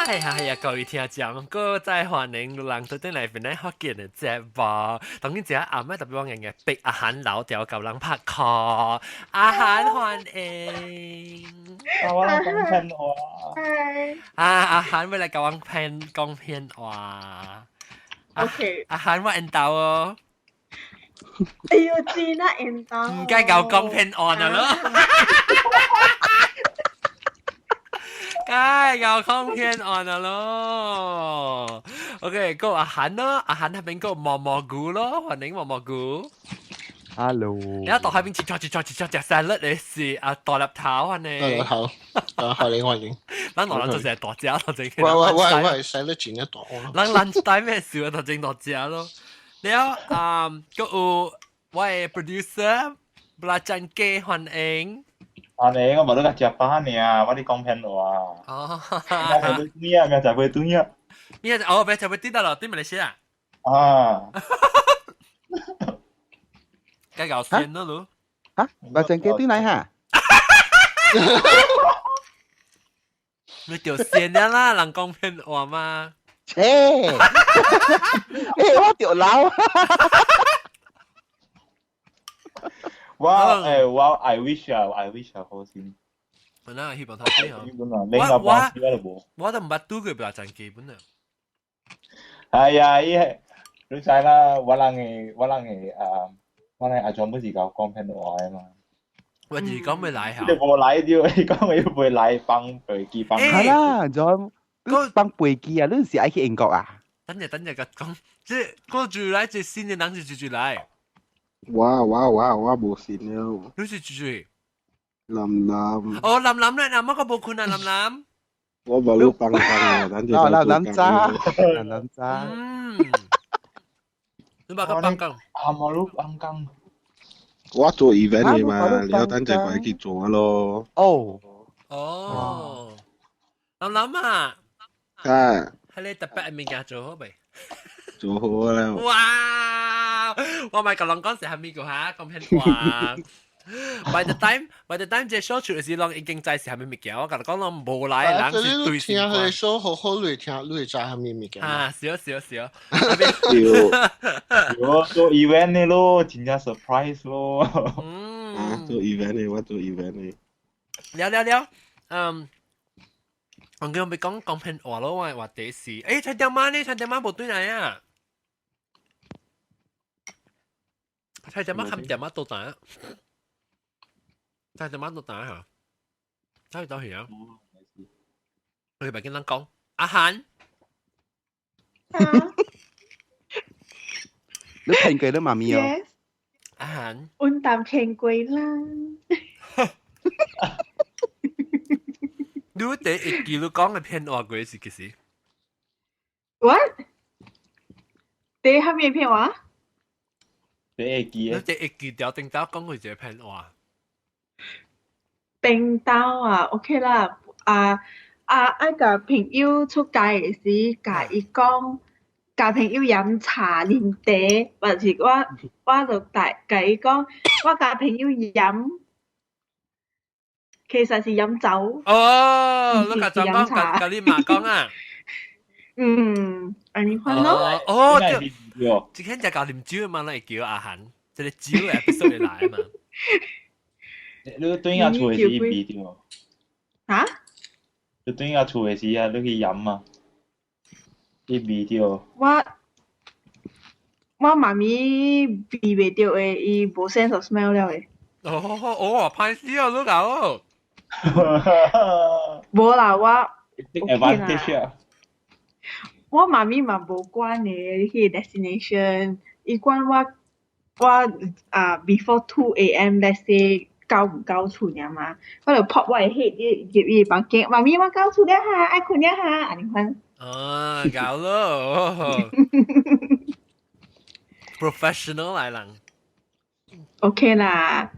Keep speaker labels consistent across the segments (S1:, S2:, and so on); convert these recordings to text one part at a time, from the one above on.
S1: 哎呀呀，各位聽眾，閣再歡迎路人對轉來邊來福建的節目。當今這暗暝特別我硬嘅逼阿韓老掉舊人拍 call，阿韓歡迎。
S2: 啊，我講騙話。
S1: 啊，阿韓欲來共阮騙講騙話。
S3: OK。
S1: 阿韓我緣投哦。
S3: 哎喲，真啊緣投。
S1: 毋該共講騙話咯。該共講騙話咯。OK，閣阿韓咯，阿韓彼邊閣毛毛菇咯，歡迎毛毛菇。
S4: Hello。
S1: 你到彼邊切切切切切食沙律的是啊，大粒頭歡迎。
S5: 大粒頭，啊，歡迎歡迎。
S1: 咱兩人就是大隻，頭前。
S5: 喂喂喂喂，沙律真正大咯。
S1: 咱 lunch time 的時候頭前大隻咯。了啊，閣有我的 producer 布拉珍雞歡迎。
S2: 安呢，我無咧共食飯爾，我咧講騙話。
S1: 哦。
S2: 我食欲頓啊，明食欲頓啊。
S1: 明仔哦，欲食欲頓得咯，佇馬來西亞。
S2: 啊。
S1: 該搞先咯，嚕。
S4: 嚇？布拉珍雞轉來哈？
S1: 你就先啦，人講騙話嘛。
S4: 切！欸，我著老。
S2: 我欸，我 I wish 啊，I wish 啊，好先。
S1: 本來希望他死哦。
S2: 我
S1: 我我都毋捌拄過布拉珍雞本啊。
S2: 哎呀，伊你知啦，我人的我人的啊，我人阿全部是共講騙話的嘛。
S1: 我就是講欲來哈。
S2: 你無來著，伊講伊欲來放飛機放。
S4: 係啦，仲放飛機啊！你是愛去英國啊？
S1: 等陣等陣，共講，這閣住來這新的人是住住來。
S6: 我我我我無信了。
S1: 你是住住？
S6: 林林。
S1: 哦，林林咧，林乜個無困啊，林林。
S6: 我無你幫幫啊，等陣。
S4: 哦，林林渣，林林渣。
S1: 嗯。你把個幫工。
S2: 啊，無你幫工。
S6: 我做 event 的嘛，了等陣過去做咯。
S4: 哦。
S1: 哦。林林啊。
S6: 啊。
S1: 係你特別的物件做好未？
S6: 做好啦。
S1: 哇！我咪共人講是蝦米個哈，講騙話。By the time 這 show 出的時，攏已經知是蝦米物件。我共你講，攏無來的人是對
S5: 聽彼个 show 好好來聽，你會知蝦米物件？
S1: 啊，是是是。
S2: 對，我做 event 的咯，真正 surprise 咯。
S1: 嗯。
S6: 啊，做 event 的，我做 event 的。
S1: 了了了，嗯。我叫欲講講騙話咯，我的話題是，欸，陳點媽呢？陳點媽無轉來啊？蔡點媽含點媽都知，蔡點媽都知嚇，蔡到去啊？我欲跟人講，阿韓，
S4: 你聽過你媽咪哦？
S1: 阿韓，
S3: 阮淡聽過啦。
S1: 你第一記你講的騙話過是幾時
S3: ？What？第蝦米騙話？
S2: 第一記。
S1: 你第一記條頂頭講過一個騙話。
S3: 頂頭啊，OK 啦，啊啊愛共朋友出街的時，共伊講，共朋友飲茶啉茶，或是我我就帶共伊講，我共朋友飲。其實是飲酒。
S1: 哦，你共怎講？共你媽講啊？
S3: 嗯，按呢款咯。
S1: 哦，對，這天就搞啉酒嘛，咱會叫阿韓，這個酒的 episode 來嘛。
S2: 你轉下厝的時味著？
S3: 啊？
S2: 你轉下厝的時啊，你去飲啊？伊味著。
S3: 我我媽咪味袂著的，伊無 sense of smell 了的。
S1: 哦哦，歹勢哦，你搞。
S3: 無啦，我
S2: advantage 啊！
S3: 我媽咪嘛無管的，彼个 destination，伊管我我啊 before 2 a.m. let's say 到毋到厝爾嘛，我就 pop 我的 head 入伊房間，媽咪我到厝了哈，愛睏了哈，按呢款。
S1: 啊，搞咯，professional 來人。
S3: OK 啦。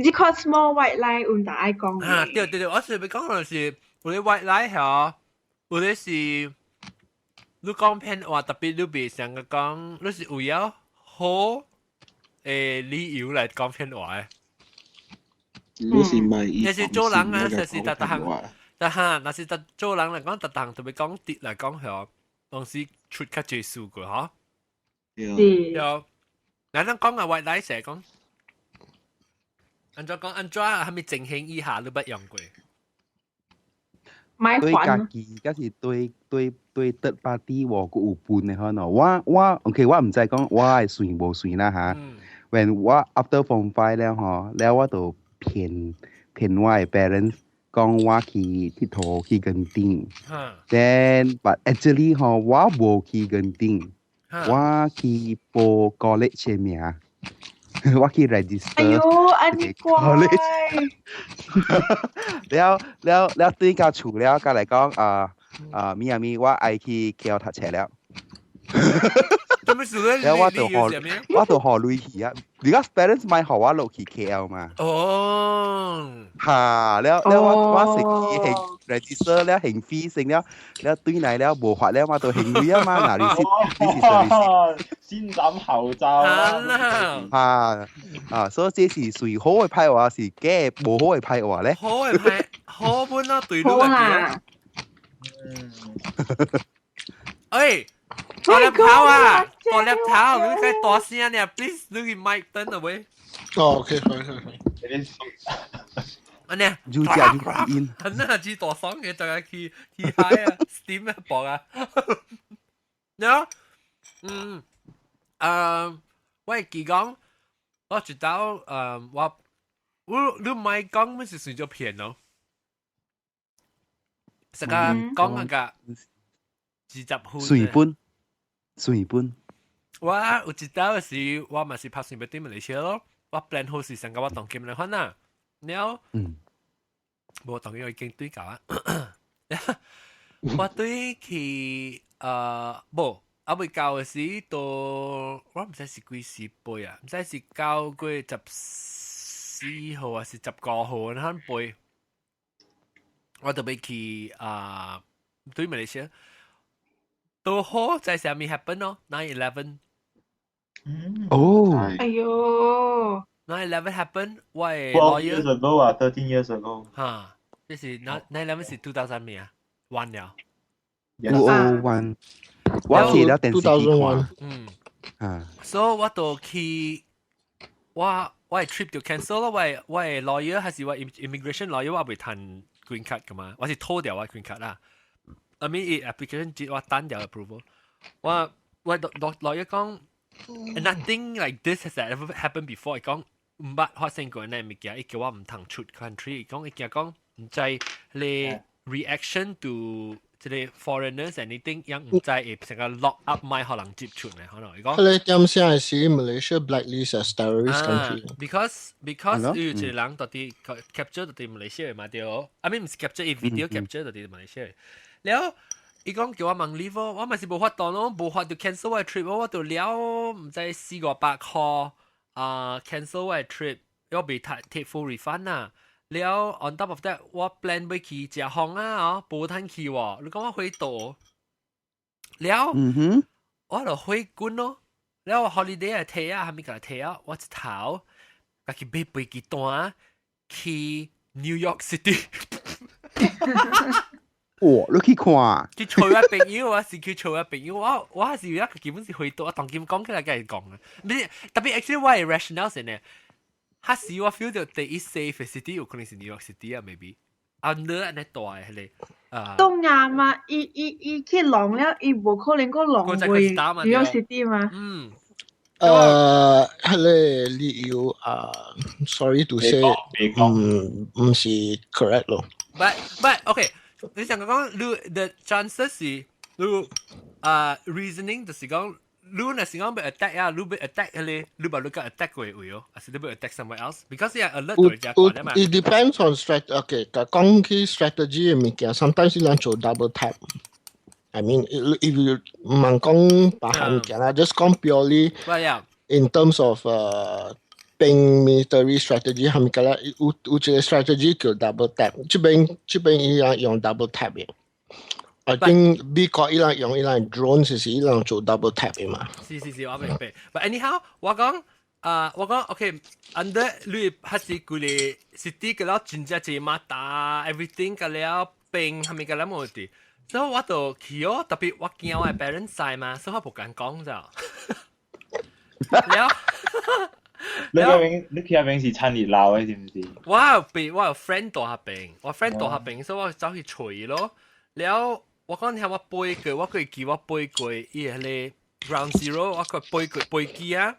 S3: 你看 small white lie 有當愛講。
S1: 啊，對對對，我是欲講就是有咧 white lie 嗬，有咧是你講騙話，特別你袂想個講，你是為了好的理由來講騙話的。
S6: 你是咪？
S1: 也是做人啊，就是逐逐項，但哈，若是得做人嚟講，特當特別講跌嚟講係，當時出較濟數據嗬。
S3: 是。
S1: 有，嗱，咱講啊，white lie 成日講，按怎講按怎係咪情形以下都不用過？
S4: 對
S3: 買還
S4: 家己，抑是對對對 third party 喎，閣有分的可能。我我 OK，我毋知講我會算無算啦嚇。When 我 after form five 了吼，了我就騙騙我的 parents 講我去𨑨迌去墾丁。Then but actually 吼，我無去墾丁，我去報 college 的名，我去 register。
S3: 哎喲，按呢乖。
S4: 了了了，對到厝了，佮來講啊啊，咪啊咪，我愛去 KL 讀冊了。
S1: 做咩事咧？
S4: 了我就予我就予鐳去啊，because parents 莫予我落去 KL 嘛。
S1: 哦。
S4: 哈，了了我我先去還 register 了還 fee 先了，了對來了無法了嘛，就還鐳啊嘛，嗱你是你是
S2: 是先斬後奏啦。
S4: 啊啊，所以這是算好的歹話，是假無好的歹話咧。
S1: 好的歹，好本咯，對你
S3: 好啦。
S2: 嗯。
S1: 哎。大粒頭啊！大粒頭，你該大聲呢？Please，你去麥燈啊喂。
S5: 哦，OK，可以可以。
S1: 安呢？
S4: 就食就音。
S1: 那只大聲嘅，大家去去嗨啊，steam 啊，搏啊。喏，嗯，我會記講，我知道，我我你莫講，乜是算做騙咯？實個講那個20分。
S4: 算本，算本。
S1: 我有一道是，我嘛是拍算欲對馬來西亞咯。我 plan 好是上個我當金來款啦。了，無當然已經對到啊。我對去無，啊未到的時都我毋知是幾時飛啊，毋知是9月14號還是15號那飛。我就欲去啊，對馬來西亞。都好在啥物 happen 咯？9/11。
S4: 哦。
S3: 哎喲。
S1: 9/11 happen，我的
S2: 12 years ago 啊，13 years ago。
S1: 哈，這是 9/11 是 2000 咩啊？One 了。
S4: 2001。我記得電視機看。
S1: 嗯。
S4: 啊。
S1: 所以我就去，我我的 trip 就 cancel 咯。我的我的 lawyer 還是我 immigration lawyer，我未趁 green card 噶嘛，我是偷掉我 green card 啦。I mean，application 接我等掉 approval。我我 lawyer 講，nothing like this has ever happened before。伊講毋捌發生過呢物件，伊叫我毋通出 country。伊講伊驚講毋知你 reaction to 這個 foreigners anything，樣毋知會成個 lock up 莫予人接觸呢，可能伊講。
S5: 佢哋點先係 Malaysia blacklist as terrorist country。
S1: Because 有一個人到底 capture 到底馬來西亞嘛對，I mean 毋是 capture，伊 video capture 到底馬來西亞。了，伊講叫我問 leave，我嘛是無法度咯，無法就 cancel 我 trip，我就了毋知四五百箍啊 cancel 我 trip，我未 take full refund 啊。了 on top of that，我 plan 欲去食風啊，哦，無通去喎。你講我回島，了，我就回滾咯。了我 holiday 來提啊，還沒共提啊，我一頭家己買飛機單去 New York City。
S4: 哇！你去看？
S1: 去揣我朋友，我是去揣我朋友，我我還是有一個基本是回島，我當今講起來共伊講啊。毋是特別 actually 我的 rationale 是呢，彼時我 feel 到第一 safe city 有可能是 New York City 啊，maybe。under 按呢大的彼個啊。
S3: 東亞嘛，伊伊伊去浪了，伊無可能閣浪回 New York City 嘛。
S1: 嗯。
S5: 彼個理由啊，sorry to say，毋是 correct 咯。
S1: But okay，你想講你 the chances 是你啊 reasoning 就是講你若是講欲 attack 啊，你欲 attack 彼個，你把你個 attack 過位哦，還是你欲 attack somewhere else？Because 你 alert 到人家講嘛。
S5: It depends on strategy. Okay，講起 strategy 的物件，sometimes 你人做 double tap。I mean, if you 毋通講別項物件啦，just 講 purely in terms of 兵 military strategy 係咪個啦？有有一個 strategy 叫 double tap，這邊這邊伊人用 double tap 的。I think 美國伊人用伊人 drone 是伊人做 double tap 的嘛。
S1: 是是是，我明白。But anyhow，我講啊，我講 OK，under 你還是規個 city 個了真正濟馬達 everything 個了，病係咪個諗問題？所以我就去哦，特別我驚我嘅 parents 知嘛，所以我不敢講就。了。
S2: 你嗰邊你去那邊是趁熱鬧嘅，是唔是？
S1: 我有被我有 friend 住彼邊，我 friend 住彼邊，所以我走去揣咯。了，我講聽我飛過，我過記我飛過伊個 ground zero，我個飛過飛機啊，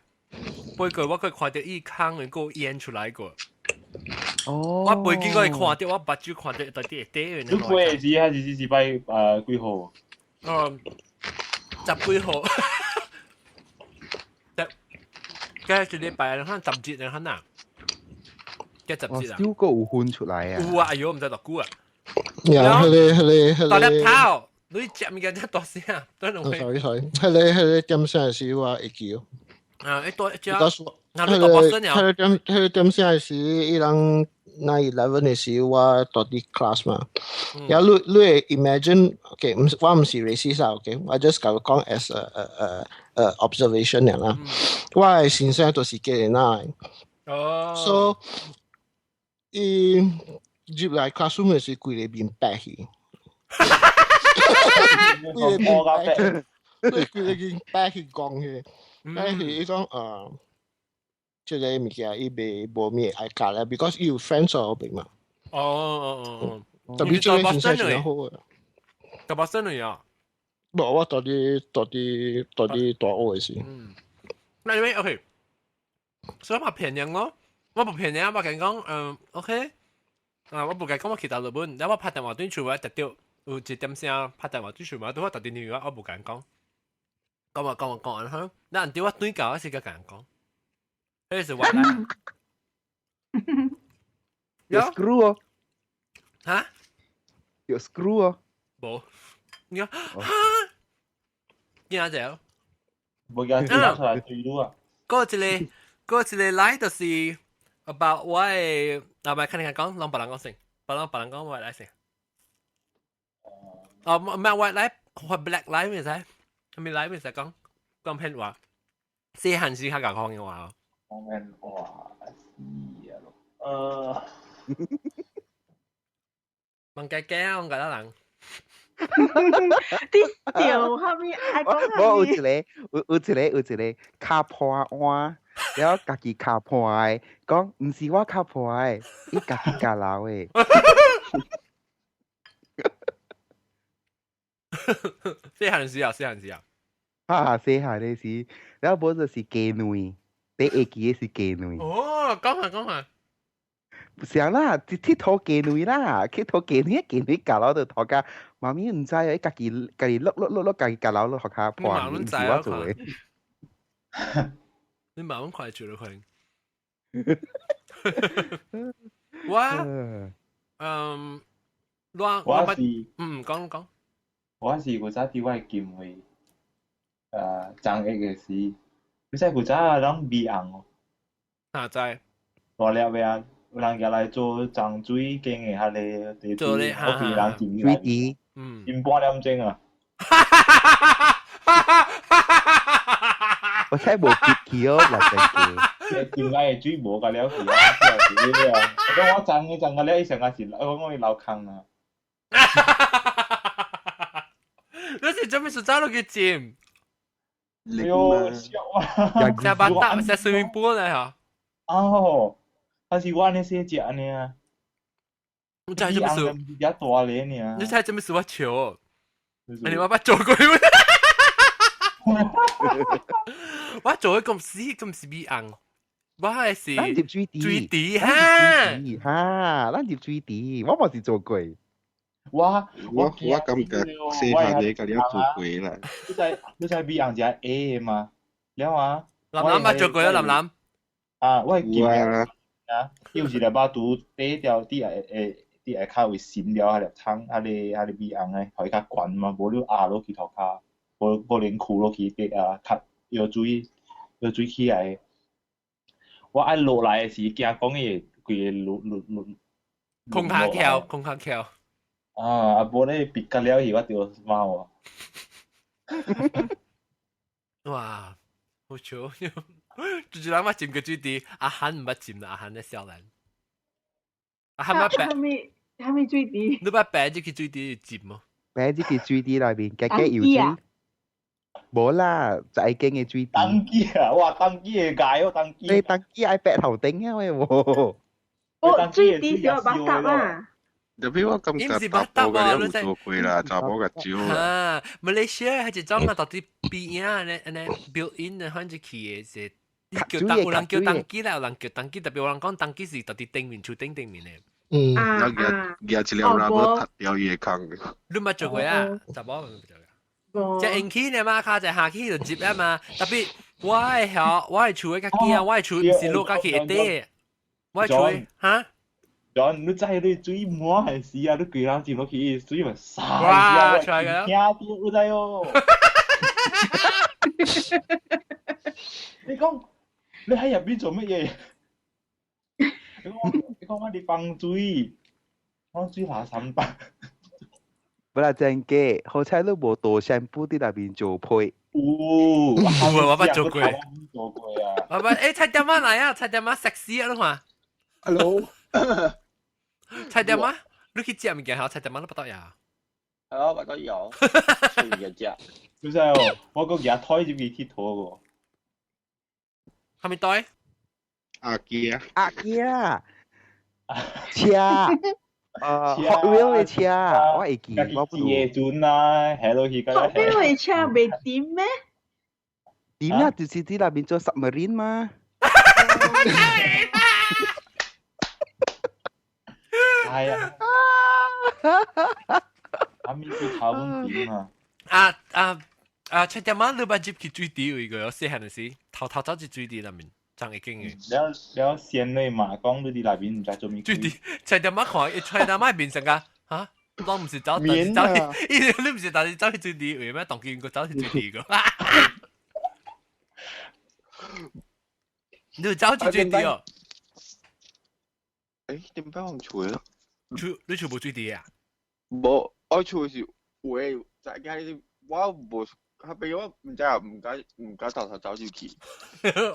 S1: 飛過我過看到伊空個煙出來過。
S4: 哦。
S1: 我飛機過去看到，我目睭看到到底會底。
S2: 你飛的時還是是擺幾號？
S1: 嗯，十幾號。今日禮拜，可能十節你可能，幾十節啊？
S4: 燒個有分出來啊！
S1: 有啊，哎呦，唔知多久啊！
S5: 呀，彼个彼个彼個。
S1: 大粒頭，你食物件遮大聲，對兩
S5: sorry sorry，彼个彼个點聲時我會記。
S1: 啊，一多一隻。
S5: 彼個彼個點彼個點聲時，伊人 9/11 的時，我蹛佇 class 嘛。呀，你你會 imagine，OK，毋我毋是 racist 啊，OK，我 just 共你講 as a observation 爾啦。我的先生都是假人仔。
S1: 哦。
S5: So，伊入來 classroom 的時，規个面白去。規个面白去，規個面白去講去，白去伊講這个物件伊袂無咩愛教咧，because 伊有 friends 喺彼邊嘛。
S1: 哦哦哦
S5: 哦。特別這個先生是好嘅。
S1: 特別新嚟啊！
S5: 無，我蹛佇蹛佇蹛佇大學的時。
S1: 嗯。那你 OK，所以我騙人咯，我無騙人，我共講，嗯，OK，啊，我無共講我去大日本，然後我拍電話對厝我特到有一點聲拍電話對厝我，對我打電話我無共講，講話講話講完哈，那人對我對教我是共人講，彼是我啦。
S4: 有 screw 哦？
S1: 嚇？
S4: 有 screw 哦？
S1: 無，你講哈？驚者？
S2: 無驚出出來對路啊！
S1: 嗰一個，嗰一個來就是 about 我的，啊，唔係，看你講，攏別人講先，別人別人講我來先。哦，唔係我來，我 black life 咪使，係咪來咪使講講騙話，細漢時較講方言話。
S2: 講騙話，死啊咯！
S1: 問計驚，我覺得人。
S3: 啲笑後面愛講
S4: 無有一個，有有一個有一個跤破碗，了家己跤破的，講毋是我跤破的，伊家己跤流的。
S1: 細漢時啊，細漢時啊。
S4: 哈，細漢的時，了無就是雞卵，第會記的是雞卵。
S1: 哦，講下講下。
S4: 啥啦？佚佗雞卵啦，去佗雞卵，雞卵跤落就塗甲媽咪毋知哦，伊家己家己落落落落，家己跤流落予跤破，毋是我做的。
S1: 你慢慢快做落去。我，嗯，我
S2: 我是，
S1: 嗯，講講。
S2: 我是古早佇我的金位，張一的時，你知古早攏米紅哦。
S1: 哪知？
S2: 大粒的啊！有人舉來做欉水間的彼个地
S1: 做咧，
S2: 我被人浸
S4: 水池，
S1: 嗯，
S2: 浸半點鐘啊！
S4: 我睇無結去哦，來真
S2: 記。浸來的水無甲了去啊！是啊，我講我欉伊欉甲了，伊上個是，我講伊流空啊！
S1: 你是做咩事走落去浸？
S2: 哎喲，笑啊！
S1: 食巴搭食 swimming pool 咧嚇。
S2: 哦。但是我按呢細隻爾，
S1: 你知做咩事？
S2: 比較大咧爾。
S1: 你知做咩事我笑？你我捌做過。我做的咁死咁是米紅，我係是
S4: 咱入水池，
S1: 水池哈
S4: 哈，咱入水池，我嘛是做過。
S2: 我
S6: 我我感覺細漢的共你做過啦。
S2: 你知你知米紅是愛的嗎？了啊。
S1: 林林捌做過啊，林林。
S2: 啊，我會記啊。啊，伊有一粒肉拄底條底下會底下跤位滲了，彼粒湯，彼个彼个米紅的，予伊較懸嘛，無你壓落去塗跤，無無連跍落去底啊，較藥水藥水起來。我愛落來的時，驚講伊會規個落落落。
S1: 空下橋，空下橋。
S2: 啊，啊無咧別甲了去，我著貓啊。
S1: 哇，好笑！就是人捌浸過水池，阿漢毋捌浸啦，阿漢咧少年。阿漢捌白。
S3: 係咪水池？
S1: 你捌白入去水池浸無？
S4: 白入去水池內面，加加游水。無啦，就係間嘅水池。
S2: 當機啊！哇，當機會解哦，當機。
S4: 你當機愛白頭頂啊喂喎！
S3: 哦，水池小巴塔啊！
S6: 特別我感覺查埔嘅你有做過啦，查埔嘅少啦。
S1: 啊，馬來西亞係一種啊，到底邊啊，呢呢 built in 的，反正去的是。叫當有人叫當機啦，有人叫當機，特別有人講當機是到底頂面厝頂頂面的。
S5: 嗯。
S6: 啊啊。舉一粒拉布踢掉伊個空。
S1: 你捌做過啊？查某冇做過。即用起呢嘛，卡就下去就接啊嘛。特別我的曉，我的厝的家己啊，我的厝毋是落家己會底，我的厝哈。
S2: John，你知你水滿係時啊，你規人浸落去，水咪灑。
S1: 哇！出來個。
S2: 聽到你知哦。你講你喺入邊做乜嘢？你講我哋放水，放水拿三百。
S4: 本來真嘅，好彩你無倒shampoo佇內面做配。
S2: 有，
S1: 有啊，我捌做過。
S2: 做過啊。
S1: 我捌，欸，菜店仔來啊，菜店仔 sexy 啊，你看。
S7: Hello。
S1: 菜店仔，你去食物件，菜店仔你捌到呀？
S7: 係啊，捌到有。隨便食。
S2: 唔使哦，我個舉台入去佚佗個。
S1: 係咪袋？
S6: 阿機啊！
S4: 阿機啊！車，Hot Wheel 的車，我會記，我不
S2: 自嘅船啦，係咯，去
S3: Hot Wheel 的車袂點咩？
S4: 點啊？就是佇內面做 submarine 嘛。
S2: 係啊。阿咪去頭點啊？
S1: 啊啊啊！七點仔你捌入去水池位過，細漢時頭頭走去水池內面。真會經嘅。
S2: 了了，先你嘛講你佇內面毋知做物。
S1: 水池菜店仔看，伊菜店仔變成個嚇，攏毋是走，但是走去，伊你毋是但是走去水池位咩？當見過走去水池個。你有走去水池哦？
S7: 誒，點解我唔厝咯？
S1: 厝你厝無水池啊？
S7: 無，我厝是有的，在家我無。較比我毋知啊，毋敢頭頭走入去。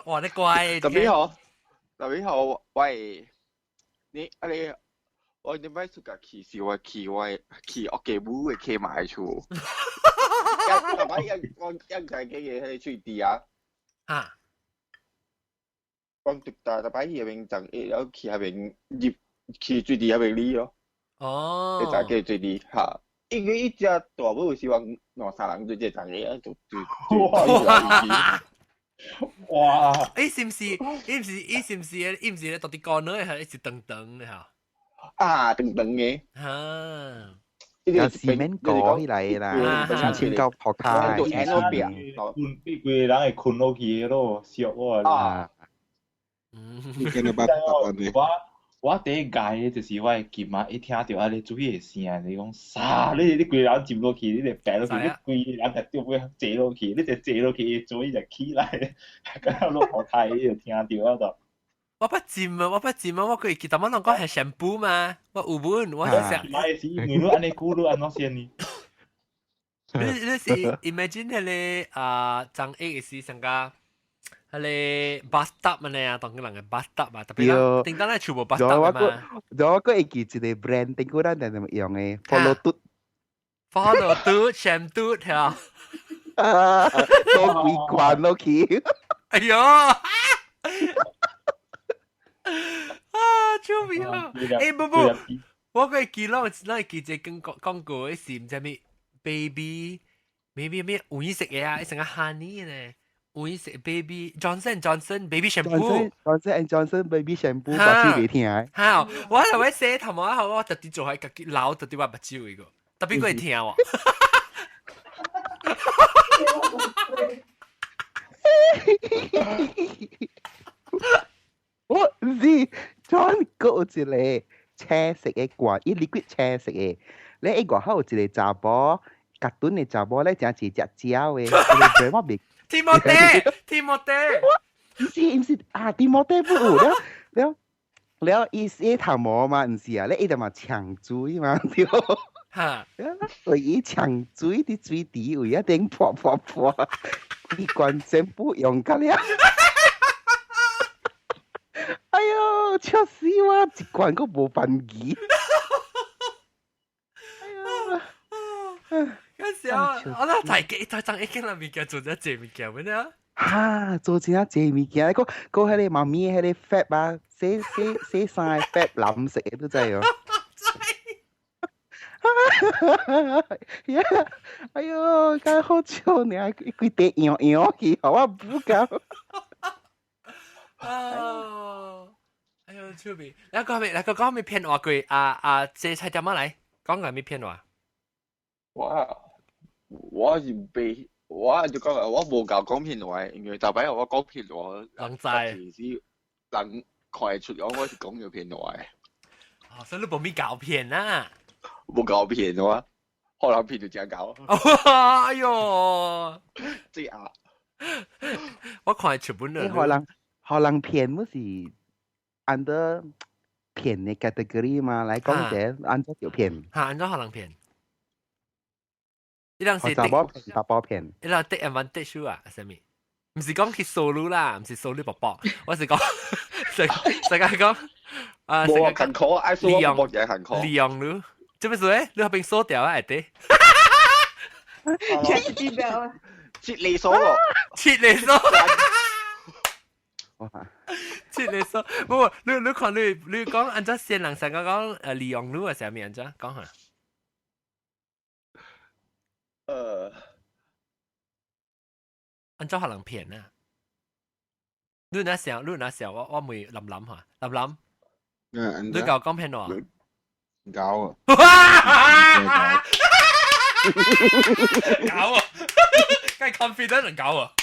S1: 哇！你乖。
S7: 特別好，特別好，我會你啊你，我頂擺出家去是我去我去我繼母的契媽的厝。一特擺一我一家己的彼個水池啊。
S1: 啊。
S7: 講特大特擺去彼邊站，伊了去彼邊入去水池彼邊裡咯。
S1: 哦。
S7: 你早個水池哈。因為伊只大母是往兩三人做這層個，就就
S2: 哇！哇！
S1: 伊是毋是？伊毋是？伊是毋是？伊毋是咧？到底高呢？還是長長的哈？
S7: 啊，長長的。
S1: 啊！
S4: 有四面過起來啦，千千夠托卡。
S2: 困，伊規個人會困落去咯，燒我啊！
S6: 你今日捌捌
S2: 我第一屆就是我的琴啊，一聽到啊，你水的聲，你講啥？你你規個人浸落去，你就白落去，你規個人就掉尾坐落去，你就坐落去，水就起來，咁落雨台就聽到啊就。
S1: 我不浸啊，我不浸啊，我會記得我人講係 shampoo 嘛，我有本，我係想。
S2: 買是因為你按呢久，你按怎先呢？
S1: 你你是 imagine 彼個啊，張一是上個。彼個 bathtub 嘛呢，當個人嘅 bathtub 嘛，特別啦，頂當咧全部 bathtub 嘛。
S4: 我閣會記一個 brand，頂古咱定定用的 Follow 嘟
S1: ，Follow 嘟 shampoo 係啊，
S4: 都規罐落去。
S1: 哎喲！啊，救命啊！欸，不不，我閣會記攏攏會記一個廣廣告，彼是毋知咩 baby baby 咩黃色的啊，伊成個 honey 呢。黃色 baby Johnson Johnson baby shampoo
S4: Johnson and Johnson baby shampoo 我是未聽。
S1: 好，我頭尾洗頭毛好，我特地做喺家己流，特地我目睭一個，特別會聽喎。
S4: 我毋是 John 閣有一個青色的罐，伊 liquid 青色的，你伊外口有一個查某，夾頓的查某咧，誠是食蕉的，伊個我袂。
S1: 提莫德，提莫德，
S4: 毋是毋是啊，提莫德不有了了了，伊洗頭毛嘛，毋是啊，你伊就嘛搶水嘛對。
S1: 哈，
S4: 所以搶水佇水池位啊頂潑潑潑，伊罐全部用甲了。哎喲，笑死我！一罐閣無番薯。
S1: 了，我那大幾大張已經啦物件做咗這物件咩啊？
S4: 哈，做真啊濟物件，個個彼個媽咪彼個 fat 啊，洗洗洗衫 fat 藍色的都知哦。哎喲，介好笑呢，伊規地搖搖去，予我補到。
S1: 啊！哎呦，趣味！來講咩？來講講咩騙話過？啊啊，這菜點仔來？講個咩騙話？
S7: 我是被我就講我無夠講騙話，因為逐擺我講騙話，
S1: 人知
S7: 是人看會出講我是講咗騙話。
S1: 哦，所以你無咪搞騙啊？
S7: 無搞騙我，可能騙就真搞。
S1: 哎呦，
S7: 這啊！
S1: 我看出本了。
S4: 可能可能騙不是 under 騙的 category 嘛？來講者按怎叫騙？
S1: 嚇，按怎可能騙？伊人是
S4: 查某騙，查某騙。
S1: 伊人 take advantage 啊，啥物？毋是講去收你啦，毋是收你寶寶，我是講，世世界講
S7: 啊，無艱苦，愛說我無嘢艱苦，
S1: 利用你，做咩事咧？你嗰邊鎖掉啊，會得？
S3: 切掉啊！
S7: 切利索喎，
S1: 切利索。切利索，無，你看你講按怎先人成個講利用你啊，啥物按怎講下？按怎可能騙啊？你若想，你若想，我問林林下，林林，你夠講騙話？
S6: 搞啊！
S1: 搞啊！梗係 confident 能搞啊！誒，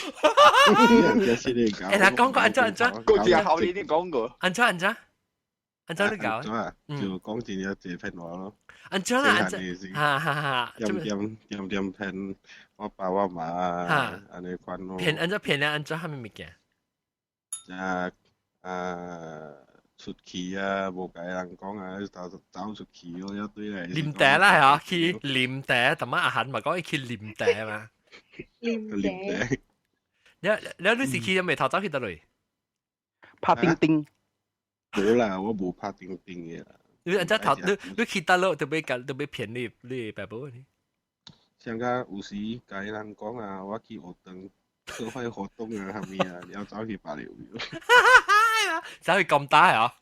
S1: 嗱，講過按怎按怎，
S7: 個字後呢啲講過，
S1: 按怎按怎，按怎你搞？
S6: 啊，就講真有這騙話咯。
S1: 按怎啦？按怎？哈哈哈！
S6: 點點點點騙我爸我媽啊，按呢款咯。
S1: 騙按怎騙咧？按怎蝦米物件？
S6: 啊啊！出去啊，無共人講啊，走走出去咯，一堆嚟。
S1: 啉茶啦，係去啉茶，同埋阿韓嘛講伊去啉茶嘛。
S3: 啉茶。
S1: 你你是去未頭走去佗落？
S4: 拍叮叮。
S6: 無啦，我無拍叮叮嘅啦。
S1: 你按怎頭，你去佗落，特別共特別騙你你爸母呢？
S6: 像個有時共人講啊，我去學堂課外活動啊，啥物啊，你要走去別了。
S1: 走去咁大啊？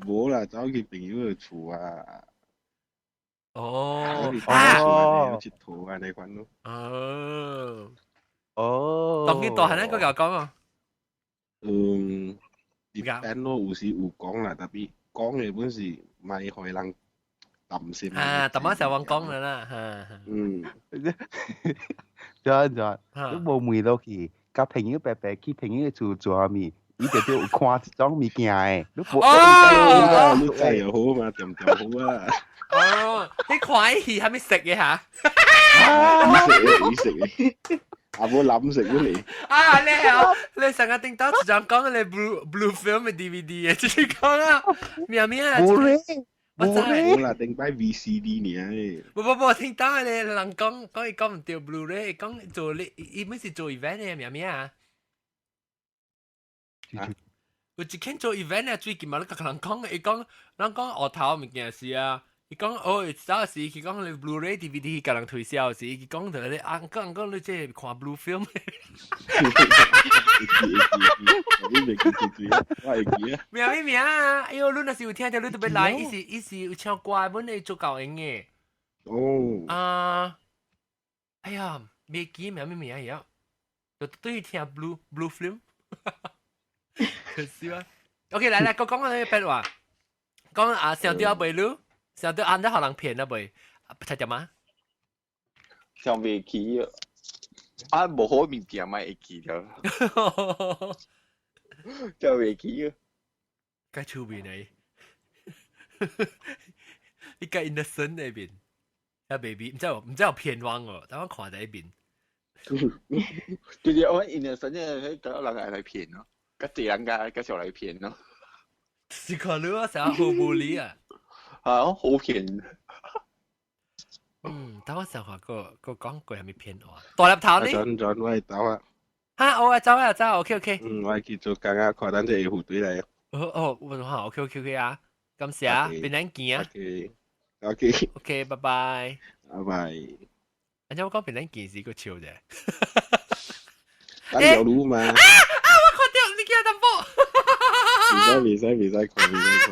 S6: 無啦，走去朋友的厝啊。
S1: 哦，
S6: 去朋友厝內佚佗按呢款咯。
S1: 哦，
S4: 哦，
S1: 當佢大漢咧，閣共講啊。
S6: 嗯，一般咯，有時有講啦，特別講的本是莫予人擔心。
S1: 啊，淡仔時我講啦啦，嚇。
S6: 嗯，
S4: 對對，你無問落去，佮朋友白白去朋友的厝做啥物？伊就對有看一種物件的，你無
S1: 哦，
S6: 你知又好嘛，點點好啊。
S1: 哦，你看伊戲啥物色的嚇？
S6: 伊食的，伊食的，啊無藍色的哩。
S1: 啊，你哦，你上個頂到一張講你 blue film 的 DVD 的，就是講啊，咩咩啊？
S4: 無咧，
S1: 無
S6: 咧，無啦，頂擺 VCD 爾。
S1: 無無無，聽到咧人講講伊講毋對 Blu-ray，講做你伊毋是做 event 的咩咩啊？有一間做 event 啊，最近嘛，你共人講，伊講，人講學頭物件是啊，伊講哦，早時佢講你 Blu-ray DVD 共人推銷時，伊講著你啊，講講你這看 blue film。
S6: 你袂記住，我會記啊。
S1: 名咩名啊？哎喲，你若是有聽著，你特別來，伊是伊是有唱歌，本來做教英的。
S6: 哦。
S1: 啊，哎呀，袂記名咩名啊？就對聽 blue film。可惜啊。OK，來來，講講個白話，講啊，想著袂你，想著按得予人騙啊袂？猜點啊？
S7: 想袂起啊，無好物件嘛會記著，就袂起啊。
S1: 該出面呢？你該 innocent 那邊，啊 baby，毋知有騙我哦，但我看在邊。
S7: 就是我 innocent 嘅，彼個人會來騙咯。較濟人家較少來騙咯。
S1: 是看你啊，成日好無理啊！
S7: 啊，好騙。嗯，
S1: 等我想下個個講過係咪騙我？大粒頭呢？
S6: 轉轉我走啊！
S1: 哈，我走啊走，OK OK。
S6: 嗯，我去做工啊，看等陣會副隊來。
S1: 哦哦，我好 OK OK OK 啊，感謝啊，變咱見啊。
S6: OK OK
S1: OK，拜拜。
S6: 拜拜。
S1: 按照我講別人件事個笑啫。
S6: 等有路嘛？
S1: 啊！我看到你叫淡薄。
S6: 唔使唔使唔使講唔使講。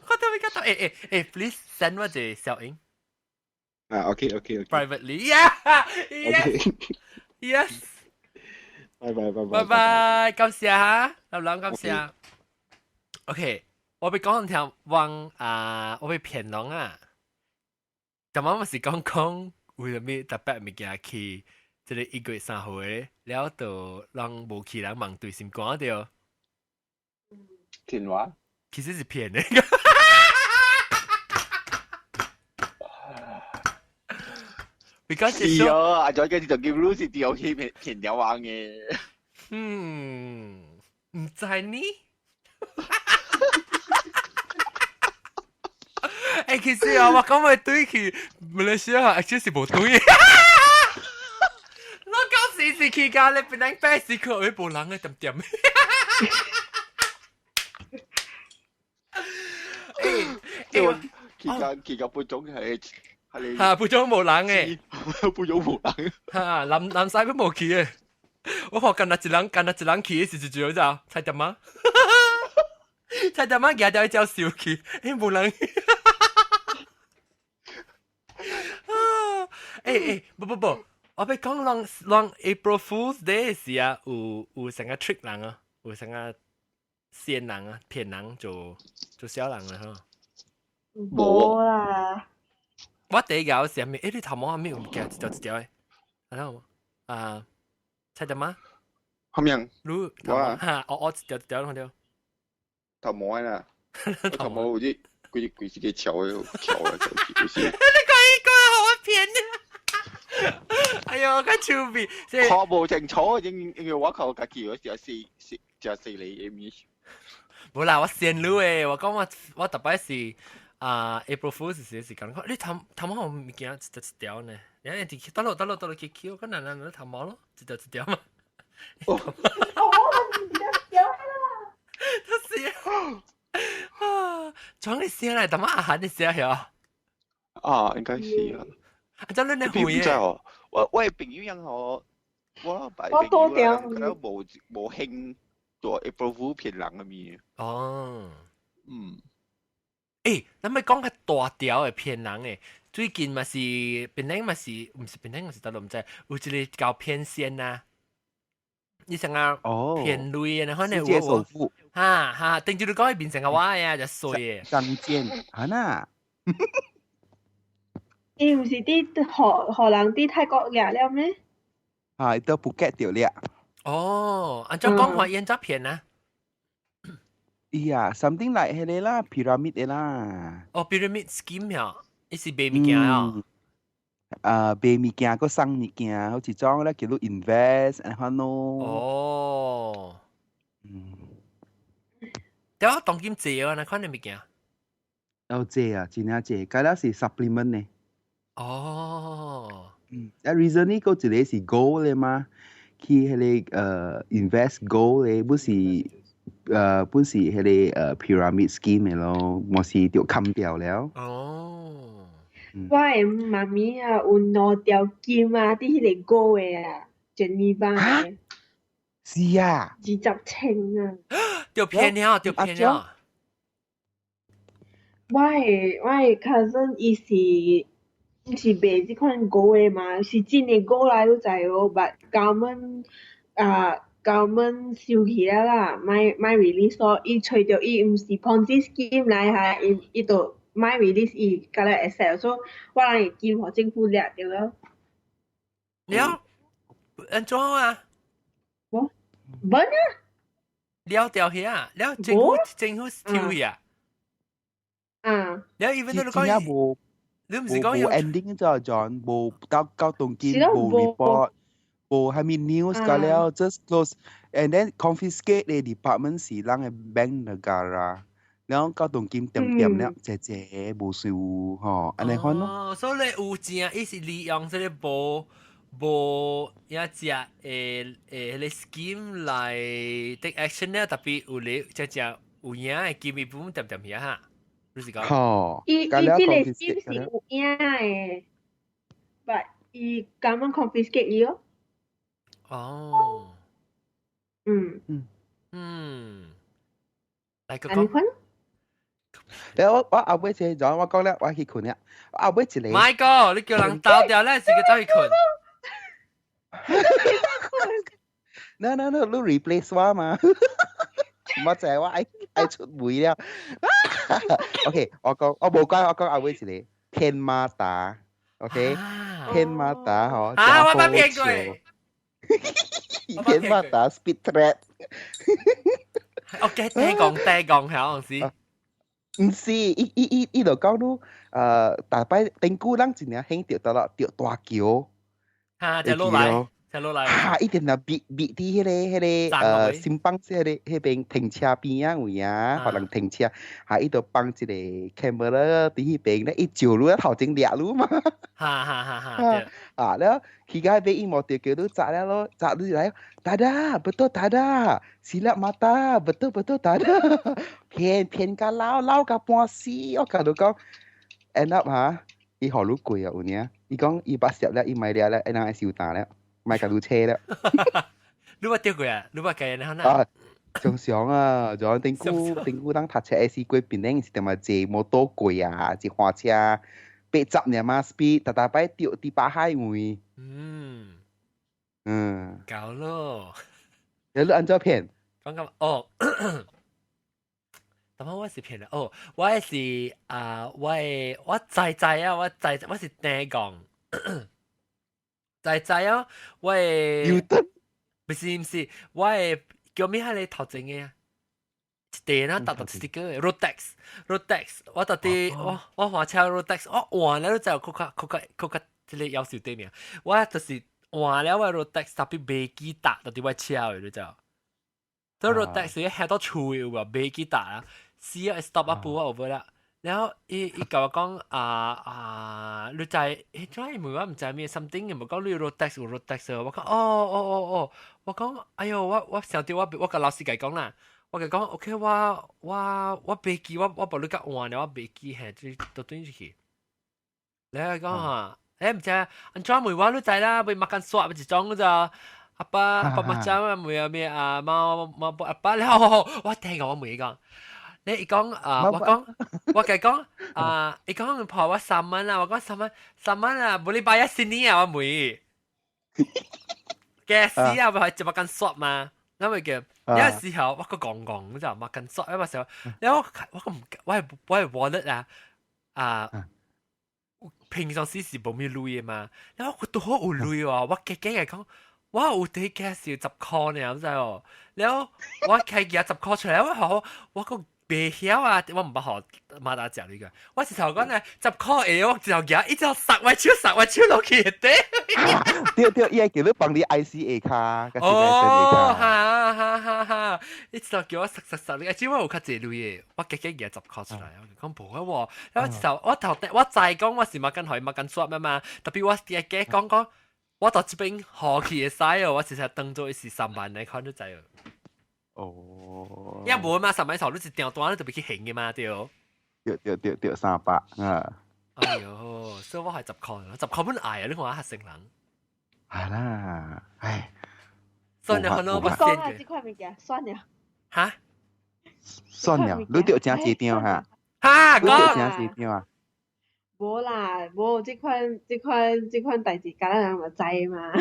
S1: 看到你叫到欸，please send 我一個小影。
S6: 啊，OK OK OK。
S1: Privately, yeah, yes, yes。
S6: 拜拜拜
S1: 拜。拜拜，感謝哈，老人感謝。OK，我欲講條網啊，我欲騙人啊。昨晚我是講講為啥物特別物件去，這個1月3號的，了就人無去人忙對心肝對。
S7: 騙話？
S1: 其實是騙的。
S7: 是啊，阿仔嗰時就叫 Lucy 掉去騙騙了玩嘅。
S1: 嗯，毋知呢。欸，其實啊，我講我對去馬來西亞，其實是無對。我講時時去到咧，別人擺時去，會無人嘅點點。
S7: 欸，我去到去到半鐘係。
S1: 嚇，半鐘無人嘅，
S7: 半鐘無人。
S1: 嚇，南南西都無去嘅。我看干那一人，干那一人去的是一隻咋？菜店仔，菜店仔舉掉一隻手去，欸無人。欸欸，不不不，我欲講人人 April Fool's Day 時啊，有有成個 trick 人啊，有成個騙人啊，騙人做做小人啊，吼。
S3: 無啦。
S1: 我第一個是啥物？欸，你頭毛啥物有物件一條一條的，啊有啊，菜店仔？
S7: 啥物？
S1: 你頭毛哈，哦哦，一條一條看到。
S7: 頭毛啦，頭毛有啲規規是個橋的橋的，就是。
S1: 你講一個好我騙你。哎呦，較趣味。
S7: 看無清楚，因因為我靠家己嗰時是是食四厘米。
S1: 無啦，我先你的，我講我我逐擺是啊，April Fool 時是講，你頭頭毛有物件一條一條呢？你睇倒落倒落倒落去去，我講哪哪哪頭毛咯，一條一條嘛。
S3: 頭毛一條一條啦。
S1: 就是啊，裝你聲來，淡仔阿涵的聲曉。
S7: 啊，應該是啊。
S1: 啊，這你你會
S7: 唔知哦？我我的朋友樣吼，我老爸朋友啊，可能無無興做 April Fool 騙人的物。
S1: 哦。
S7: 嗯。
S1: 欸，咱欲講較大條的騙人的，最近嘛是檳城嘛是，毋是檳城，是佗落毋知，有一個搞騙線啊，你想啊，騙鐳的，反正
S4: 世界首富，
S1: 哈哈，頂住你講伊變成個我呀，就衰的。
S4: 張健，啊那，
S3: 伊毋是佇荷荷蘭佇泰國掠了咩？
S4: 啊，到布吉著掠。
S1: 哦，按怎講話伊怎騙啊？
S4: 伊啊，something like 彼个啦，pyramid 的啦。
S1: 哦，pyramid scheme 呀，伊是賣物件哦。
S4: 啊，賣物件，閣送物件，好似種咧叫你 invest，按款咯。
S1: 哦。對啊，當今濟啊，那款的物件。
S4: 哦，濟啊，真正濟，該了是 supplement 呢。
S1: 哦。
S4: 嗯，啊，recently 閣一個是 gold 的嘛，去彼个invest gold 的，不是。本是彼个pyramid scheme 的咯，嘛是著砍掉了。
S1: 哦。
S3: 我的媽咪啊，有兩條金啊，佇彼個 gold 的啊，Geneva 的。
S4: 是啊。
S3: 20千啊。
S1: 著騙了，著騙了。
S3: 我的 cousin 伊是伊是賣這款 gold 的嘛，是真的 gold 來你知無？But government 啊。government 收起了啦，莫莫 release 咯。伊揣著伊毋是 Ponzi scheme 來哈，伊伊就莫 release 伊甲咧 accept，所以我人會金予政府掠著了。
S1: 了，按怎啊？
S3: 無，無啊。
S1: 了掉去啊！了政府政府抽去啊！
S3: 啊。
S1: 了，even 你講
S4: 無，
S1: 你毋是講
S4: 無 ending 咗，John，無到到當今無 report。無蝦米 news 個了，just close，and then confiscate 的 department 是人的 Bank Negara，然後到當今點點了，濟濟無數吼，按呢款咯。
S1: 哦，所以有正，伊是利用這个無無一隻彼个 scheme 來 take action 咧，特別有咧只只有影的金伊本點點遐哈，你是講？
S4: 吼，
S3: 伊伊這个 scheme 是有影的，but 伊咁樣 confiscate 伊咯。
S1: 哦。嚟個講。
S4: 你我後尾一個，我講咧，我去睏咧，我後尾一個。
S1: 咪哥，你叫人鬥掉咧，自己走去睏。
S4: No no no，你 replace 我嘛？我就係我愛愛出門了。OK，我講我無講，我講後尾一個騙馬達，OK，騙馬達嗬。
S1: 啊，我捌騙過。
S4: 騙馬達 speed trap。
S1: OK，聽講聽講係陣時。
S4: 毋是，伊伊伊伊就講你，大擺頂久人真正興著到啦，著大橋。
S1: 嚇，就落來。就落來。
S4: 嚇！一定係別別佇彼個新北市彼個彼邊停車邊仔位啊，予人停車，嚇伊就放一個 camera 佇彼邊咧，伊照你頭前掠你嘛。
S1: 哈哈哈哈！
S4: 啊，了去到彼邊伊無著叫你砸了咯，砸你來，tak ada, betul tak ada, silap mata, betul betul tak ada，騙騙甲老老甲半死，我共你講，end up 嚇，伊予你過啊有影，伊講伊捌攝了，伊莫掠了，伊人愛收單了。莫共你揣了。
S1: 你捌著過啊？你捌計人
S4: 啊？正常啊，就頂久頂久當讀冊的時過檳城是點啊坐摩托過啊，坐花車80爾嘛 speed，逐逐擺著佇巴海位。
S1: 搞咯。
S4: 你按怎騙？
S1: 講講哦，但我是騙啦。哦，我是啊，我我知知啊，我知我是聽講。知知啊，我
S4: 會，
S1: 不是不是，我會叫咩係你頭前嘅啊？一地啦，搭搭 sticker road tax road tax，我到底我我換車 road tax，我換了就較較較較較這個夭壽對面，我就是換了我 road tax，特別袂記得到底我車嘅你知？這 road tax 是下到厝有無袂記得啊？死啊 stop 啊，補我有無啦？然後伊伊共我講啊啊，你知迄種問我毋知咩 something，無講你有 road tax 有 road tax，我講哦哦哦哦，我講哎喲，我我想著我我共老師共講啦，我共講 OK，我我我袂記，我我無你共換了，我袂記嘿，就都轉入去。你講哈，欸毋知按怎問我你知啦，欲 makan suap 一種咋？apa apa macam 咩咩啊，mau mau apa 了，我聽過我問伊講。你伊講啊，我講我共講啊，伊講破我3蚊啊，我講三蚊三蚊啊，boleh bayar sini 啊，我問。嘅死啊，咪係就 makan suap 嘛，因為嘅有時候我個講講就 makan suap，因為時候，因為我我個唔我係我係 wallet 啊啊，平常時是無咩鐳嘅嘛，然後我拄好有鐳喎，我記記係講。我有啲 cash 10塊呢，知哦。然後我開寄10塊出來，我好我個袂曉啊，我毋捌予馬達食呢個。我是頭講呢，十塊會我就舉，一直塞我手，塞我手落去的。
S4: 對對，伊會叫你放你 IC 下跤，
S1: 哦，哈哈哈哈！一直叫我塞塞塞，你只我有較濟鐳的，我加加舉十塊出來，我講無啊喎。然後頭我頭我知講我是 makan 予 makan suap 嘛，特別我加加講講。我到這邊好去會使哦，我其實當做是3萬來看就知哦。
S4: 哦。
S1: 也無嘛，3萬頭你是訂單，你就欲去還的嘛，對。
S4: 對對對對，300啊。
S1: 哎喲，所以我係十塊，十塊本愛啊，你看我嚇成人。
S4: 係啦，唉。
S1: 算了，可能我
S3: 講啊，這塊物件算了。
S1: 哈？
S4: 算了，你著誠濟張哈？
S1: 哈，
S4: 你著誠濟張啊？
S3: 無啦，無這款這款這款代誌，敢若人嘛知嘛。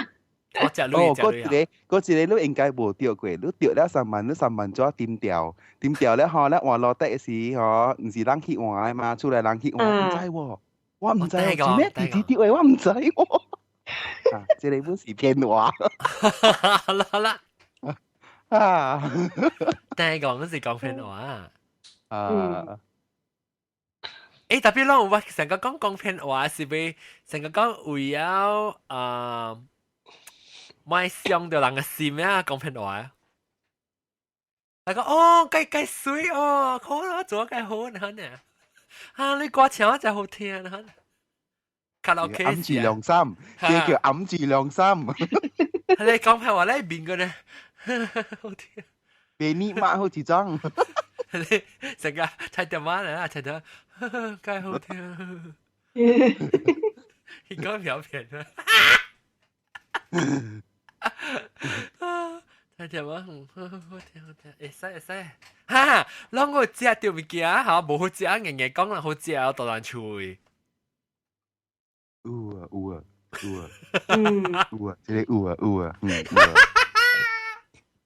S1: 我食鐳
S4: 哦，嗰一個嗰一個你應該無著過，你著了三萬，你三萬紙點掉，點掉了吼，咧換落底時吼，毋是人去換的嘛，厝內人去換，毋知喎，我毋知喎，咩弟弟著的我毋知喎。啊，這個本是騙話。
S1: 好啦好啦。
S4: 啊，
S1: 但係講嗰時講騙話。
S4: 啊。
S1: 誒，特別攏我成個講講騙話是咪成個講為了啊，莫傷著人的心啊，講騙話。大講哦，計計水哦，好啦，做計好呢呢。啊，你歌唱真好聽呢。卡拉 OK
S4: 揞住良心，這叫揞住良心。
S1: 你講騙話咧面個呢，好聽。
S4: 被你罵好幾張。
S1: 你成個睇電話嚟啊，睇到，計好聽。應該比較騙啊。聽聽無？好好好聽好聽，會使會使。哈，攏有食著物件吼，無好食，硬硬講啦，好食大人厝。
S4: 有啊有啊有啊，有啊，這個有啊有啊，嗯有啊。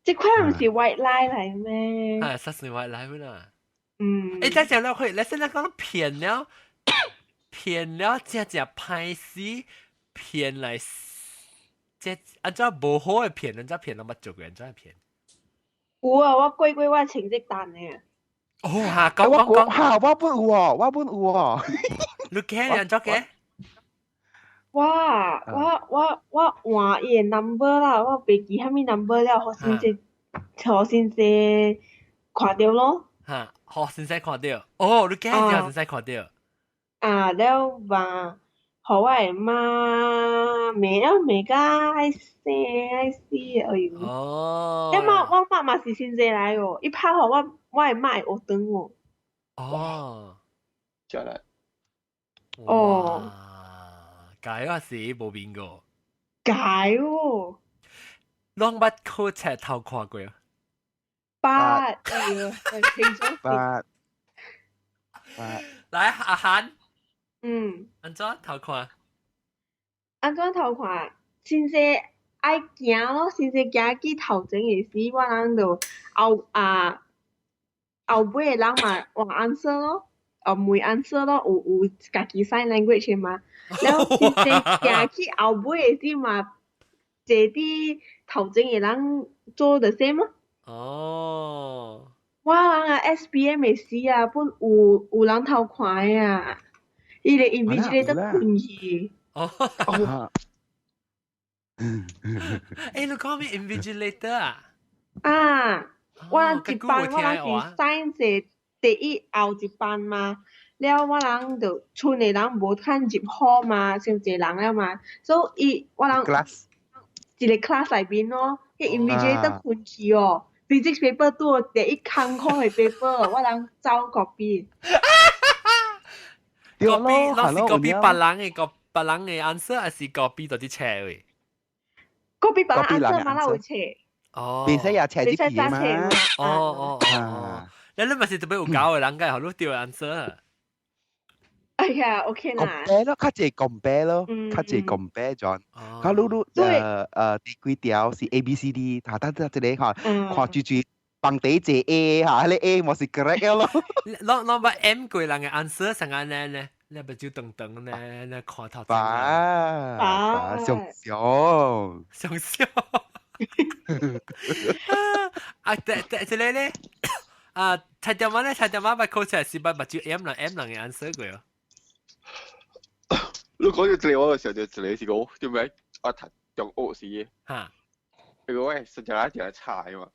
S3: 這款毋是 white lie 來咩？
S1: 啊，實是 white lie 啦。
S3: 嗯。
S1: 欸，再講落去，你現在講騙了，騙了，正正歹勢，騙來，這按怎無好的騙，按怎騙攏捌做過，按怎騙？
S3: 有啊，我過過我成績單的。
S1: 哦，哈，講講講，
S4: 哈，我本有哦，我本有哦。
S1: 你驚按怎嘅？
S3: 我我我我換伊的 number 啦，我袂記啥物 number 了，予先生，予先生看著咯。
S1: 哈，予先生看著，哦，你驚予先生看著。
S3: 啊，了嘛，予我的媽罵了罵甲愛生愛死，哎喲。
S1: 哦。
S3: 了嘛，我媽嘛是先生來哦，伊拍予我我的媽會學長哦。
S1: 哦。
S7: 真係。
S3: 哦。
S1: 解我是無變過。
S3: 解哦。
S1: 攏捌考冊偷看過？
S3: 捌，哎喲，聽咗。
S4: 捌。捌。
S1: 來，阿韓。
S3: 嗯。
S1: 按怎偷看？
S3: 按怎偷看？先生愛行咯，先生行去頭前的時，我人就後啊後尾的人嘛換 answer 咯，哦問 answer 咯，有有家己 sign language 的嘛。了先生行去後尾的時嘛，坐佇頭前的人做 the same 咯。
S1: 哦。
S3: 我人啊 SPM 的時啊，本有有人偷看的啊，伊個 invigilator 困去。
S1: 哦。欸，你講咩 invigilator 啊？
S3: 啊，我人一班，我人是 science 第一後一班嘛，了我人就賰的人無肯入 hall 嘛，傷濟人了嘛，所以我人一個 class 內面咯，彼 invigilator 困去哦，physics paper 拄第一艱苦的 paper，我人走 copy。
S1: copy，攏是 copy 別人的個別人的 answer，還是 copy 到啲冊位
S3: ？copy 別人 answer 嘛，哪有冊？
S1: 哦，
S4: 袂使也冊入去嘛。
S1: 哦哦哦，你你咪是特別有搞的人，該予你對 answer。
S3: 哎呀，OK 啦。
S4: compare 咯，較濟 compare 咯，較濟 compare 咗。較你你第幾條是 A B C D，下得得一個嚇，看住住放第一隻 A 嚇，彼個 A 無是 correct 咯。
S1: 攏攏捌 M 過人的 answer 成安呢呢，你目睭長長呢，你看頭前。
S4: 把把上上
S1: 上上。啊，這這這個咧，啊，菜點仔咧，菜點仔捌考出來是捌目睭 M 人 M 人的 answer 過哦。
S7: 你講到這個，我想到一個是講點解我讀中學時，那個我實在一條差嘛，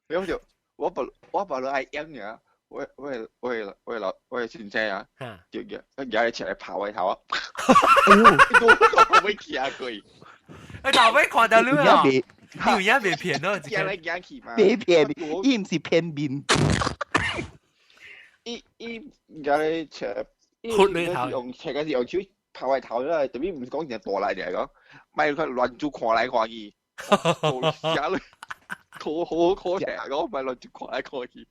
S7: 然後就我不我不落愛演爾，我我我我老我先生啊，就舉舉起來拍我頭啊，
S4: 哎呦，
S7: 我未聽過，
S1: 哎，頭尾看到你啊，你有影袂騙咯，
S7: 行來行去嘛，
S4: 袂騙，伊毋是騙面，
S7: 伊伊舉來起來。
S1: 豁你頭，
S7: 用尺嗰時用手拍我頭啦，特別毋是講真大力嚟講，咪佢亂做看來看去，寫咧，好好可惜講，咪亂做看來看去。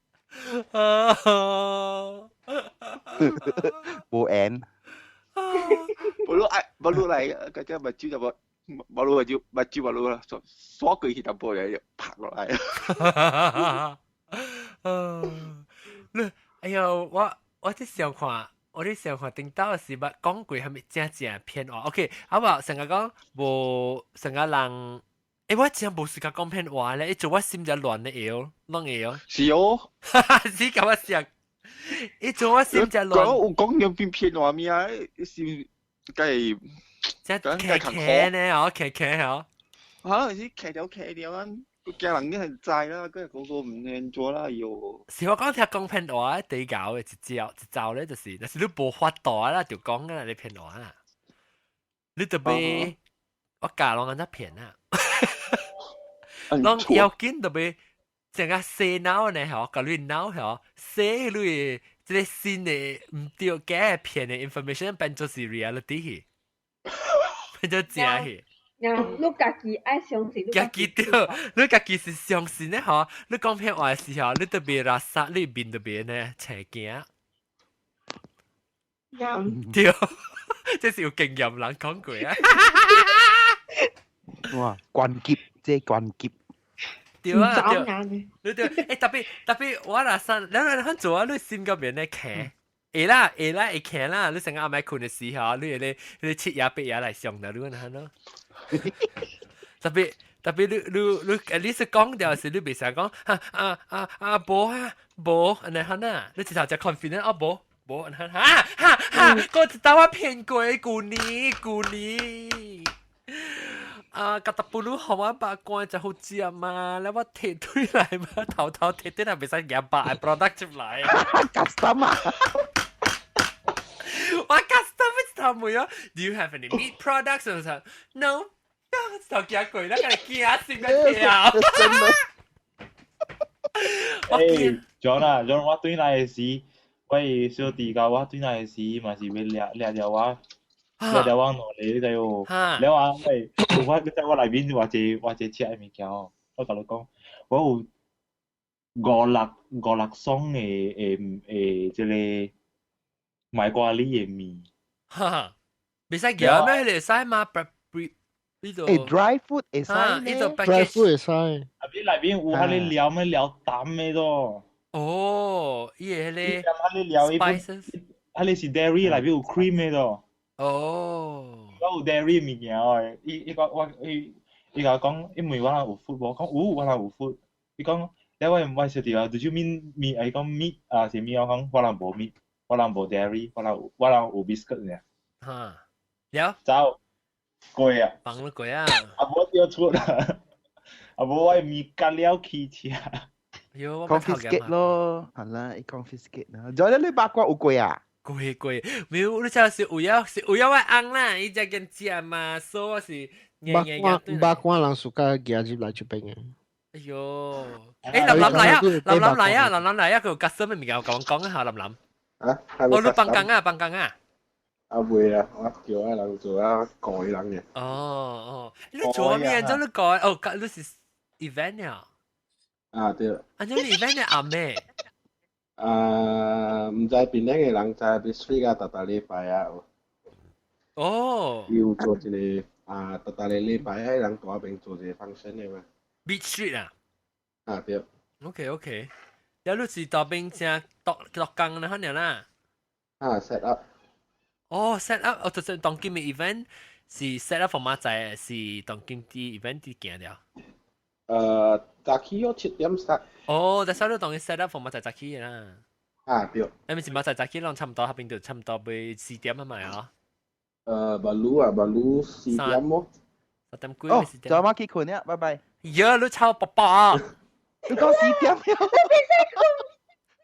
S4: 無緣。
S7: 無路愛，無路來，嗰隻目睭就無，無路目睭目睭無路啦，刷過去淡薄嚟就拍落來。
S1: 你，哎喲，我我佇想看。我咧想看頂到是捌講過啥物正正騙話，OK，啊無成日講無成個人，欸，我真無時間講騙話咧，伊做我心就亂咧會，攏會哦。
S7: 是哦，
S1: 是甲我想，伊做我心就亂。
S7: 講有講兩邊騙話咩啊？是梗係
S1: 真騎騎呢？哦，騎騎哦。
S7: 嚇，是騎條騎條啊！驚人已經知啦，佢個個唔認做啦，又。
S1: 是我講聽講騙話，地搞的一招一招咧，就是，若是你無法度啦，就講啊，你騙話啦，你特別我教攏按怎騙啊？攏要緊特別，成個洗腦呢，吼，共你腦吼，洗你這個新的毋對假騙的 information 變做是 reality 去，變做正去。
S3: 你家己愛相信，
S1: 家己對，你家己是相信的吼，你講騙話的時候，你特別垃圾，你面特別呢邪驚。對，這是有經驗人講過啊。
S4: 哇，關劫，這關劫。
S1: 對啊，對，你對，欸，特別特別，我若生，你你看做啊，你心嗰邊咧騎，會啦會啦會騎啦，你成日暗暝睏的時候，你會咧你7夜8夜來上的，你看咯。特別特別你你你，你是講掉是你袂使講，啊啊啊啊無啊無，按呢款啊，你直頭就 confident 啊無無，按呢哈哈哈，我一道我騙過舊年舊年。啊，甲達布魯予我肉乾就好食嘛，了我提對來嘛，偷偷提對來袂使夾白 product 入來。
S4: Custom 啊！
S1: 我 custom 一頭問啊，Do you have any meat products？我說 No，頭驚過啦，佢驚死個跳。
S4: 真的。
S2: 欸，John 啊，John，我對來的時，我的小弟佮我對來的時，嘛是欲掠掠著我。掠著我兩个，你知無？了啊，喂，我你知我內面偌濟偌濟隻的物件哦。我共你講，我有五六五六種的的的這個賣瓜里的麵。
S1: 哈，袂使夾咩？會使嗎？呢度
S4: 欸，dry food 會使
S1: 呢度
S5: dry food 會使。
S2: 啊，你內面有彼个料咩料淡的咯。
S1: 哦，伊個彼
S2: 個。彼個料
S1: spices，
S2: 彼個是 dairy 內面有 cream 的咯。
S1: 哦，
S2: 我有 dairy 物件哦，伊伊講我伊伊共我講，因為我人有 food 無？講有，我人有 food。伊講，了我我小弟話，Do you mean meat？伊講 meat 啊是 meat，我講我人無 meat，我人無 dairy，我人我人有 biscuit 爾。
S1: 哈，了。
S2: 走，過啊。
S1: 放了過啊。
S2: 啊無掉出啦，啊無我麵割了去食。
S1: 喲
S4: ，confiscate 咯，係啦，confiscate 啦。仲有你八卦有過啊？
S1: 過過，沒有，你知是有影是有影我翁啦，伊只見食嘛，所以我是
S5: 肉乾肉乾人暑假行入來這邊嘅。
S1: 哎喲，欸，林林來啊，林林來啊，林林來啊，佢有夾什麼物件，講講一下林林。
S6: 啊？
S1: 哦，你放工啊，放工啊？
S6: 啊未啊，我叫啊人做啊改人嘅。
S1: 哦哦，你做咩？做你改？哦，你是 event 啊？
S6: 啊對。
S1: 啊，你 event 啊咩？
S6: 啊，毋知邊兩個人知別水啊，逐逐禮拜啊。
S1: 哦。
S6: 要做一個啊，逐逐個禮拜喺人大邊做一個 function 的嘛。
S1: Beach Street 啊？
S6: 啊對。
S1: OK OK，了你是大邊正落落工啦，可能啦。
S6: 啊，set up。
S1: 哦，set up，哦，就是當今嘅 event 是 set up for 馬仔，是當今啲 event 啲行了。
S6: 早起要7點 start。
S1: 哦，但係你當佢 set up for 馬仔早起啦。
S6: 啊對。
S1: 因為是馬仔早起，攏差唔多，嗰邊就差唔多欲4點啊嘛啊。
S6: baru 啊，baru 4點咯。
S1: 4點幾？
S4: 哦，就媽去睏啦，拜拜。
S1: 呀，你臭爸爸！
S4: 你講4點了？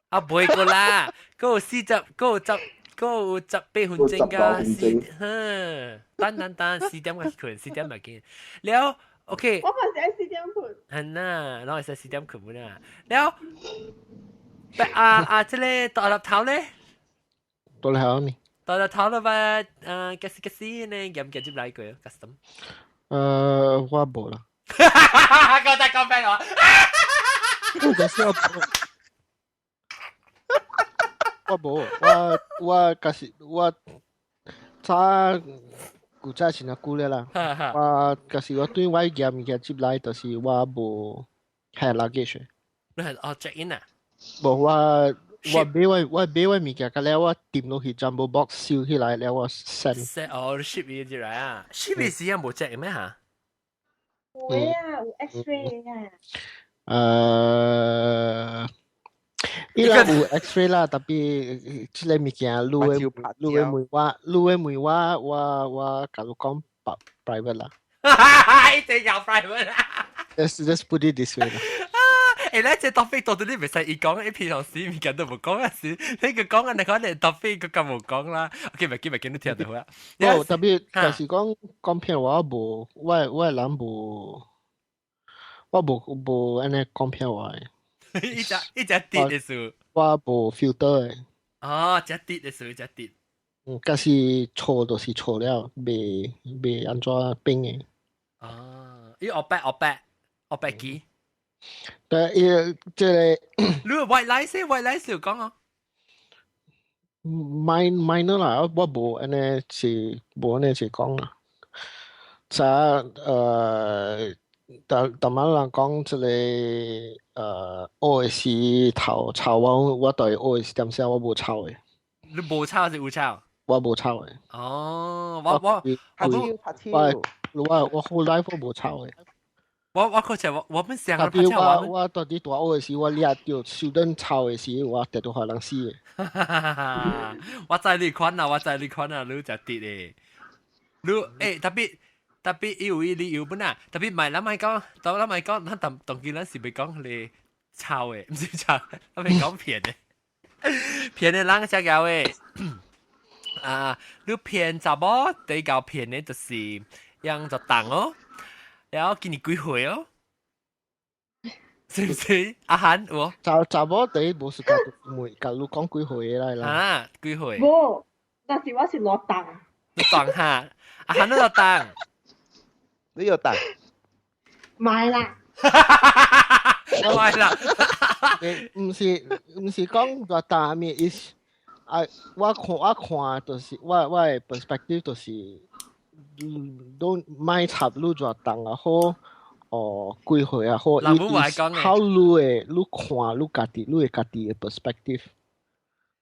S1: 啊，袂過啦，嗰有四十，嗰有十，嗰有18分鐘㗎，四，哼，等等等，四點去睏，四點咪見。了，OK。
S3: 我嘛是愛4點睏。
S1: 係啦，我係使四點睏啦。了，啊啊，這個大粒頭咧？
S5: 大粒頭呢？
S1: 大粒頭了吧？啊，幾時幾時呢？夾唔夾接來過？custom？
S5: 我無啦。
S1: 夠大講俾我。
S5: 我是我我無，我我假是我早古早是若久了啦。我假是我對我夾物件接來，就是我無係 luggage。
S1: 你係哦 check in 啊？
S5: 無我我買我我買我物件，佮了我抌落去 jumbo box 收起來了，我 send。
S1: send 哦，ship 伊入來啊？ship 的時間無 check 咩嚇？
S3: 有啊，有 X-ray 啊。
S5: 伊拉有 X-ray 啦，特別這个物件，你會你會問我，你會問我，我我共你講 private 啦。
S1: 一定有 private 啦。
S5: Let's put it this way 啦。
S1: 欸，咱這 topic 到底你袂使伊講，伊平常時物件都無講啊，是你個講啊，你講你 topic 佢咁無講啦。OK，袂緊袂緊，你聽到好啊。
S5: 哦，特別就是講講騙話無，我我人無，我無無按呢講騙話的。
S1: 一隻一隻跌的數。
S5: 我無 filter 的。
S1: 哦，只跌嘅水，只跌。
S5: 嗯，假是錯就是錯了，袂袂按怎變嘅。
S1: 哦，伊學白學白學白機。
S5: 但伊這個，
S1: 你 white lie 先，white lie 先講啊。
S5: Minor 啦，我無按呢是無按呢是講啦。就逐逐擺人講這個學的時頭抄我，我對學的時點寫我無抄的。
S1: 你無抄是有抄？
S5: 我無抄的。
S1: 哦，我我
S5: 我我我 whole life 我無抄的。
S1: 我我嗰時我我本成
S5: 特別我我到底大學的時，我掠著 student 抄的時，我直都予人死的。
S1: 我知你款啊，我知你款啊，你就跌的。你特別特別有伊理由本啊，特別唔係咱咪講，當咱咪講，咱當當今咱是袂講你抄的，毋是抄，咱咪講騙的，騙的人才搞的。啊，你騙查某比較騙的就是樣就當哦。然後今年幾歲哦？是唔是？阿韓有？
S5: 查查某第一無是甲問，甲你講幾歲來啦？
S1: 啊，幾歲？
S3: 無，但是我是落檔。
S1: 你檔哈？阿韓你落檔？
S4: 你有檔？
S3: 買啦！
S1: 買啦！
S5: 毋是毋是講落檔面意思啊？我看我看就是我我的 perspective 就是。都莫插你偌重也好，哦，幾歲也好，伊考慮的，你看你家己，你的家己的 perspective。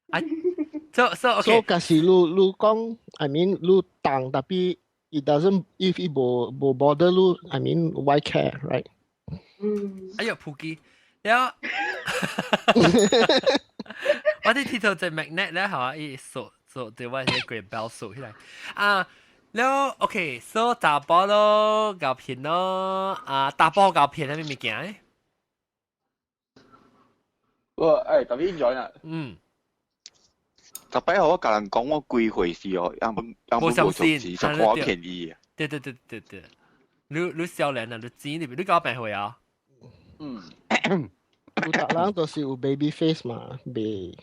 S1: 啊，so so
S5: OK。所以假使你你講，I mean 你重 tapi it doesn't if 伊無無 bother 你，I mean why care right？
S3: 嗯。
S1: 哎呀，普基，了，我啲鐵頭隻 magnet 咧，嚇，伊鎖鎖對我啲個 bell 鎖起來啊。了，OK，so 查埔咯，𠢕騙咯，啊，查埔𠢕騙係咩物件？
S7: 我誒特別 enjoy 啊。逐擺我共人講我幾歲時哦，人人無相信，就看我便宜。
S1: 對對對對對，你你少年啊，你錢你你搞病歲啊？
S7: 嗯。
S5: 有逐人都是有 baby face 嘛，袂。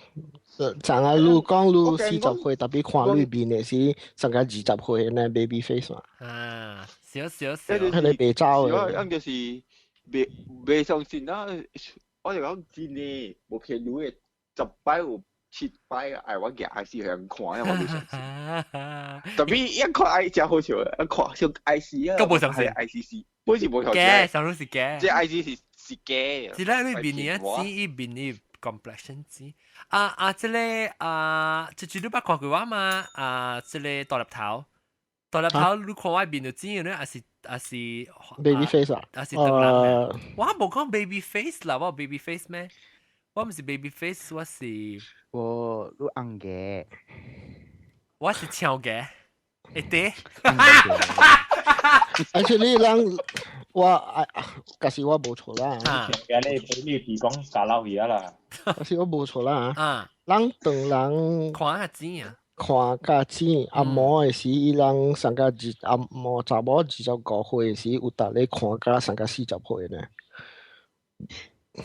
S5: 像啊，你講你40歲，特別看你面的是上個20歲那 baby face 嘛。
S1: 啊，少少少。
S5: 佢哋袂走
S7: 的。樣就是袂袂相信啦，我就講真的，無騙你的，10擺有7擺愛我舉還是予人看，我袂相信。特別一看愛真好笑，一看像 I C 啊，
S1: 都無相信
S7: I C C，本是無相信。
S1: 假，上路是假。
S7: 這 I C 是是假。
S1: 是咧，你面呢錢，伊面呢 complexion 錢。啊啊，這個啊，這這你捌看過我嘛？啊，這個大粒頭，大粒頭，你看我面就知咧，還是還是
S5: baby face 啊？
S1: 還是唐人？我無講 baby face 啦，我 baby face 咩？我毋是 baby face，我是
S4: 我你紅嘅，
S1: 我是長嘅，會對。
S5: Actually，人我啊，假使我無錯啦。
S2: 長嘅你你比講假老魚啦。
S5: 假使我無錯啦。
S1: 啊。
S5: 人當人
S1: 看較錢啊。
S5: 看較錢，阿毛的時，伊人上個二阿毛查某25歲時，有逐咧看甲上個40歲呢。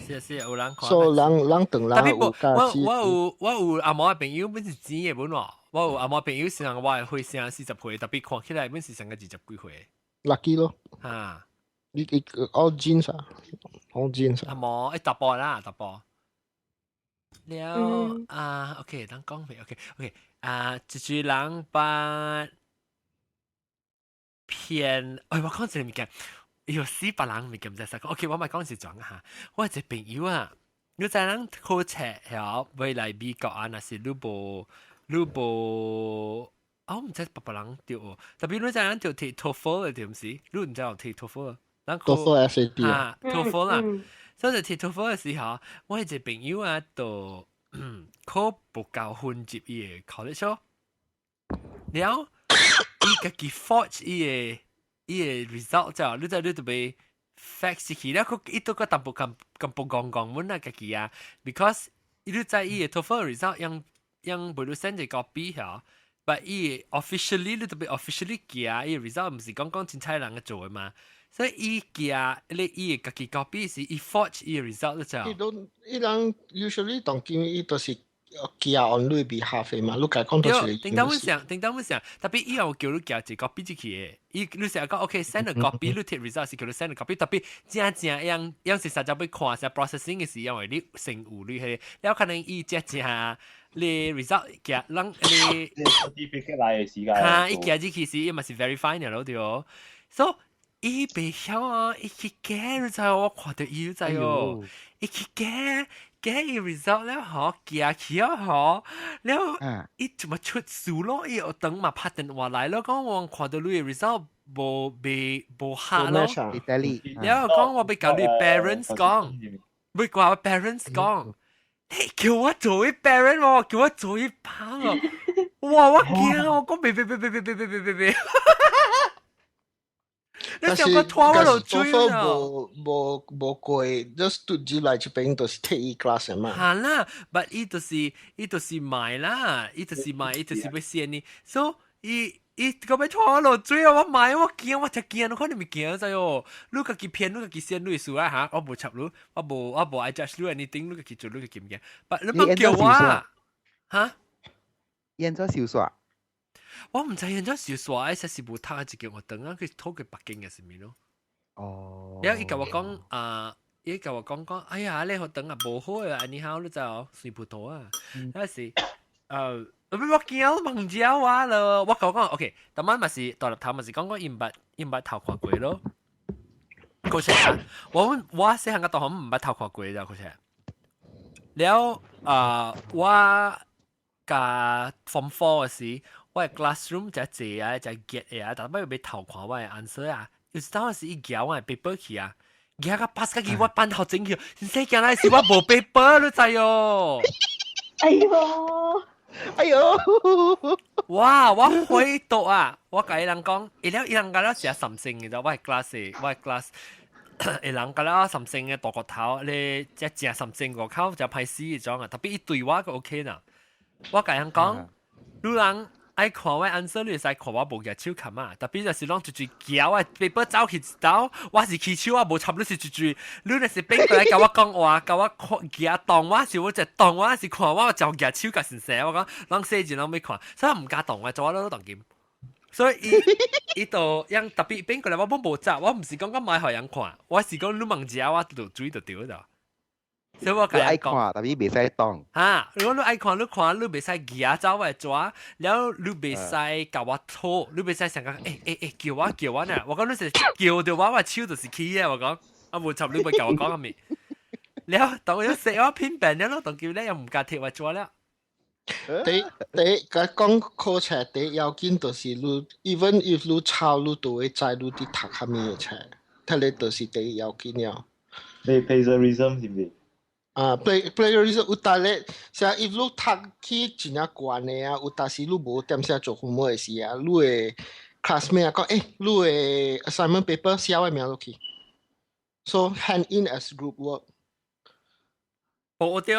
S1: 是是，有人看。
S5: 所以人人當人有
S1: 我我有我有阿毛的朋友，本是錢的本喎。我有阿毛朋友是人我的歲聲40歲，特別看起來本是上個20幾歲。
S5: Lucky 咯。
S1: 啊。
S5: 你你 all genes 啊，all genes
S1: 阿毛一查埔啦，查埔。了啊，OK，咱講未？OK OK 啊，一句人把騙，哎，我講一個物件，哎喲，死別人物件毋知啥講。OK，我咪講是怎啊？我有一個朋友啊，你知人考冊曉未來美國啊，若是你無你無，啊，我毋知別別人著，特別你知人著提 TOEFL 的對毋是？你毋知有提 TOEFL？人
S5: TOEFL SAT
S1: 啊，TOEFL 啦。所以提 TOEFL 的時候，我有一個朋友啊，就考無夠分入伊個 college 咯。了，伊家己 forge 伊個伊個 result 之後，你知你就被 fax 去了，佢伊都個淡薄咁咁薄講講阮啊家己啊，because 伊你知伊個 TOEFL result 用用袂你 send 一個 copy 嚇，but 伊 officially 你特別 officially 寄伊個 result 毋是講講凊彩人個做的嘛。所以伊寄你伊家己 copy 是伊 forge 伊個 result 就。
S5: 伊都伊人 usually 當今伊都是寄 on 你 behalf 嘛，你家講到是。
S1: 頂當阮想，頂當阮想，特別以後叫你寄一個 copy 入去的，伊你成日講 OK send a copy，你貼 result 是叫你 send a copy，特別正正樣樣是實在欲看下 processing 嘅時，因為你成有你彼個，了可能伊正正你 result 寄人你
S2: certificate 來嘅時間。
S1: 哈，伊寄入去時，伊嘛是 verify 呢咯對哦，所以伊袂曉啊，伊去假你知我看著伊你知哦，伊去假。假伊 result 了嗬，寄去了嗬，了伊怎麼出事咯？伊學堂嘛拍電話來咯，講我看到你 result 無未無合咯，了講我欲共你 parents 講，欲共我 parents 講，你叫我做伊 parent 喎，叫我做伊爸哦，哇！我驚，我講別別別別別別別別別。你想個拖我落水啊！
S5: 無無無過，just 嘟入來這邊就是提伊 class 嘛。
S1: 係啦，but 伊就是買啦，伊就是買，伊就是欲先呢。所以伊伊個欲拖我落水啊！我買我驚，我真驚，你看你咪驚知哦。你家己騙，你家己先你輸啊嚇！我無插你，我無愛 judge 你，anything 你家己做，你家己驚。but 你莫叫我嚇？
S4: 演咗小說。
S1: 我毋知演咗小說，哎，實是無讀一間學堂啊，佢討過北京嘅是咪咯？
S4: 哦。
S1: 然後伊共我講啊，伊共我講講，哎呀，你學堂啊無好啊，你好，你知哦，水葡萄啊，那是，我驚問者我咯，我共我講，OK，逐擺嘛是大粒頭嘛是講講伊毋捌偷看過咯。嗰時啊，我我細漢個大學毋捌偷看過咋，嗰時。了啊，我共 form four 嘅時，我嘅 classroom 就濟啊，就結嘅啊，逐擺欲偷看我嘅 answer 啊，有時當時伊舉我嘅 paper 去啊，舉個 pass 個去我班頭前去，先生驚來是我無 paper 你知哦。
S3: 哎喲，
S4: 哎喲，
S1: 哇！我回到啊，我共伊人講，伊了伊人共了食三星嘅，我係 class，我係 class。伊人共了三星嘅大骨頭，你只食三星外口就歹死迄種啊，特別伊對我個 OK 啦。我共人講，你人愛看我 answer，你會使看我無舉手冚啊。特別就是攏直直舉我 paper 走去一兜，我是起手我無插你是直直，你若是變過來共我講話，共我看舉當我是我就當我是看我就舉手共先生，我講攏細陣攏欲看，所以我毋敢動我做我攏當金。所以伊伊就樣特別變過來，我本無執，我毋是講講買予人看，我是講你問一下我就注意就對咗。所以我共
S4: 愛看，特別袂使動。
S1: 哈，如果你愛看，你看，你袂使舉走我的紙，了你袂使共我討，你袂使想講，欸欸欸，叫我叫我呢？我講你是叫著我，我手就是起的。我講，啊無插你袂共我講啥物。了，當我寫我偏病了咯，當叫你又毋敢提我紙了。
S5: 第第共講考冊第一要緊就是你，even if 你抄你都會知你佇讀啥物的冊，彼个就是第一要緊了。
S2: 你 plagiarism 是毋是？
S5: 啊，plagiarism 有逐咧，像 if 你讀去真正懸的啊，有當時你無點寫做 homework 的時啊，你的 classmate 啊講，欸，你的 assignment paper 寫我名落去，so hand in as group work。
S1: 哦對。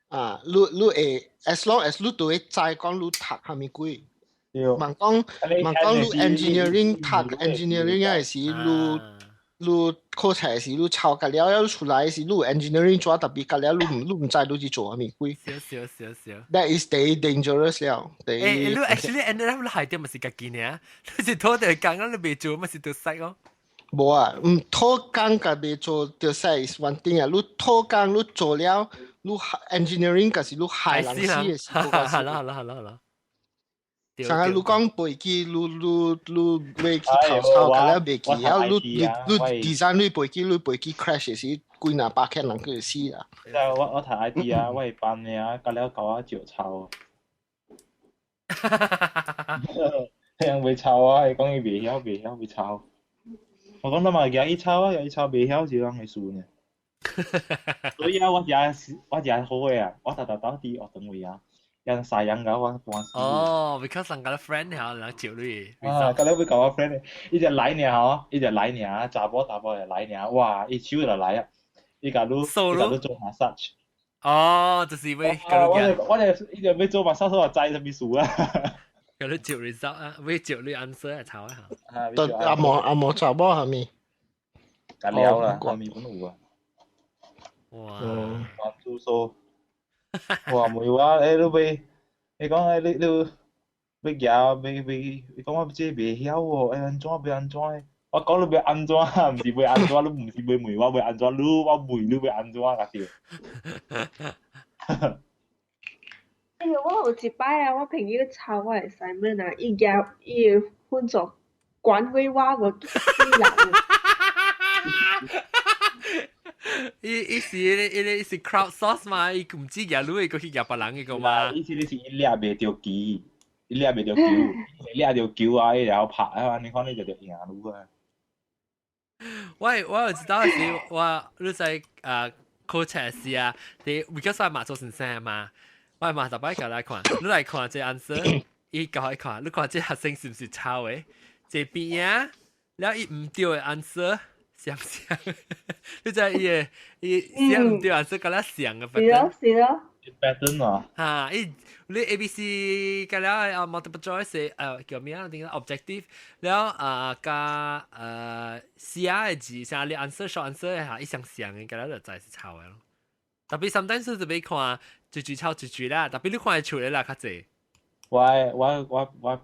S5: 啊，你你會 as long as 你都會知講你讀啥物鬼，問講問講你 engineering 讀 engineering 的時，你你考冊時你抄甲了了出來時，你有 engineering 紙特別甲了，你毋你毋知你是做啥物鬼。
S1: 少少少少。
S5: That is 第 dangerous 了。
S1: 欸，你 actually end up 你害點嘛是家己爾，你是討著工啊，你袂做嘛是著使哦。
S5: 無啊，毋討工共袂做著使 is one thing 啊，你討工你做了，你 engineering 就是你害人死的時候。
S1: 好啦好啦好啦好啦。
S5: 上個你講背記，你你你袂去偷抄，共了袂記，啊，你你你 design 你背記，你背記 crash 時，幾若百千人去死啦。
S2: 我我讀 IT 啊，我會班的啊，共了共我照抄。人袂抄啊，伊講伊袂曉袂曉袂抄。我講咱嘛舉伊抄啊，舉伊抄袂曉是人的事呢。所以啊，我食我食好的啊，我逐逐鬥佇學堂位啊。人曬人㗎，我半死。
S1: 哦，because 人家 friend 嚇，人照你。
S2: 啊，佮了欲共我 friend，伊就來爾吼，伊就來爾，查某查某就來爾，哇，伊手就來啊，伊共你，伊共你做 massage。
S1: 哦，就是欲。
S2: 我就我就伊就欲做 massage，我知啥物事啊。
S1: 共你照 result 啊，欲照你 answer 來抄一下。
S5: 阿毛阿毛查某係咪？
S2: 共了啦，阿咪本有啊。
S1: 哇！
S2: 做數。我問我你欲，你講你欲夾欲欲，你講我這袂曉喎，按怎欲按怎？我講你欲按怎，毋是欲按怎，你毋是欲問我欲按怎，你我問你欲按怎甲對。
S3: 哎呦，我有一擺啊，我朋友抄我 assignment 啊，伊夾伊的分數懸過我無幾人。
S1: 伊是 crowd source 嘛，伊唔知夾你，佢去夾別人嘅個嘛。
S2: 意思你是伊掠袂著球，伊掠袂著球，掠著球啊！伊然後拍啊，你看你就著贏你啊。
S1: 我有知道是我你在啊考測時啊，你 because 我嘛做先生嘛，我嘛特擺教來看，你來看這 answer，伊教伊看，你看這學生是毋是抄的？這邊啊，了伊毋對的 answer 像像，你知伊的伊寫毋對 answer 甲咱像嘅。
S3: 是咯是咯。
S2: pattern 啊。
S1: 嚇！伊你 A、B、C 甲了啊 multiple choice 叫咩啊？點 objective 了啊加寫的字，像你 answer short answer 嚇，伊相像嘅，甲了就知是抄的咯。特別 sometimes 就欲看一句抄一句啦，特別你看會出來啦較濟。
S2: 我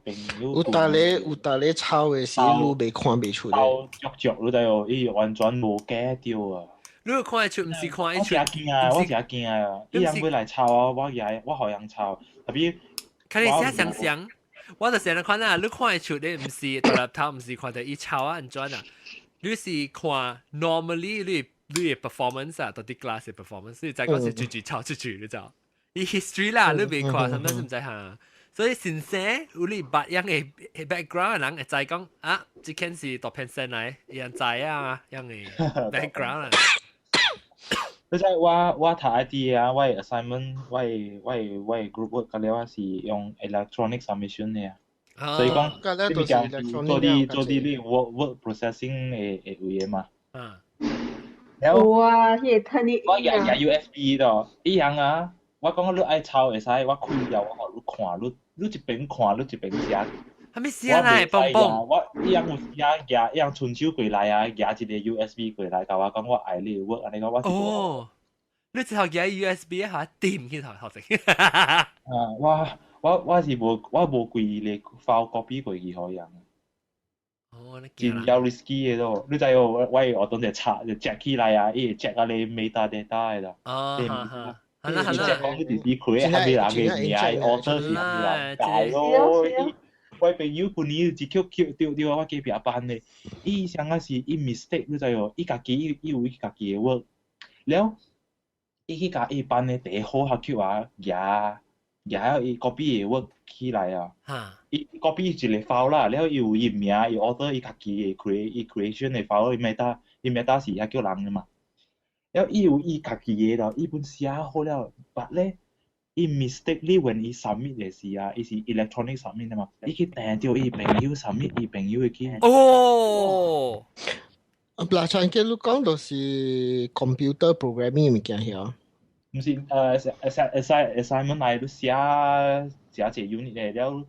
S2: 朋友
S5: 有逐個抄的時，你袂看袂出來。
S2: 抄足足你知哦，伊完全無假掉啊！
S1: 你有看會出，毋是看會出。
S2: 我誠驚啊！我誠驚啊！伊人欲來抄啊，我也我予人抄，特別。
S1: 看你寫相像，我就成日看啊，你看會出，你毋是獨立頭，毋是看著伊抄啊按怎啊？你是看 normally 你的 performance 啊，到底 class 的 performance，你知講是句句抄句句，你知？伊 history 啦，你袂看，啥物都毋知哈。所以先生有你捌樣的 background 的人會知講啊，這件是大騙生來，伊人知啊，樣的 background 啊。
S2: 你知我讀 IT 啊，我的 assignment，我的 group work 甲了我是用 electronic submission 的啊，所以講，你物件是做啲你 word processing 的位的嘛。
S3: 有啊，彼個 Turnitin
S2: 我也也 USB 的，伊樣啊，我講你愛抄會使，我開了我予你看，你一邊看，你一邊寫。
S1: 還沒寫來，蹦蹦。
S2: 我伊樣有時啊，舉伊樣伸手過來啊，舉一個 USB 過來，共我講我愛你 work，按呢講我是。
S1: 哦，你之後舉 USB 下掂去頭頭前。
S2: 啊，我是無我無規個 file copy 過去予人。
S1: 哦，你
S2: 真有 risky 的咯，你知哦，我會學當就插就 check 起來啊，伊會 check 啊你 metadata 的啦。
S1: 哦，哈哈。係啦
S2: 係啦。講你直接開下面人嘅名，author 是啥物人，大咯。我朋友舊年一叫叫對對我隔壁班的，伊啥個是伊 mistake，你知哦？伊家己伊有伊家己的 work，了伊去共伊班的第一好學級啊，舉舉伊 copy 的 work 起來啊。伊 copy 一個 file 啦，了伊有伊名，伊 author 伊家己的 create 伊 creation 的 file，伊 meta 伊 meta 是遐叫人的嘛。了伊有伊家己的咯，伊本寫好了，but 咧，伊 mistakenly when 伊 submit 的時啊，伊是 electronic submit 的嘛，伊去訂著伊朋友 submit 伊朋友的去。
S1: 哦。
S5: 嗱，像叫你講就是 computer programming 物件曉。
S2: 毋是assign assignment 來你寫寫一個 unit 的了，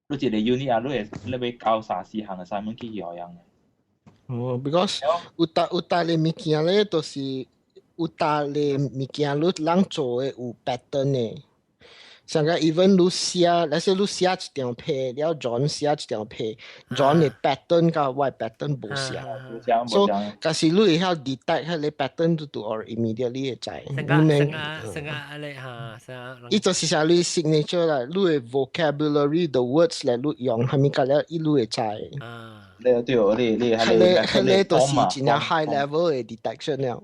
S2: 你一個 unit 啊，你會你欲交三四項 assignment 去予人。
S5: 哦，because 有逐個物件咧，就是有逐個物件你人做的有 pattern 的。像個 even 你寫，let's say 你寫一張皮，了 John 寫一張皮，John 的 pattern 佮我 pattern 無相。所以，假使你會曉 detect 彼個 pattern，就就 or immediately 會知。
S1: 成個成個成個啊你嚇成個。
S5: 伊就是啥你 signature 啦，你的 vocabulary the words 咧，你用啥物個了，伊你會知。
S2: 你對你
S5: 彼個就是真正 high level 的 detection 了。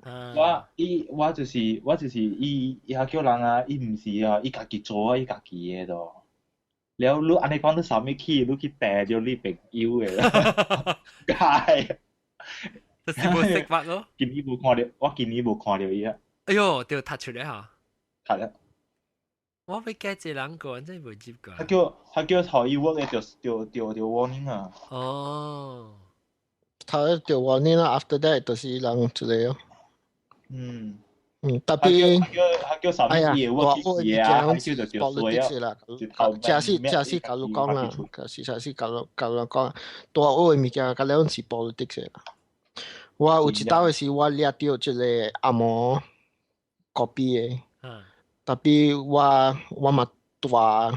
S2: 我就是伊伊遐叫人啊，伊毋是啊，伊家己做啊，伊家己的咯。了你按呢講你啥物去，你去訂著你朋友的啦。解。
S1: 就是無識法咯。
S2: 今年無看著，我今年無看著伊啊。
S1: 哎喲，對，讀出來嚇。
S2: 讀了。
S1: 我欲 get 一人過，真係袂接過。
S2: 他叫予伊 work 的就 warning 啊。
S1: 哦。
S5: 他就 warning 啦，after that 就是人出來咯。特別，
S2: 他叫啥物嘢 work 嘢啊，他叫就就衰啊。
S5: 這是假如講啦，這是假如講，大學的物件，甲了是 politics 啦。我有一道的是我掠著這個紅毛 copy 的。特別我嘛大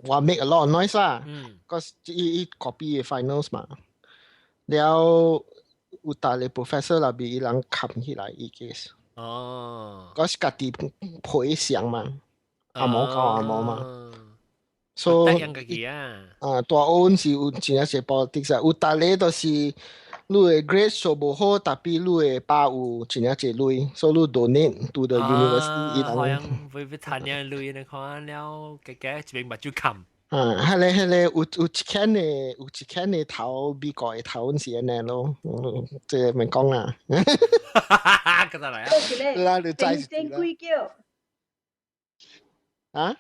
S5: 我 make a lot of noise 啦，個伊 copy finals 嘛，了有逐个 professor 內邊伊人冚起來伊 case。
S1: 哦，
S5: 嗰是家己賠償嘛，阿毛講阿毛嘛。所
S1: 以
S5: 啊，大學是有真正是 politics 啊，有逐个都是你的 grade 數無好，特別你的爸有真正濟鐳，所以你 donate to the university 伊人。
S1: 好像會會趁啲鐳，你看了，加加一邊目睭冚。
S5: 啊，彼個有一間的頭，美國的頭是按呢咯，這個免講啦。
S1: 嗰度來啊！
S5: 啦，你知
S3: 正幾叫？
S5: 啊？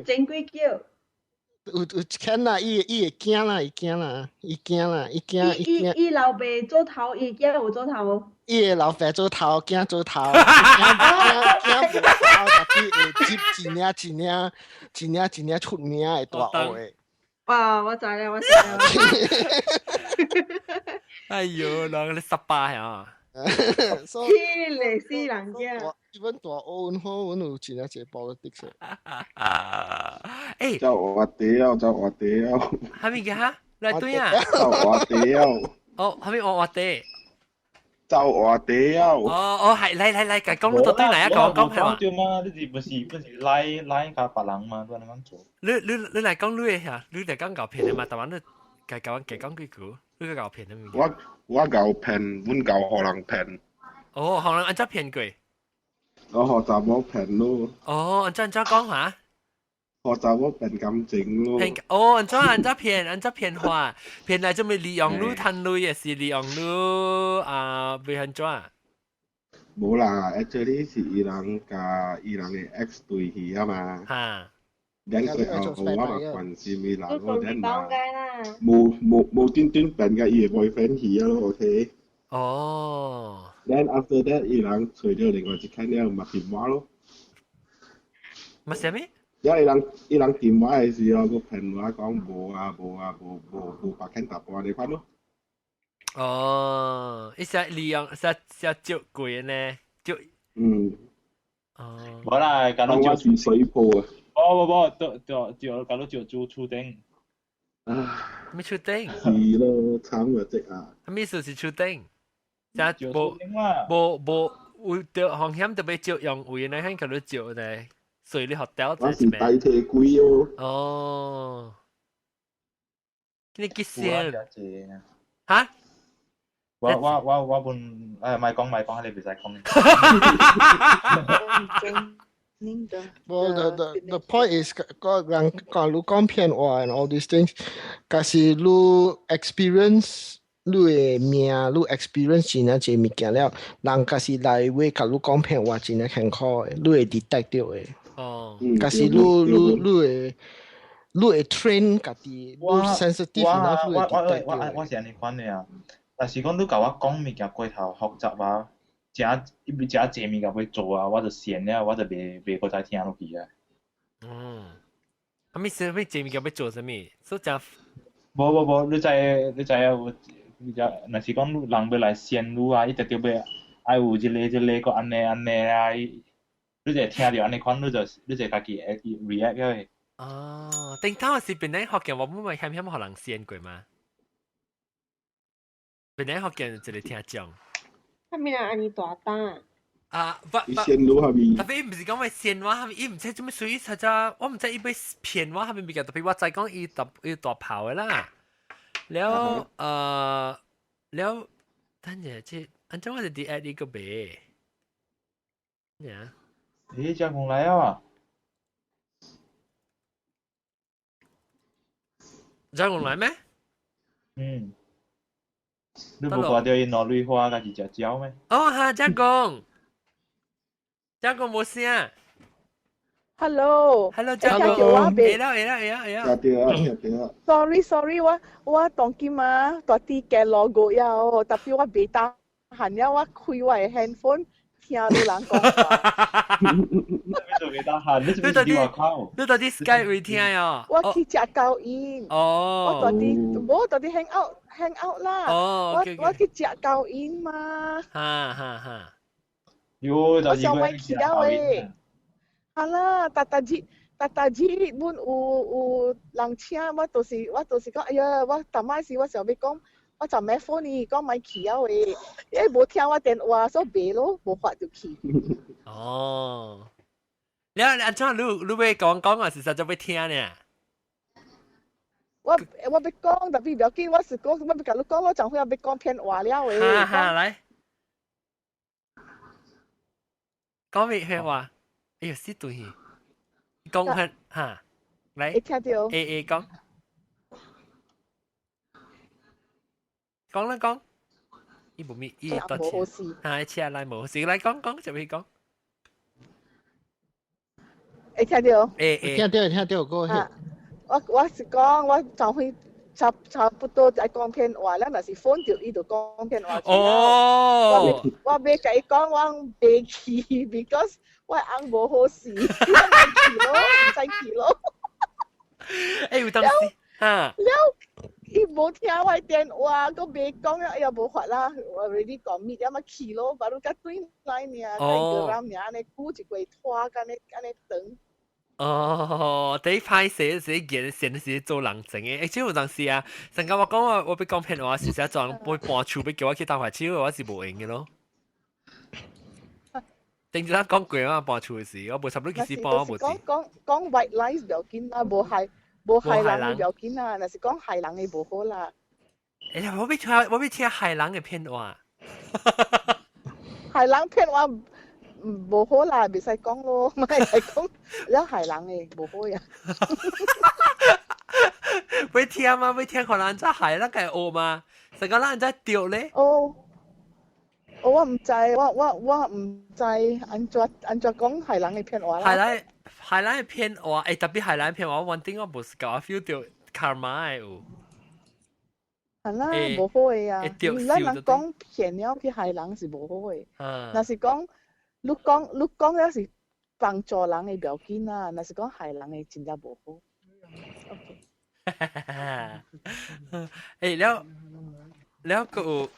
S3: 正幾叫？
S5: 有一間啦，伊會驚啦，伊驚啦，伊驚啦，伊驚伊驚。
S3: 伊老爸做頭，伊囝有做頭無？
S5: 伊的老爸做頭，囝做頭，囝無頭，特別會接一領一領一領一領出名的大學的。
S3: 哇！我知啦，我知啦。
S1: 哎喲，人你十八啊！
S5: 所
S3: 以歷史人囝。
S5: 阮大學阮好，阮有真正濟 politics。
S1: 欸，
S6: 走活地啊，走活地啊！
S1: 蝦米嘅哈？來對啊！
S6: 走活地啊！
S1: 哦，蝦米活活地？
S6: 走活地啊！
S1: 哦哦，係，來來來，講到對嚟啊，講講係嘛？
S2: 對嘛？你是不是拉拉甲別人嘛？你按呢做？
S1: 你來講你的嚇，你來講𠢕騙的嘛？台灣你家講家講幾句，你個𠢕騙的物件？
S6: 我𠢕騙，阮𠢕予人騙。
S1: 哦，予人按怎騙過？
S6: 我予查某騙咯。
S1: 哦，按怎按怎講嚇？
S6: 予查某騙感情咯。
S1: 騙哦，按怎按怎騙？按怎騙法？騙來做咩利用你趁鐳，抑是利用你啊？欲按怎？
S6: 無啦，actually 是伊人共伊人的 ex 對戲啊嘛。
S1: 哈。
S6: 咱最後我嘛關心伊人，我咱嘛無端端變共伊的 boyfriend 去啊咯，OK。
S1: 哦。
S6: Then after that，伊人揣著另外一間了，嘛電話咯。
S1: 嘛啥物？
S6: 因為伊人電話的時候，閣騙我講無啊無啊無無無白牽淡薄仔款咯。
S1: 哦，伊說利用說說借過呢，借。
S6: 嗯。
S1: 哦。
S2: 無啦，假如
S6: 我是水泡啊。
S2: 無無無，對對對，假如借住厝頂。
S6: 啊。
S1: 咩厝頂？
S6: 是咯，慘啊！這啊。
S1: 咩意思是厝頂？就無無無有著風險，特別借用位呢，肯佮你借呢，所以你學掉
S6: 我是代替鬼哦。
S1: 哦，你幾時？哈？
S2: 我本誒，莫講莫講，你袂使講。
S5: Well, the point is 個人講你講騙話 and all these things，假是你 experience 你的命，你 experience 真正濟物件了，人假是來話共你講騙話真正艱苦的，你會 detect 著的。
S1: 哦。
S5: 假是你會 train 家己，你 sensitive enough 你會 detect
S2: 我是按呢款的啊，若是講你共我講物件過頭複雜啊，誠伊誠濟物件欲做啊，我就閒了，我就袂閣再聽落去啊。
S1: 嗯，啥物啥物濟物件欲做啥物？所以誠。
S2: 無無無，你知影有？若是講人欲來仙你啊，伊特著欲愛有這个這个閣按呢按呢啊，你就聽著按呢款，你就家己會 react 個。
S1: 哦，頂頭是檳城福建，我本來險險予人仙過嘛。檳城福建一个聽眾。
S3: 啥物人按呢大膽？
S1: 啊，不不，
S6: 仙你蝦米？
S1: 特別伊毋是講欲仙我，蝦米伊毋知做咩水，實在我毋知伊欲騙我蝦米物件，特別我知講伊大伊大炮的啦。了了，等下這按怎我就佇 add 伊個袂？呀？
S2: 咦，張公來啊！
S1: 張公來咩？
S2: 嗯。你無看著伊攞蕊花家己食蕉咩？
S1: 哦哈，張公，張公無聲。
S8: Hello。
S1: Hello，張公。會啦會啦會啦會啦。
S6: 聽著啊聽著啊。
S8: Sorry sorry，我當今啊，蹛佇街路過了，特別我袂得閒了，我開我的 handphone 聽你人講話。
S2: 你做袂得閒，你是毋是佇外口？
S1: 你蹛佇 Skype 位聽喲。
S8: 我去食狗煙。
S1: 哦。
S8: 我蹛佇無蹛佇 hang out hang out 啦。
S1: 哦。
S8: 我去食狗煙嘛。
S1: 哈哈哈。
S2: 喲，
S8: 我想歪去了喂。啦，逐逐日逐逐日，阮有人請我，就是講，哎呀，我逐擺時我想欲講，我就買 phone 伊講莫去了的，伊無聽我電話，所以袂咯，無法就去。
S1: 哦，你按怎你欲講講啊，事實就欲聽呢？
S8: 我欲講，特別不要緊，我是講，我欲共你講，我昨昏欲講騙話了的。
S1: 哈哈，來，講咩騙話？哎呦，死對去，講騙哈，來，
S8: 會聽著。
S1: 會講，講啦講，伊無咪伊多車，哈，車來無事，來講講就欲講。
S8: 會聽著。
S1: 會會。
S5: 聽著聽著，go ahead。
S8: 我是講，我昨昏差不多愛講騙話，咱若是 phone 著伊就講騙話。
S1: 哦。
S8: 我欲共伊講，我袂去，because 我翁無好勢，我袂去咯，毋使去咯。
S1: 欸，有當時哈。
S8: 了，伊無聽我電話，閣袂講了，哎呀無法啦，我 already 講咪了嘛去咯，巴魯較對來爾，個人爾按呢久一過拖，按呢按呢長。
S1: 哦，第一歹勢是見現是做人情的，欸，這有當時啊，上個我講我欲講騙話，是寫裝會搬厝欲叫我去鬥下手，我是無閒的咯。頂陣講過嘛，搬厝的時，我無差不多幾時搬，我無知。
S8: 講講講 white lies 不要緊啦，無害人的不要緊啦，若是講害人的無好啦。
S1: 欸，我欲聽害人的騙話。
S8: 害人騙話。無好啦，袂使講咯，莫使講了害人的，無好呀。
S1: 欲聽嗎？欲聽看人怎害，咱該學嗎？成個咱怎著咧？
S8: 哦，我毋知，我毋知按怎講害人的騙話啦。
S1: 害人的騙話，欸，特別害人騙話，我穩定我無是共我 feel 著 karma 的有。
S8: 係啦，無好的啊！咱人講騙了去害人是無好的。若是講。你講了是幫助人的不要緊啦，若是講害人的真正無好。OK。
S1: 欸，了了，閣有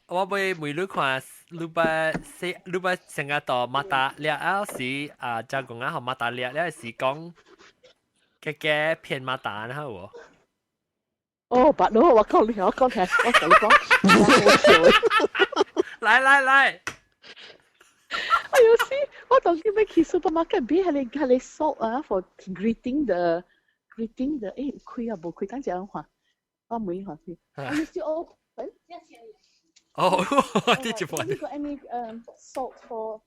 S1: 我欲問你看，你捌說你捌成日到馬達了後時啊，加工啊，予馬達了了時講，加加騙馬達然後無？
S8: 哦，捌咯，我講你，我講聽，我共你講，
S1: 來來來。
S8: 哎呦死！我當今欲去 supermarket 買彼個 salt 啊，for greeting the 欸開啊無開，等陣我看，我問伊看先。Are you still open？
S1: 哦，這一半。
S8: You got any salt for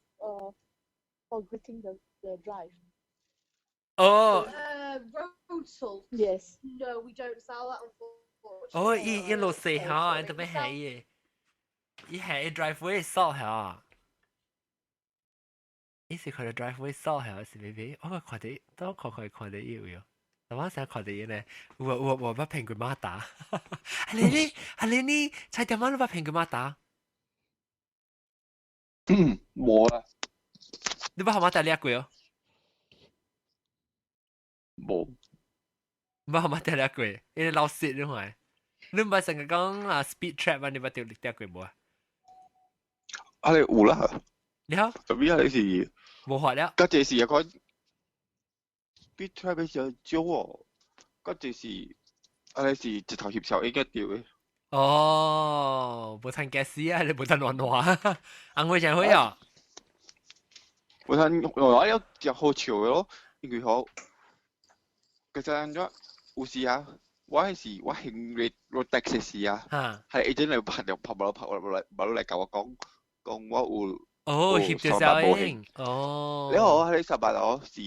S8: greeting the drive？
S1: 哦。
S9: Road salt.
S8: Yes.
S9: No, we don't sell that, unfortunately.
S1: 哦，伊一路四下，特別係伊，伊係 driveway salt 下。伊是看著 driveway salt 下是咪咪？我看著，都看看看著伊有喲。我成日看著伊呢，有有有捌騙過馬達。係你係你，菜店仔你捌騙過馬達？
S7: 嗯，無啦。
S1: 你捌予馬達掠過哦？
S7: 無。
S1: 捌予馬達掠過，伊老實你看。你毋捌成日講啊 speed trap 啊，你捌著掠過無啊？
S7: 啊，你有啦。
S1: 你好。
S7: 特別係是。
S1: 無法了。
S7: 嗰這是一個 speed trap 是少哦，嗰這是啊，你是一頭翕相應該著的。
S1: 哦，無趁驚死啊！你無趁亂話，紅會真會哦。
S7: 無趁我有真好笑的咯，因為吼，其實按怎有時啊，我彼時我還 road tax 時啊，係 agent 來拍就拍無拍無來無來共我講講我有
S1: 哦，翕著小影哦。
S7: 你好，喺十八號是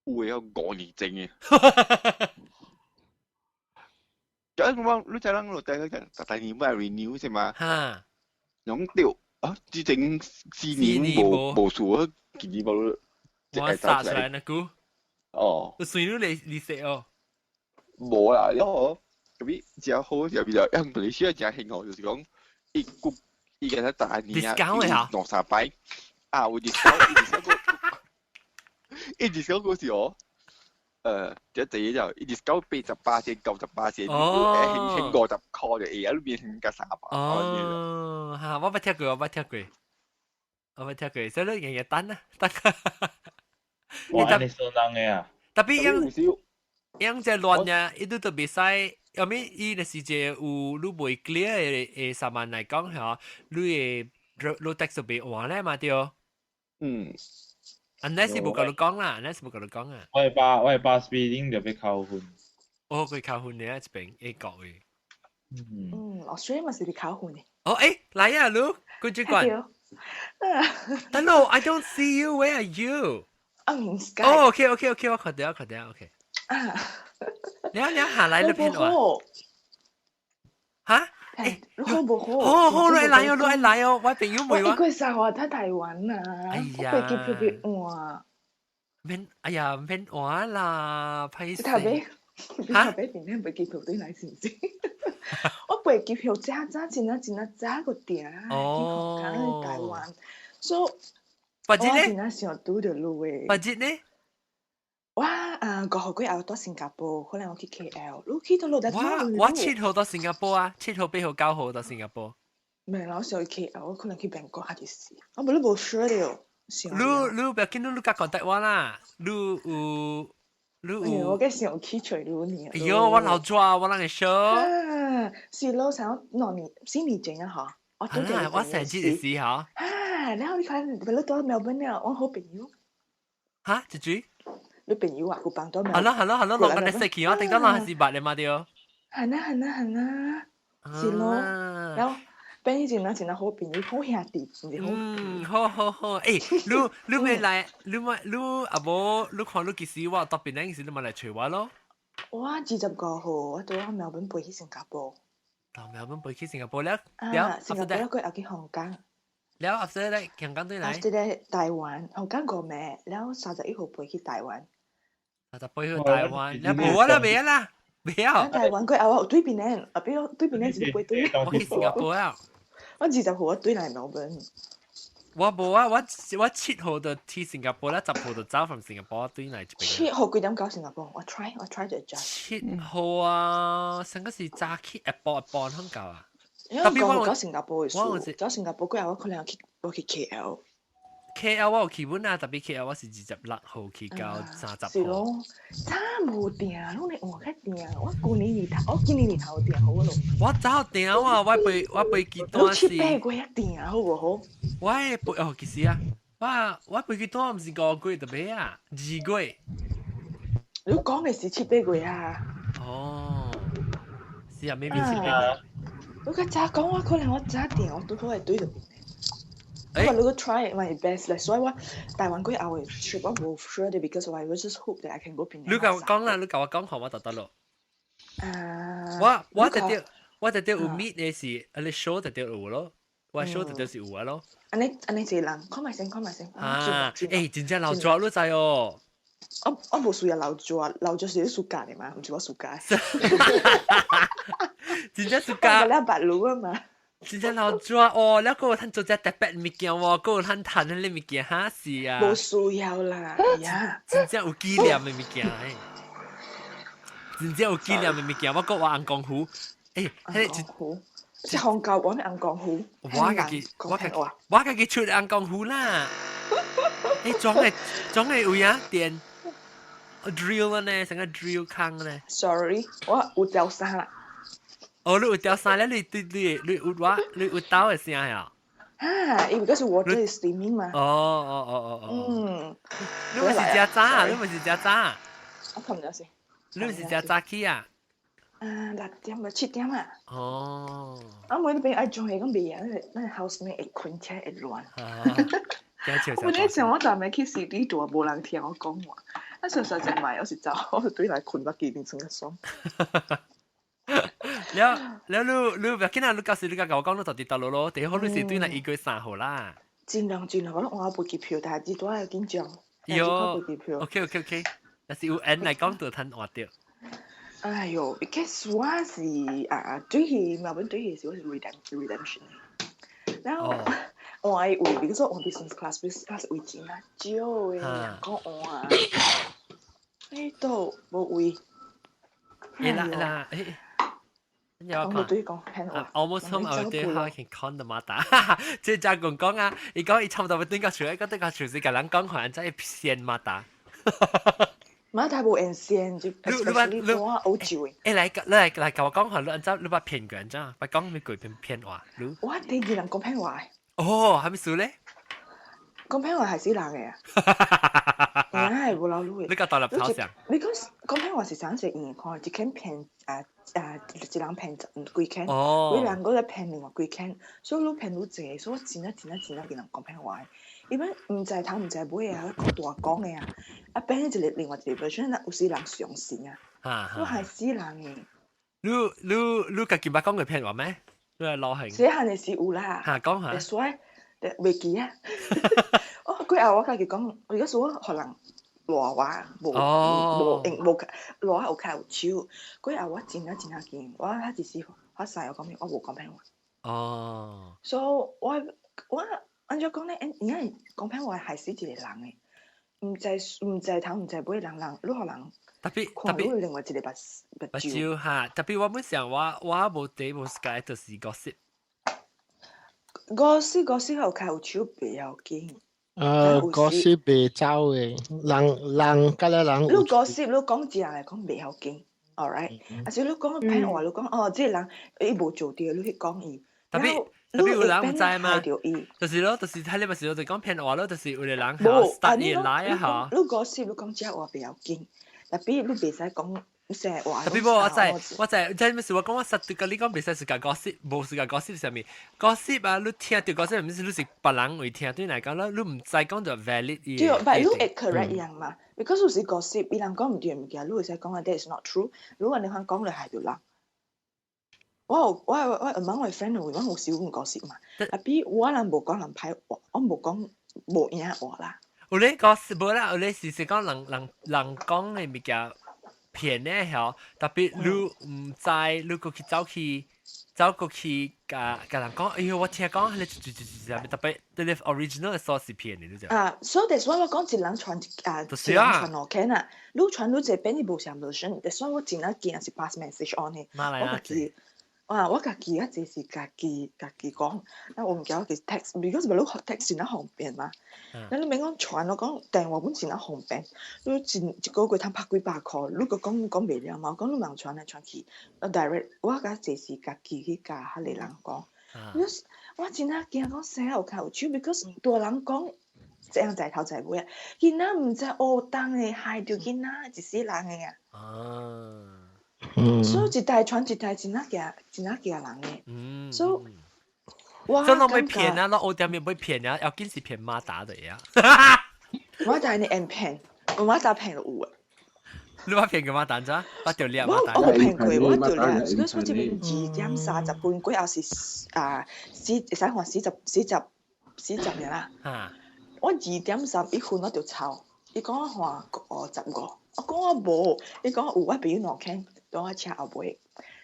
S7: 有的5年前的。咁我你知人落底嗰陣，逐年欲 renew 是嘛？
S1: 哈。
S7: 攏著啊！之前4年無事，今年無。
S1: 我殺出來那久。
S7: 哦。
S1: 算你利息哦。
S7: 無啦，了後特別真好，就比較馬來西亞真興哦，就是講伊個伊個逐年啊，兩三擺啊，有 discount，伊 discount 個，伊 discount 個是哦。這這就伊 discount 88仙、98仙，興50箍就會啊，你變興甲300。
S1: 哦，哈，我捌聽過，我捌聽過，我捌聽過，所以你日日等啊，等。
S2: 我係你數人嘅啊。
S1: 特別樣樣只亂呀，伊都特別使。後面伊若是一個有你袂 clear 的的三萬來講吼，你的road tax 就袂換咧嘛對。
S7: 嗯。
S1: Unless 是無共你講啦，unless 無共你講啊。
S2: 我會把 speeding 就被扣分。
S1: 哦，佢扣分嘅一邊英國嘅。
S2: 嗯。
S8: 嗯，Australia 嘛是被扣分嘅。
S1: 哦，誒，來啊，盧，郭主管。Hello, I don't see you. Where are you?
S8: I'm in Skype.
S1: 哦，OK，OK，OK，我看到，我看到，OK。你下來你邊話？嚇？
S8: 誒，好無好？
S1: 好好，你來哦，你來哦，我朋友問我。
S8: 我一個三號在台灣啊，
S1: 哎呀，
S8: 我飛機票俾換。
S1: 免，哎呀，免換啦，歹勢。
S8: 頭尾，頭尾邊咧飛機票對來是毋是？我飛機票早早真啊真啊早個訂，
S1: 哦，
S8: 去台灣，所以
S1: 別日呢？
S8: 我真啊想拄著你的。
S1: 別日呢？
S8: 我啊5號過後到新加坡，可能我去 KL，你去到落得。
S1: 我7號到新加坡啊，7號、8號、9號到新加坡。
S8: 唔係，我想去 KL，我可能去曼谷還是，我無你無 sure 了。
S1: 你你不要緊，你你甲講台灣啦，你有你有。
S8: 我計想去揣你呢。
S1: 哎喲，我老抓，我啷個說？
S8: 啊，是咯，上2年4年前啊，嗬。我
S1: 啊，我上次就是嗬。
S8: 啊，然後你看，不你到墨爾本了，我好朋友。
S1: 嚇，這句？
S8: 你朋友啊，有幫到。
S1: 係咯係咯係咯，落個你識去，我頂多落係是白你嘛對。
S8: 係啦係啦係啦，是咯。然後變以前那真好朋友，好兄弟，唔是好。
S1: 嗯，好好好，誒，你你未來，你咪你阿無，你看你幾時我特別嗰陣時，你咪來揣我咯。
S8: 我25號，我拄好墨爾本飛去新加坡。
S1: 到墨爾本飛去新加坡了，了，
S8: 新加坡過後去香港。
S1: 了，after that 香港對來。
S8: after that 台灣，香港五暝，了31號飛去台灣。
S1: 啊，就飛去台灣，你無啦，未啦，未啊。
S8: 台灣過後我對邊呢？啊，比如對邊呢是飛對。
S1: 我去新加坡啊。
S8: 我20號我對來墨爾本。
S1: 我無啊，我7號就去新加坡啦，10號就走 from 新加坡對來這邊。
S8: 7號幾點到新加坡？我 try to adjust。
S1: 7號啊，上個是早起下晡下晡響到啊。
S8: 因為我到新加坡的時，走新加坡過後我可能去我去 KL。
S1: KL 我有去本啊，特別 KL 我是26號去到30號。
S8: 是咯，早無訂，攏會換較訂。我舊年年頭，我今年年頭訂好咯。
S1: 我早訂啊，我飛機單是。
S8: 七八月訂好無好？
S1: 我飛哦，其實啊，我飛機單毋是5月就買啊，2月。
S8: 你講的是七八月啊？
S1: 哦，是啊，maybe 七八月。
S8: 我較早講，我可能我早訂，我拄好會對著。我如果 try my best 咧，所以我台灣過後的 trip 我無 sure 的，because I was just hope that I can go 檳
S1: 你共我講啦，你共我講好，我就得咯。
S8: 啊！
S1: 我特別有 meet 的是，啊你 show 特別有咯，我 show 特別是有啊咯。
S8: 按呢按呢一個人，看覓先，看覓先。
S1: 啊！欸，真正老抓你知哦。
S8: 我無需要老抓，老抓是你暑假的嘛，毋是我暑假。
S1: 真正暑假。
S8: 我兩百路啊嘛。
S1: 真正老抓哦，你閣有通做隻特別物件喎，閣有通趁彼個物件哈是啊。
S8: 無需要啦，呀。
S1: 真正有紀念的物件，真正有紀念的物件，我閣話紅光湖，欸，
S8: 彼個紅是紅膠我的紅光湖。
S1: 我家己出紅光湖啦。欸，裝的裝的位啊電 drill 呢，成個 drill 坑呢。
S8: Sorry，我有掉衫啦。
S1: 哦，你有掉衫咧？你對你你有我你有兜的聲呀？
S8: 啊，因為嗰是 water is steaming 嘛。
S1: 哦哦哦哦哦。
S8: 嗯。
S1: 你毋是食早啊？你毋是食早？
S8: 我困咗先。
S1: 你毋是食早起啊？
S8: 啊，6點啊，7點啊。
S1: 哦。
S8: 我每日俾愛做嘢咁未啊，咱 housemate 會困起來會亂。我那時我就未去 city 住，無人聽我講話。啊，上上一擺我是走，我就對來困北機變成個爽。
S1: 了了，你你不要緊啊！你到時你共我講，你到佇佗落咯。第一好你是對來1月3號啦。
S8: 盡量盡量，我攏換飛機票，但係這拄仔緊張。
S1: 喲，OK OK OK，若是有緣來講就通換著。
S8: 哎喲，because 我是啊，對去墨爾本對去時我是 redemption 然後換位，比如說換 business class，business class 位真啊少的，講換，哎都無位。
S1: 會啦啦，欸。
S8: 講對講，
S1: Almost home 我對 how I can con the 馬達，這只講講啊，伊講伊差不多要轉到厝，伊講轉到厝是共人講話，怎會騙馬達。
S8: 馬大無緣線，就 especially 我歐洲嘅。
S1: 誒來來來，共我講下，你按怎你捌騙過按怎？捌講咩鬼騙騙話？你
S8: 我第二人講騙話。
S1: 哦，係咪事咧？
S8: 講騙話係死人嘅啊！我係無老路嘅。
S1: 你個大粒頭上。
S8: 你講講騙話是啥是用看，一間騙啊啊，一人騙幾間，幾人閣來騙另外幾間，所以你騙愈濟，所以我真啊真啊真啊見人講騙話。伊們毋知頭毋知尾啊，講大講的啊，啊變一個另外一個 version，有時人相信啊，我係死人的。
S1: 你你你家己捌講過騙話咩？你係老興。
S8: 細漢的時有啦。
S1: 嚇講下。
S8: 所以袂記啊。哦，過後我家己講，如果說我予人賴我，無無用無賴我有跤有手。過後我真啊真啊驚，我彼一時發誓我講我無講騙話。所以我我。按怎講咧？因為講騙話害死一個人的，毋知毋知頭毋知尾人人，你予人
S1: 特別特別
S8: 另外一個目
S1: 目睭哈，特別我本想我我無地無 sky 就是 gossip。
S8: gossip gossip 有跤有手袂要緊。
S5: gossip 袂走的，人人甲了人。
S8: 你 gossip 你講一人來講袂要緊，all right。啊是你講騙話，你講哦，這個人伊無做對，你去講伊。
S1: 特別。特別有人毋知嘛，就是咯，就是睇你咪是就講騙話咯，就是有個人
S8: 無
S1: start 伊來啊嚇。
S8: 你 gossip 你講這話袂要緊，特別你袂使講說話。
S1: 特別無我知，我知，即係咩事？我講我實對甲你講袂使是共 gossip，無是共 gossip 啥物？gossip 啊，你聽著 gossip，毋是你是別人會聽，對你來講，你你毋知講就 valid
S8: 對，but 你會 correct 伊人嘛？because 有時 gossip，伊人講毋對物件，你會使講啊，that is not true。如果你講講就害著人。我有我我問我 friend 有，我有時有 gossip 嘛。啊，比我人無講人歹話，我無講無影話啦。
S1: 有咧 gossip 無啦，有咧是是講人人人講的物件騙的曉，特別你毋知，你閣去走去走過去共共人講，哎喲，我聽講，彼個就就就就特別對你 original 的 source 是騙的，你知？
S8: 啊，所以 that's why 我講一人傳啊，一人傳兩間啊，你傳你這邊你無啥 version，that's why 我真正驚是 pass message on 的，我家己。啊！我家己啊，這是家己家己講，啊我毋記得佢 text，because 你 text 真方便嘛。那你免講傳，我講電話本真方便，你一一個月通拍幾百箍，你閣講講袂了嘛？我講你茫傳來傳去，我 direct 我甲這是家己去共彼個人講。我真正驚講生有較有手，because 大人講這樣在頭在尾啊，囡仔毋知烏當的害著囡仔一世人的啊。所以一代傳一代，真啊驚，真啊驚人的。所以我
S1: 這攏欲騙啊，攏烏點面欲騙啊，要緊是騙馬達的呀。
S8: 馬達你會騙，我馬達騙就有啊。
S1: 你捌騙過馬達咋？捌著掠馬達。
S8: 我無騙過，我著掠。所以我這邊2點30分，過後是啊四，會使看四十四十四十爾啦。我2點31分我就抄，伊講我看55，我講我無，伊講有我朋友兩間。當我車後尾，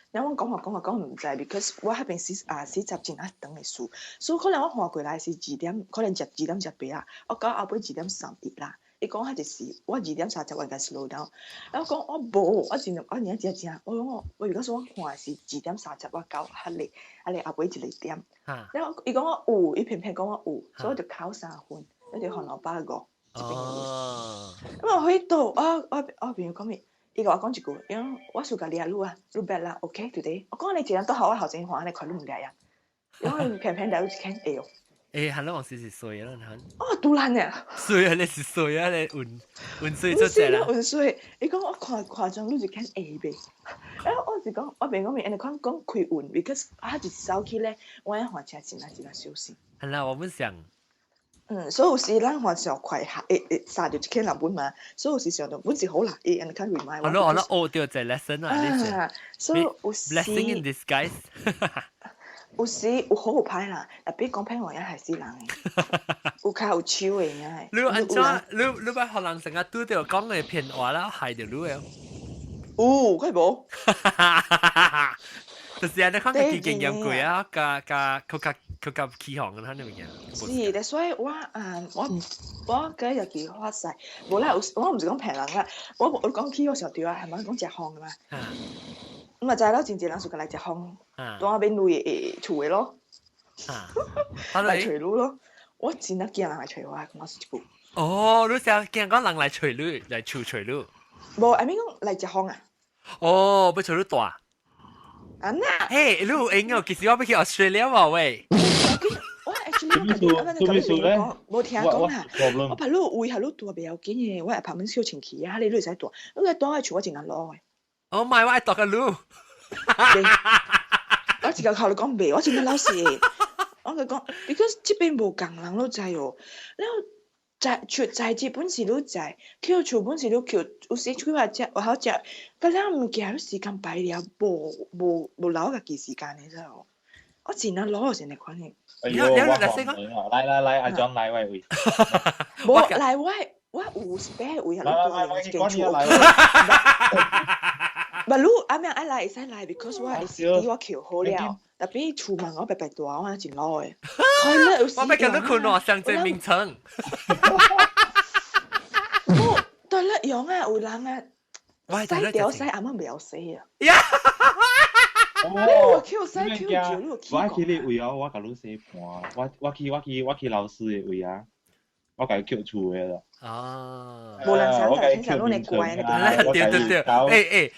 S8: 然後我講話講話講毋知，because 我彼邊四啊四十真啊長的事，所以可能我看過來是二點，可能十二點十八啦，我到後尾2點31啦。伊講彼就是我2點30我應該 slow down，然後講我無，我真我真正真，我講我我如果說我看的是二點三十，我到彼個彼個後尾一個點，然後伊講我有，伊偏偏講我有，所以我就扣3分，我就予250。因為去到我我我朋友講咩？伊共我講一句，伊講我暑假掠你啊，你別啦，OK today。我講你一人倒予我頭前看，你看你毋掠啊？因為偏偏來一間會哦。
S1: 欸，係咯，往時是衰啦，你
S8: 哦，突然啊！
S1: 衰啊！你是衰啊！你運運衰出嚟啦！
S8: 運衰，伊講我看看中你一間會袂？哎，我是講我朋友講面，因講講開運，because 啊一走去咧，我愛換車真啊真啊小心。
S1: 係啦，我本想。
S8: 嗯，所以有時咱換上快下，會會殺著一間人本嘛，所以有時想到本是好啦，伊按呢較 remind
S1: 我。好咯好咯，學著一個 lesson 啊，
S8: 啊，所以有時
S1: blessing in disguise。
S8: 有時有好有歹啦，特別講歹話也害死人的，有跤有手的影。
S1: 你按怎？你你捌予人成日拄著講的騙話啦，害著你的？
S8: 有，佢無。
S1: 就是按呢看家己經驗過啊，共共較較較較起哄咁樣物件。
S8: 是，所以我啊，我我今日記發誓，無啦，我毋是講騙人啦，我我講起我上對啊，係咪講食風的嘛？咁嘛知咯，真濟人喜歡來食風，當我變女會厝的咯，來揣你咯。我真正驚人來揣我，講是一句。
S1: 哦，你成日見講人來揣你，來厝揣你。
S8: 無，I mean 講來食風啊。
S1: 哦，欲揣你蹛。
S8: 啊那。
S1: 嘿，你有閒哦？其實我欲去 Australia 喎喂。
S8: 我 actually 我跟你講，無聽講啊。我怕你有位下你蹛袂要緊嘅，我 apartment 小清氣啊，你會使蹛，你來蹛我厝我真難攞嘅。
S1: 哦，唔係，我愛蹛佮你。
S8: 我一個口你講袂，我真係老實。我佮講，because 這邊無仝人，你知哦。了在厝在這本是你知，抾厝本是你抾，有時出來食，有好食，佮了物件你時間排了，無無無留家己時間的，知無？我真係攞成日款的。
S2: 哎呦，我來來來，阿 John 來喂喂。
S8: 無來我我有 spare 位，喺你間厝。唔，你阿咩愛來會使來，because 我會時我抾好了，tapi 厝門我白白蹛，我真老的。
S1: 我欲共你困喎，上這名稱。
S8: 無，對啦，用啊，有人啊，洗掉洗阿媽袂曉洗啊。
S2: 哦，
S8: 你洗抾你
S2: 我去你位哦，我共你洗盤，我我去我去我去老師的位啊，我共伊抾厝的啦。
S1: 哦，
S8: 無人想在天上攏會乖
S1: 那邊。對對對，欸欸，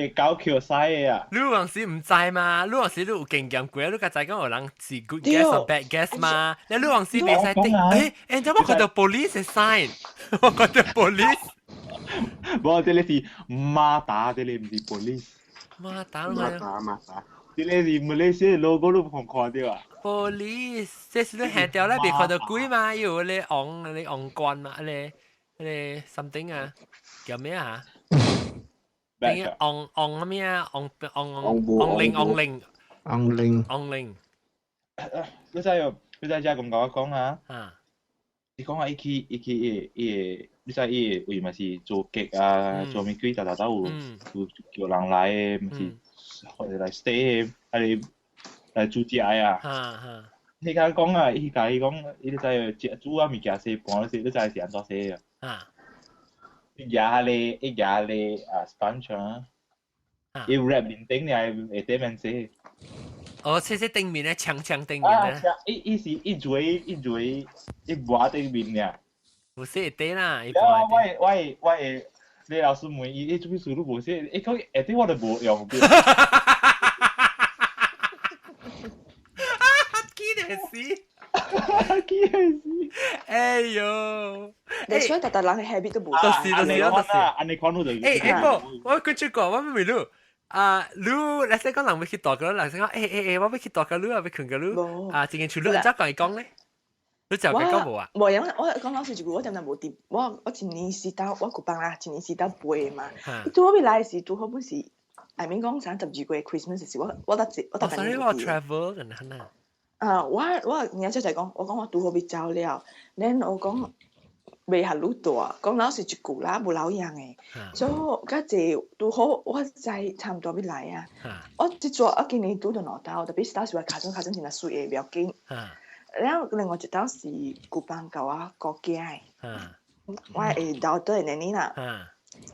S2: 你搞抾洗的啊？
S1: 你有時毋知嘛？你有時你有經驗過，你較知講有人是 good guest 或 bad guest 嘛？你你有時袂使頂，欸欸，怎麼看到 police 的 sign？我看到 police。
S2: 無，這个是 MATA，這个毋是 police。
S1: MATA
S6: 馬達馬達。
S2: 這个是馬來西亞 logo 你無看到啊
S1: ？police，這是你行掉咧，袂看到鬼嘛？有你昂你昂關嘛？你你 something 啊？叫咩啊？邊昂昂咩啊？昂昂昂昂鈴昂鈴
S5: 昂鈴
S1: 昂鈴。
S2: 你知有你知遮咁共我講啊？
S1: 啊！
S2: 伊講啊，伊去伊去伊伊你知伊位嘛是做 cake 啊，做物鬼，逐逐都有有叫人來的，毋是或者來 stay 的，啊你來煮食的啊。你甲講啊，伊共伊講，伊知食煮啊物件洗盤，你知是按怎洗啊？
S1: 啊！
S2: 伊舉彼个，伊舉彼个啊 sponge 啊，伊 wrap 面頂爾會底免洗。
S1: 哦，這這頂面咧，長長頂面咧。
S2: 伊伊是一嘴一嘴一抹頂面爾。
S1: 無洗會底啦。
S2: 我我我會，你老師問伊，伊做咩事都無洗，伊講下底我都無用。
S1: 記得死，
S2: 記得死。
S1: 哎呦！
S8: 你所以逐逐人的 habit 都無。
S1: 就是就是就是。
S2: 按呢款就。
S1: 欸欸不，我跟你講，我問你。啊，你來說講人欲去蹛佮你，人說講，欸欸欸，我欲去蹛佮你啊，欲睏佮你。啊，這間厝你按怎共伊講咧？你就共伊講無啊？
S8: 無，因為我講老實一句，我點點無佇，我我一年時到我舊班啦，一年時到背嘛。拄好欲來時，拄好本是，I mean 講啥十二月 Christmas 時，我我得我得。
S1: Sorry，我 travel 人啊。
S8: 啊，我我而家就講，我講我拄好欲走了，then 我講袂合你蹛，講老實一句啦，無老樣的。所以較濟拄好，我知差毋多欲來啊。我這逝我今年拄著兩兜，tapi 一兜是我尻川尻川真正媠的，袂要緊。然後另外一兜是舊班共我姑囝的，我會老的奶奶啦。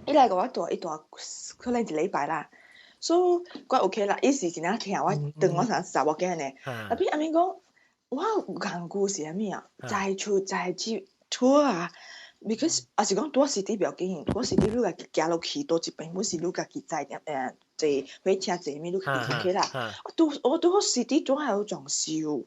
S8: 伊來共我蹛，伊蹛可能一禮拜啦。所以我 OK 啦，伊是真正疼我，當我啥查某囝呢。tapi 阿明講，我有艱苦是啥物啊？在厝在這厝啊，because 也是講蹛 city 袂要緊，蹛 city 你家己行落去佗一邊，本是你家己載點誒坐火車坐物，你家己 OK 啦。我拄我拄好 city 拄好有裝修。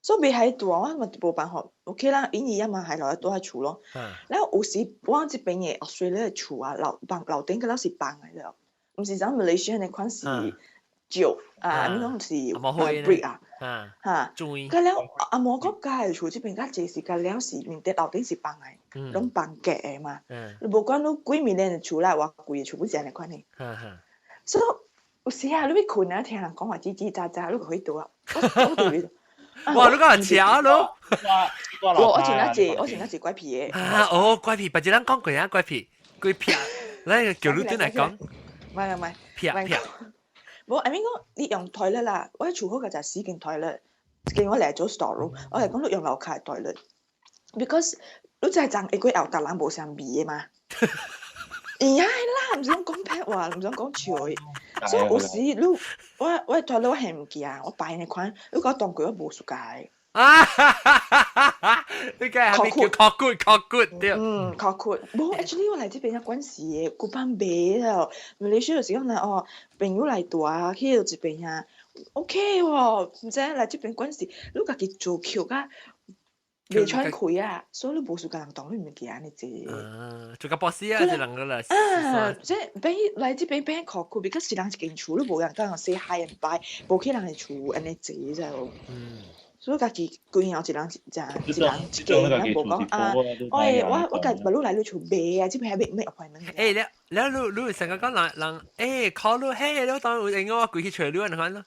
S8: 所以袂喺蹛，我嘛無辦法，OK 啦，因伊也嘛係留喺蹛喺厝咯。然後有時我這邊的 Australia 的厝啊，樓房樓頂個樓是房的了，毋是像馬來西亞那款是石啊，你講是 brick 啊，嚇。佮了紅毛國家的厝這邊較濟是佮了是面頂樓頂是房的，攏房隔的嘛。你無管你幾米的厝啦，偌貴的厝，本是按呢款的。所以有時啊，你欲睏啊，聽人講話吱吱喳喳，你就去倒啊。我我對
S1: 哇！你講係咯？
S8: 我我前一隻，我前一隻怪癖的。
S1: 啊哦，怪癖，別人講過啊，怪癖，怪癖，來叫你轉來講。
S8: 唔係唔係，
S1: 癖癖。
S8: 無，I mean 講你用 toilet 啦，我喺厝好個就四間 toilet，一間我來做 store room，我係講你用樓跤 toilet，because 你知昨會過後，逐人無相味的嘛。而家啦，毋想講屁話，毋想講笑的，所以有時你我我 toilet 我係毋記啊，我擺那款，你講當過我無 suka 的。
S1: 啊！你個係咪叫確骨確骨對？
S8: 嗯，確骨。無，actually 我來這邊也關事的，古板買了。馬來西亞就是講啦，哦，朋友來住啊，去到這邊啊，OK 喎，毋知來這邊關事，你家己做橋啊，袂喘氣啊，所以你無時間人當你物件按呢濟。
S1: 啊，做個 boss 啊，這兩個啦。
S8: 啊，即係變來這邊變確骨，because 一人一間厝，你無人共人 say hi and bye，無去人的厝按呢濟啫。嗯。所以家己規樣一人一隻一人一間，無講啊，我我我家捌你來你厝買啊，這邊還欲 make appointment。
S1: 欸，你你你成個講人人，欸，call 你嘿，你當有應我規去揣你按款咯。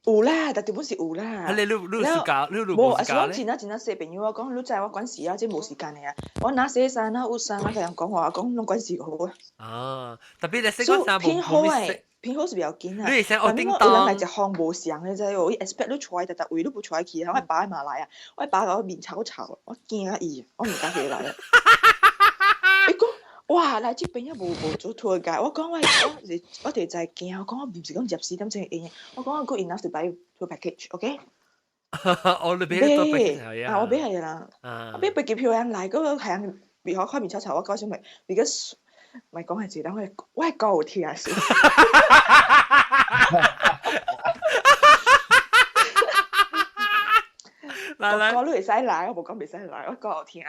S8: 有啦，但本是有啦。
S1: 你你你暑假，你你
S8: 無，啊是我真啊真啊細朋友我講，你知我管事啊，這無時間的啊。我若洗衫啊，有衫啊，共人講話，講攏管事好啊。
S1: 啊，特別你識講衫無
S8: 偏好誒，偏好是比較緊啊。
S1: 你會我叮
S8: 當。有人來一項無相的，知無？伊 expect 你出來，逐逐位你無出來去，我爸嘛來啊，我爸甲我面臭臭，我驚啊伊，我毋敢過來啊。伊講哇，來這邊也無無做 tour guide，我講我我是我就在驚，我講我毋是講24點鐘會用，我講我 good enough to buy tour package，OK？
S1: 我你買 tour package
S8: 啊，我買係啦，我買飛機票人來，嗰個係人面口塊面臭臭，我講啥物？because 咪講係自等我我係講有聽是。
S1: 來來，
S8: 我講你會使來，我無講袂使來，我講有聽。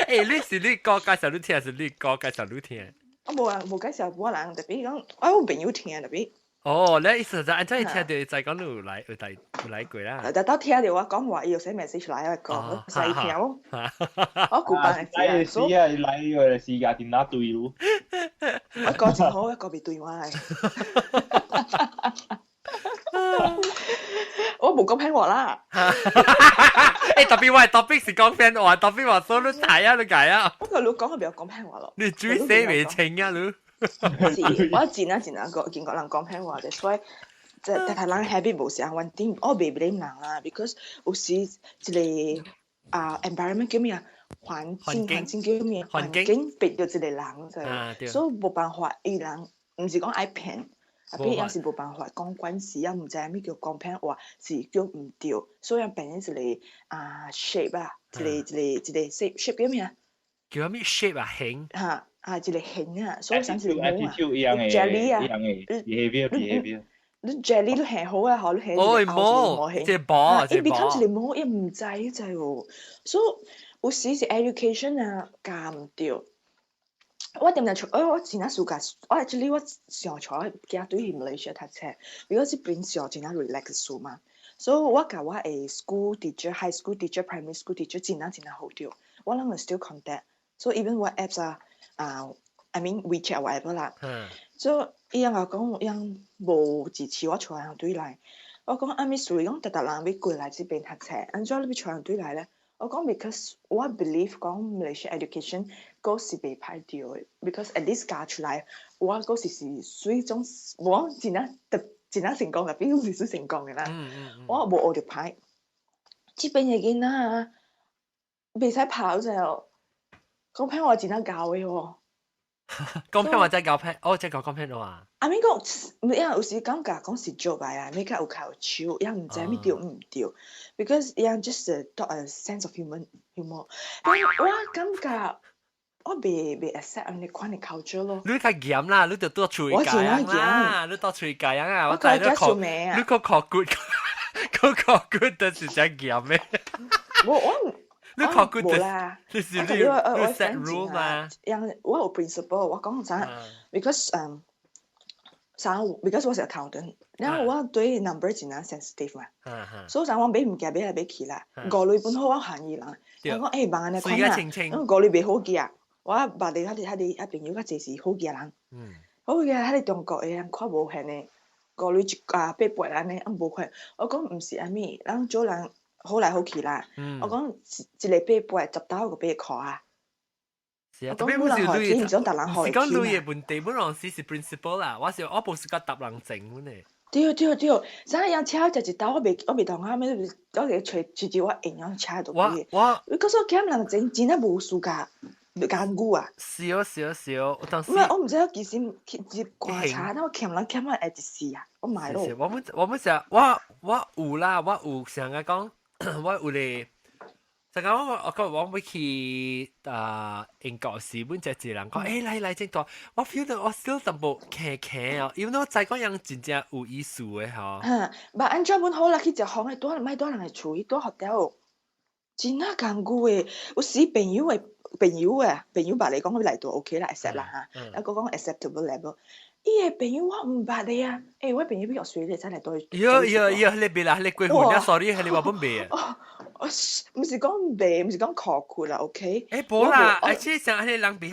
S1: 欸，你是你哥介紹你聽，還是你哥介紹你聽？
S8: 我無啊，無介紹我人，特別講，我朋友聽特別。
S1: 哦，你意思就按怎聽到就講你有來有來有來過啦。
S8: 但到聽到我講話，伊又寫 message 來我講，使聽咯。我古板
S2: 的是啊，來個時間電話對咯。
S8: 我講真好，我講袂對我。我無講騙話啦。
S1: 欸，特別我 topic 是講騙話，特別話所以你睇啊，你解啊。
S8: 不過你講，我袂講騙話咯。
S1: 你嘴死未清啊，你？
S8: 是，我真啊真啊個見過人講騙話的，所以即係但人 habit 無相穩定，我袂 blame 人啦，because 有時一個啊 environment 叫咩啊？環境環境叫咩？環境逼著一個人就，所以無辦法，伊人毋是講愛騙。啊，比也是無辦法講關係啊，毋知啥物叫講騙話是叫毋對，所以變成一個啊 shape 啊，一個一個一個 shape shape 叫咩啊？
S1: 叫啥物 shape 啊？形
S8: 嚇啊，一個形啊，所以想一個模啊
S2: ，jelly 啊，behavior behavior，
S8: 你 jelly 你下好啊，嗬，你下
S1: 哦模，這波，
S8: 伊 become 一個模，伊毋知知喎，所以有時是 education 啊，教毋對。我點點出，我真正暑假，我 actually 我上帶囝對去馬來西亞讀冊，because 這邊上真正 relax 數嘛，所以我共我的 school teacher、high school teacher、primary school teacher 真正真正好著，我攏會 still contact，所以 even 我 apps 啊，啊，I mean WeChat whatever 啦，所以伊人共講，伊人無支持我帶人對來，我講啊物事，伊講逐逐人欲過來這邊讀冊，按怎你欲帶人對來咧？我講 because 我 believe 講 Malaysia education 閣是袂歹著的，because at least 教出來，我閣是是屬於種無講真正特真正成功，特別是算成功的啦。我無學著歹，這邊的囡仔啊，袂使跑就講騙話真正𠢕的哦。
S1: 講騙話真𠢕騙，哦，真𠢕講騙話。
S8: 啊，咪講，因為有時感覺講是做來啊，咪較有較有手，也毋知物對毋對，because 伊樣 just a 多 a sense of human humor。但我感覺我袂袂 accept 按呢款的 culture 咯。
S1: 你較嚴啦，你就倒喙教樣啦，你倒喙教樣啊，
S8: 我知你考，
S1: 你個考骨，個考骨都是真嚴的。
S8: 我我。
S1: 你考骨
S8: 無啦，
S1: 你是你你 set rule 嘛？
S8: 樣我有 principle，我講啥？because 嗯。啥？because 我是 accountant，然後我對 number 真正 sensitive 嘛，所以啥我買物件買來買去啦，五鐳本好我限伊人，我講欸望按呢款啊，五鐳袂好記啊，我捌咧彼個彼個彼朋友較濟是好記人，好記彼個中國的人看無現的，五鐳一啊八八按呢，啊無看，我講毋是按物，咱做人好來好去啦，我講一個八八十兜個八箍啊。
S1: 是啊，特別不是你，是講你的問題，本來是是 principle 啦，我是我無是講答人情呢。
S8: 對對對，啥樣車食一兜，我袂我袂當啊，咩？我個揣直接我營養車都
S1: 我我
S8: 你告訴我減人情真正無輸㗎。
S10: 艱苦啊！
S1: 少少少，我當時
S10: 唔係，我唔知幾時去入觀察，那我欠人欠啊會一死啊，我買咯。
S1: 我們成我有啦，我有成日講，我有咧。就講我講我去啊英國時，本只一人講，欸來來這大，我 feel 到我 still 淡薄騎騎哦，因為我知講樣真正有意思的吼。
S10: 哈，但安怎本好啦，去食風的，住莫住人的厝，伊住 hotel，真啊艱苦的。有時朋友的朋友啊，朋友捌來講佢來住 OK 啦，accept 啦嚇，啊閣講 acceptable level。伊的朋友我毋捌的啊，欸，我朋友比較隨咧，才來對。
S1: 喲喲喲，你別啦，你過分啦，sorry，你話本袂啊。
S10: 我毋是講袂，毋是講苛刻啦，OK。
S1: 欸，無啦，而且像彼個人袂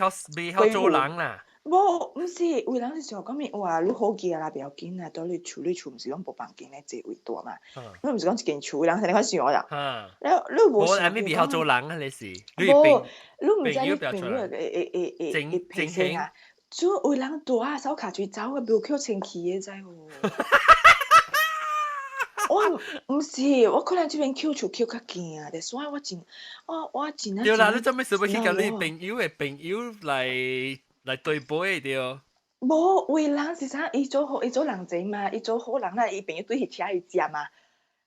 S1: 曉做人啦。
S10: 無，毋是，有人是想講咩？哇，你好記啦，不要緊啦，到你厝你厝毋是講無房間咧，坐位大嘛。你毋是講一間厝，人是你看想啦。了你無
S1: 想。無，阿咪袂曉做人啊，你是。
S10: 無，你毋知你朋友會脾性啊。做有人大啊，手跤錘走啊，無扣清氣的知無？我毋是，我可能這邊扣厝扣較近啊，所以我真，我真啊。
S1: 對啦，你做咩事欲去共你朋友的朋友來對杯對？
S10: 無，有人是啥？伊做好，伊做人濟嘛，伊做好人啦，伊朋友對去車伊食嘛。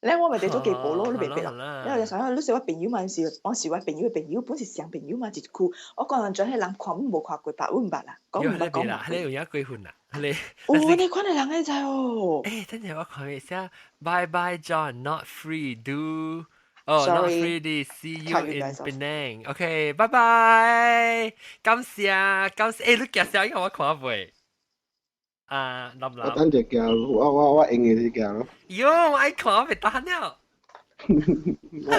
S10: 咧我咪佇做雞婆咯，你明白咯？然後就想，你是我朋友嘛？是我是我朋友的朋友，本是上朋友嘛？一句，我講人轉彼人看無看過，白阮捌啦，講毋捌講
S1: 啦，你有影過分啦，你。
S10: 哦，你看的人會知哦。
S1: 欸，等陣我看一下，Bye bye John, not free do. Oh, not free. See you in Penang. OK，拜拜。感謝感謝，欸，你介紹一下我看未？啊，林林。
S6: 我等陣叫，我用嘅是叫咯。
S1: 喲，我愛看袂得了。
S6: 我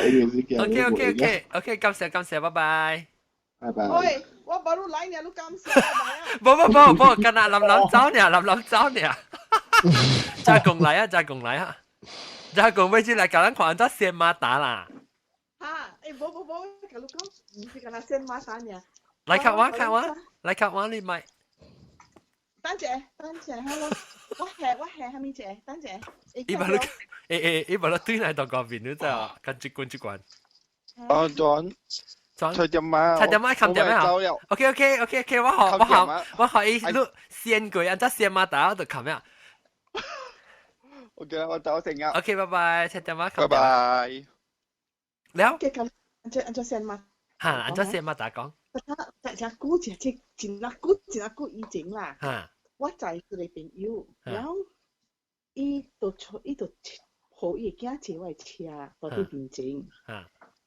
S6: 用嘅是叫。
S1: OK OK OK OK，感謝感謝，拜拜。
S6: 拜拜。
S8: 喂，我無你來呢，你感謝拜拜啊。
S1: 無無無無，干那林林走呢，林林走呢。再共來啊，再共來啊，再共欲進來共咱看怎先馬達啦。
S8: 哈，欸，無無無，共你講，毋是干那先馬達呢。
S1: 來看我看我，來看我你咪。
S8: 等者，等者，我係蝦米者？等者。
S1: 伊把你，欸欸，伊把你對來到嗰邊，你知啊？跟一關一關。
S7: 啊，轉。七點啊！
S1: 七點啊，冚點啊？OK OK OK OK，我學我學我學伊你先過，按怎先馬達就冚啊。
S7: OK，我走先啊。
S1: OK，拜拜，七點啊，
S7: 拜拜。
S1: 了。
S8: 按怎按怎先馬？
S1: 哈，按怎先馬達講？
S8: 只只久只只真啊久真啊久以前啦。
S1: 哈。
S8: 我載一個朋友，然後伊就坐伊就予伊的囝坐我的車到佇面前。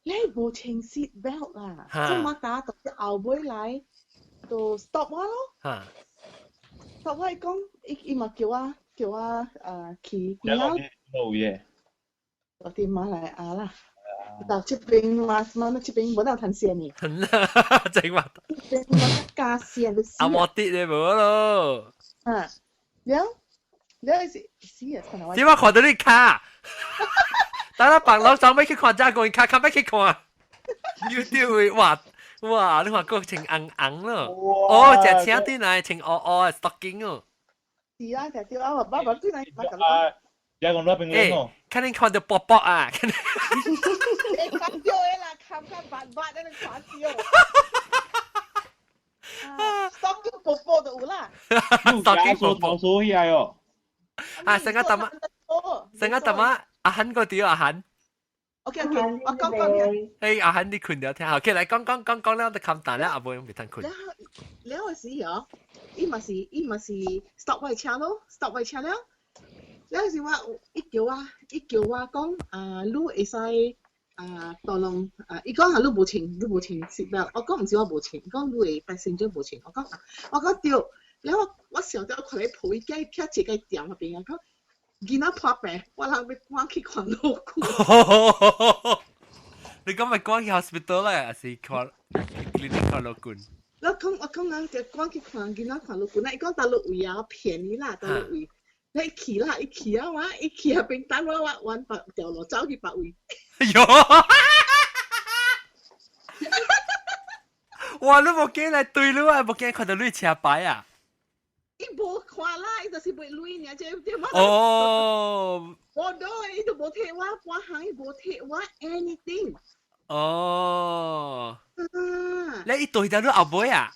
S8: 你無穿 seat belt 啦，做馬達就後尾來就 stop 我咯。stop 我伊講，伊伊嘛叫我去。
S2: 然後路嘅。
S8: 我佇馬來亞啦。到這邊嘛，嘛那這邊無當牽線呢。
S1: 正嘛。
S8: 這邊嘛加線就死。
S1: 阿莫啲你無咯。
S8: 啊，了了是死啊！
S1: 點解看到你卡？等下白老上尾去看遮個卡，卡欲去看。YouTube 哇哇，你看個穿紅紅咯。哦，隻車對來穿烏烏的 stocking 哦。
S8: 是啊，就對啊，我爸爸對來，我講。
S2: 而家講那邊
S1: 欸，肯定看到薄薄啊！
S8: 欸，看到的啦，看看白白的那看到。stocking 薄薄就有啦。
S1: stocking 薄薄
S2: 數起來哦。
S1: 啊，成個大媽，成個大媽，阿漢個屌阿漢。
S8: OK OK，我講講嘅。
S1: 欸，阿漢你困了聽，OK，來講講講講了就冚蛋了，阿無用袂通困。
S8: 了了時哦，伊嘛是 stop 我車咯，stop 我車了。了時我伊叫我講啊，你會使啊，當啷啊，伊講啊，你無穿 seat belt，我講毋是我無穿，伊講你的 passenger 無穿，我講對，了我想到看咧抱伊囝徛一個店那邊啊，講囡仔破病，我人欲趕去看老久。
S1: 你講咪趕去 hospital 咧，還是看 clinic 看老君？
S8: 我講人就趕去看囡仔看老君，伊講佗落位啊，便宜啦，佗落位。你去啦，伊去啊，我伊去啊邊等我，我往別條路走去別位。
S1: 喲！哇！你無驚來對你啊，無驚看到你車牌啊？
S8: 伊無看啦，伊就是袂鐳爾，這我。
S1: 哦。
S8: 我都伊都無提我，半行伊無提我 anything。
S1: 哦，你一對就你後尾啊？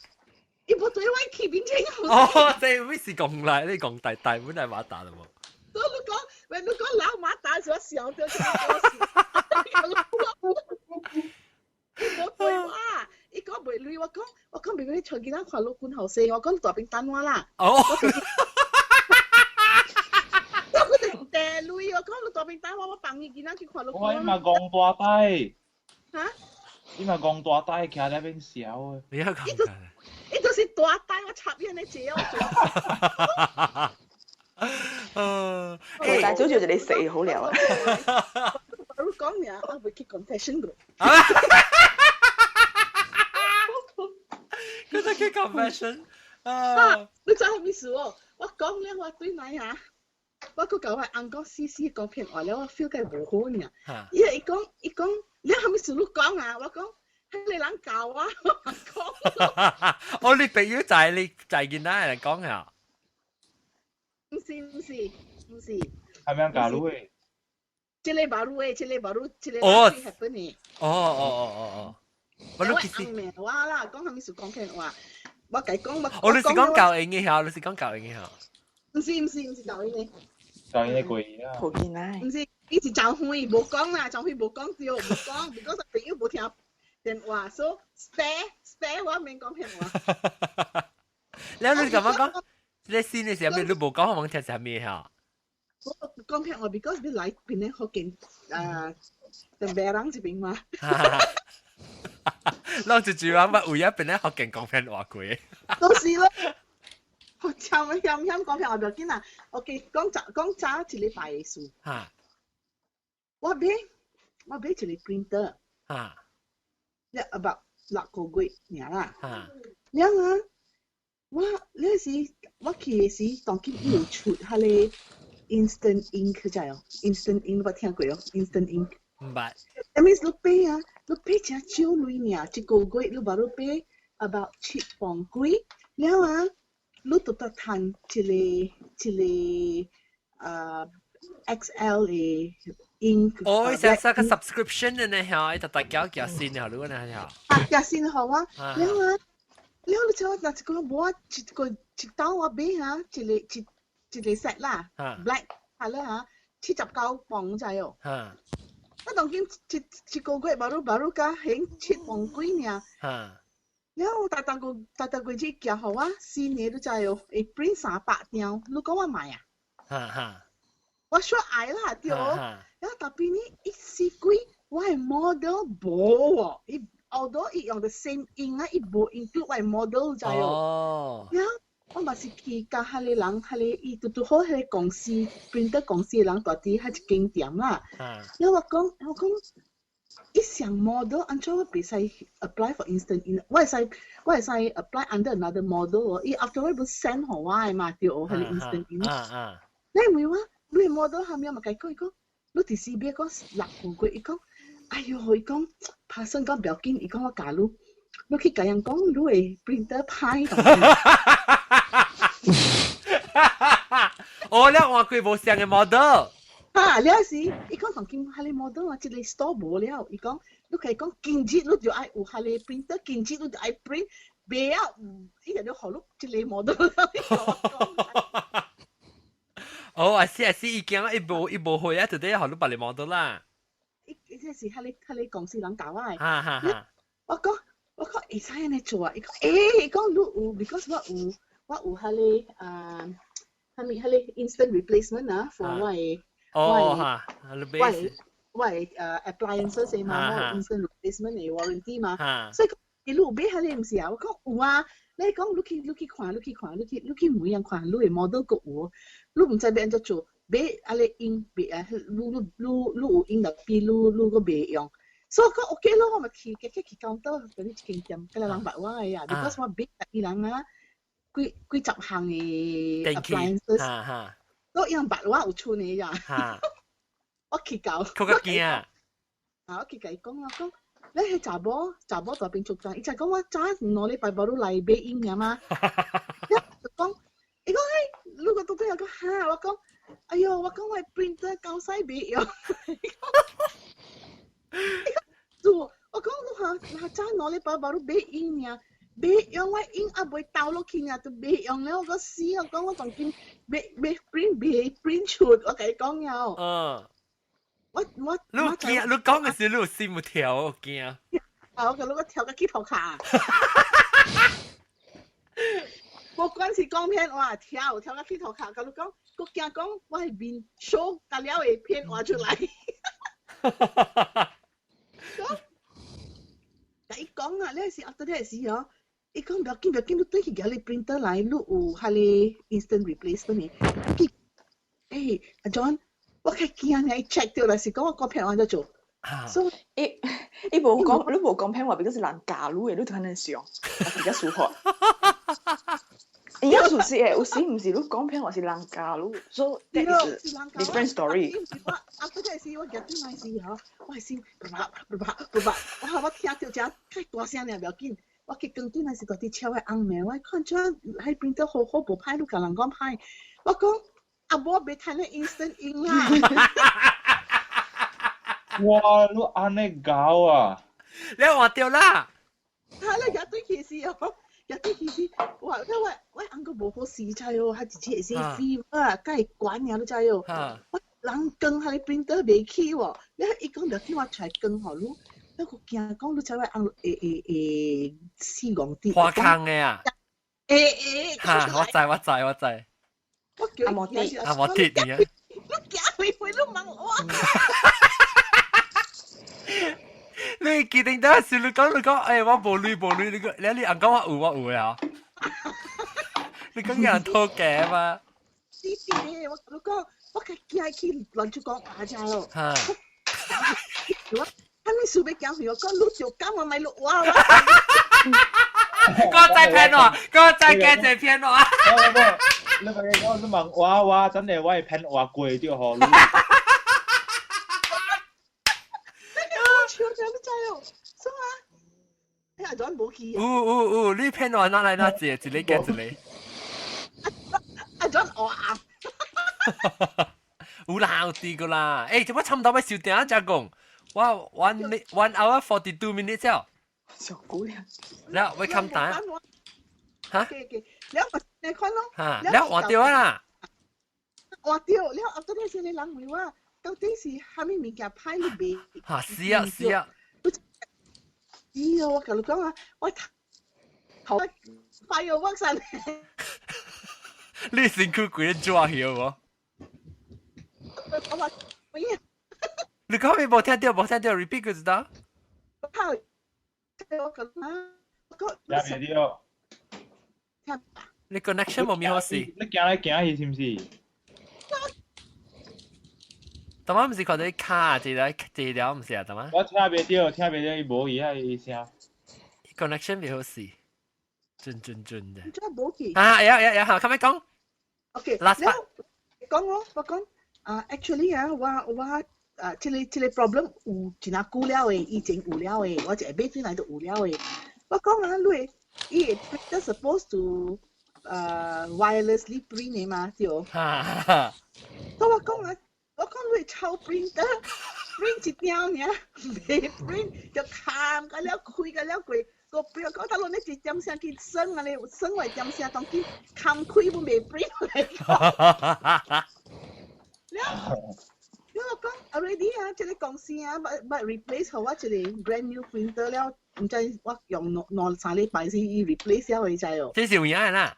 S8: 伊無對我去檳城。
S1: 哦，這咩是講嚟？你講大大本係馬打啦冇？
S8: 所以你講，喂，你講老馬打時，我想到這個。伊無對我，伊講袂累，我講我講袂你像囡仔看老君後生，我講大兵等我啦。
S1: 哦。
S8: 我就地累，我講你大兵等我，我放伊囡仔去看老君。
S2: 我嘛戇大帶。
S8: 哈？
S2: 你嘛戇大帶，徛在邊笑的。
S1: 你要講。
S8: 伊就是大帶，我插伊安尼坐，我做。
S10: 欸，大早就你死好了啊！
S8: 我講呢，我會去 confession 個。
S1: 佢就去 confession
S8: 啊！你知係咩事哦？我講咧，我對奶啊，我閣甲我翁講死死講騙話了，我 feel 個無好呢。伊伊講伊講，你係咩事你講啊？我講，彼個人教我，我講。
S1: 哦，你朋友在你在囡仔嚟講啊？
S8: 毋是毋是毋是。
S2: 係咪教你的？
S8: 這個馬路的，這個馬路，這個
S1: 哦
S8: happen 的。
S1: 哦哦哦哦哦。
S8: 我翁命我啦，講啥物事講騙話，我共伊講我。
S1: 哦，你是講教英嘅嚇？你是講教英嘅嚇？
S8: 毋是毋是毋是教英嘅。
S2: 教英嘅過啦。
S10: 抱囡仔。
S8: 毋是，伊是張輝無講啦，張輝無講對，無講，如果朋友無聽電話，所以 spare spare 我免講騙話。
S1: 你你咁樣講？你先嘅時候，你無講，我聽是咩嚇？
S8: 我講騙話，because 你來檳城福建啊，就白人這邊嘛。
S1: 攏一句話，乜有一檳城福建講騙話過？
S8: 都是咯。我超險險講騙話，無要緊啦。OK，講早講早一禮拜的事。我買一個 printer。一 about 6個月爾啦。了啊，我那時我去的時，當今伊有出彼個 instant ink 知哦？instant ink 我聽過哦，instant ink。
S1: 毋捌。
S8: That means 你買啊，你買誠少鐳爾，一個月你無你買 about 7磅幾，了啊，你就得趁一個一個啊 XL 的 ink。
S1: 哦，伊是個 subscription 的呢嚇，伊就大家寄信予你呢嚇。
S8: 啊，寄信予我，了啊，了你知我若一個無一個一兜我買哈，一個一一個 set 啦，black colour 哈，79磅知哦。我當今一一個月無愈無愈加還7磅幾爾。了我逐逐個逐逐個月寄予我新的你知哦，會 print 300張，你講我買啊？我說愛啦，對。了 tapi 呢，伊死鬼，我的 model 無哦，伊 although 伊用 the same ink 啊，伊無 include 我的 model 知哦。了我嘛是去佮彼個人，彼個伊拄拄好彼個公司 printer 公司的人蹛佇彼一間店啦。了我講，我講，伊上 model 按怎我袂使 apply for instant ink，我會使 apply under another model 哦。伊 after all 不 send 予我的嘛，對哦，彼個 instant ink。你問我，你的 model 蝦米嘛？共伊講，伊講，你佇時買講6個月，伊講，哎喲，伊講，拍算講不要緊，伊講我教你，你去共人講你的 printer 歹。
S1: 哦，你換過無相的 model。
S8: 啊，了是，伊講當今彼個 model 啊，這個 store 無了，伊講，你共伊講今日你就愛有彼個 printer，今日你就愛 print，袂曉，伊就予你這個 model。
S1: 哦，啊是啊是，伊驚伊無會啊，就得予你別個 model 啦。
S8: 伊伊這是彼個彼個公司人教我的。
S1: 哈哈哈。
S8: 我講會使按呢做啊？伊講，欸，伊講你有，because 我有彼個啊，啥物彼個 instant replacement 啊，for 我的。
S1: 哦哈，
S8: 我的 appliances 嘛，我 instant replacement 的 warranty 嘛，所以講伊你有買彼個毋是啊？我講有啊，你講你去你去看，你去看，你去問人看，你的 model 閣有，你毋知欲按怎做，買啊咧用，買啊，你有用 tapi 你你閣袂用，所以我講 OK 咯，我咪去去去 counter 嗰啲一間店，嗰個人捌我的啊，because 我買伊人啊幾幾十項的 appliances。都伊人捌我有剩的呀，我去到，
S1: 閣較驚
S8: 啊！我去共伊講啊，講你彼查某查某大邊出站，伊才講我早2禮拜無你來買飲爾嗎？就講，伊講嘿，你個拄拄仔講哈，我講，哎喲，我講我 printer 舊使袂用，伊講做，我講你下下早2禮拜無你買印爾，袂用我印啊袂兜落去爾，就袂用了。我講死，我講我當今買買 print 袂 print 出，我共伊講了。我
S1: 你驚，你講嘅時你有心有跳，我驚。
S8: 啊！我共你講跳個起塗跤。無管是講騙話，跳跳個起塗跤，共你講，我驚講我係面 show 甲了會騙話出來。講，共伊講啊，你是 after that 時哦，伊講不要緊，不要緊，你轉去共你 printer 來，你有彼个 instant replacement 的。欸，阿 John，我較驚呢，伊 check 著啦，是講我講騙話怎做？所以
S10: 伊伊無講，你無講騙話，because 是人教你的，你就可能想，比較舒服。伊有事實的，有時毋是你講騙話，是人教你，so that is different story。
S8: 我啊，嗰陣時我入轉來時吼，我係先叭叭叭叭叭，我我聽著遮太大聲爾，不要緊。我去光轉來時，佇超的紅面，我看這彼 printer 好好無歹，你共人講歹，我講啊，無袂趁咧 instant 印啦。
S2: 哇！你按呢搞啊？
S1: 你換著啦！
S8: 啊，你入對去時哦。入對去時，哇！因為我翁閣無好勢知哦，他直接會使 fever 啊，佮會懸爾你知哦。我人光彼个 printer 袂起喎，你伊講著叫我出來光予你，我閣驚講你知我翁會會會死戇啲。
S1: 破空的啊！
S8: 會會。
S1: 哈！我知我知我知。
S8: 我叫
S10: 阿莫蒂
S1: 阿莫蒂你啊！
S8: 你行回回你問我。
S1: 你記定得時你講你講，欸，我無鐳無鐳，你講你你翁講我有我有啊！你講人偷假嘛？
S8: 啲啲我你講，我較驚去亂出講話遮咯。
S1: 哈！
S8: 我啥物事欲行去？我講你就講我莫錄我。
S1: 我再騙我，我再加一騙我。
S2: 你咪講你問我我真係我會騙話過著予你。
S8: 笑你知哦，啥啊？哎呀，陣無去。
S1: 有有有，你騙我哪來哪一個，一個加一個。
S8: 阿陣學啊！
S1: 有啦，有啲個啦。欸，這我差唔多欲收定才講。我 1 hour 42 minutes 了。
S10: 小姑娘。
S1: 了，欲冚單。哈？
S8: 了，你看咯。
S1: 哈，了換著啦。
S8: 換著了，後頭先個人問我，到底是啥物物件歹你袂？
S1: 哈，是啊，是啊。
S8: 是啊，我共你講啊，我頭 fireworks 啊！
S1: 你身軀規個抓起無？
S8: 我話乜嘢？
S1: 你講咩無聽著，無聽著，repeat 個知道？
S8: 我講啊，我講。
S2: 聽袂著。
S1: 你 connection 無咪好勢。
S2: 你行來行去是毋是？
S1: 頭仔毋是看著伊卡一個一條，毋是啊？頭仔。
S2: 我聽袂著，聽袂著，伊無伊遐聲。
S1: connection 袂好勢，準準準的。
S8: 真無去。
S1: 啊，會會會，好，較欲講。
S8: OK，
S1: last part。
S8: 講我，我講啊，actually 啊，我我啊，這个這个 problem 有真啊久了的，以前有了的，我一下買轉來就有了的。我講啊，你伊會 printer supposed to wirelessly print 的嘛，對。
S1: 哈。
S8: 所以我講啊，我講你抄 printer print 一張爾，袂 print 就砍個了開個了過。個 print 講頭路你一點聲去算啊，你算話點聲當去砍開都袂 print 來。了，了我講 already 啊，這个公司啊，欲欲 replace 予我一个 brand new printer 了，毋知我用兩兩三禮拜先伊 replace 了，你知哦？
S1: 這是有影的啦。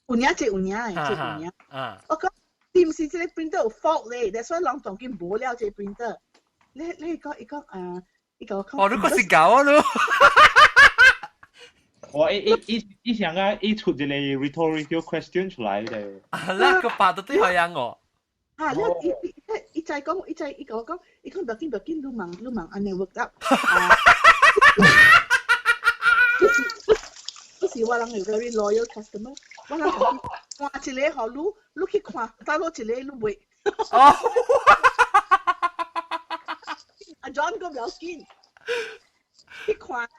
S8: 有影，這有影的，這有影。
S1: 啊。
S8: 我講，是毋是這个 printer 有 fault 咧？所以人當今無了這个 printer。你你講伊講啊，伊共我講。
S1: 哦，你閣是𠢕啊你。
S2: 我伊伊伊伊想啊，伊出一个 rhetorical question 出來的。
S1: 啊，那個白都對好樣哦。
S8: 啊，了伊伊伊再講，伊再伊共我講，伊講不要緊不要緊，你問你問按呢 work up。不是不是我人係 very loyal customer，我人換一個予你，你去看，打落一個你袂。
S1: 哦。
S8: 阿 John 閣不要緊，去看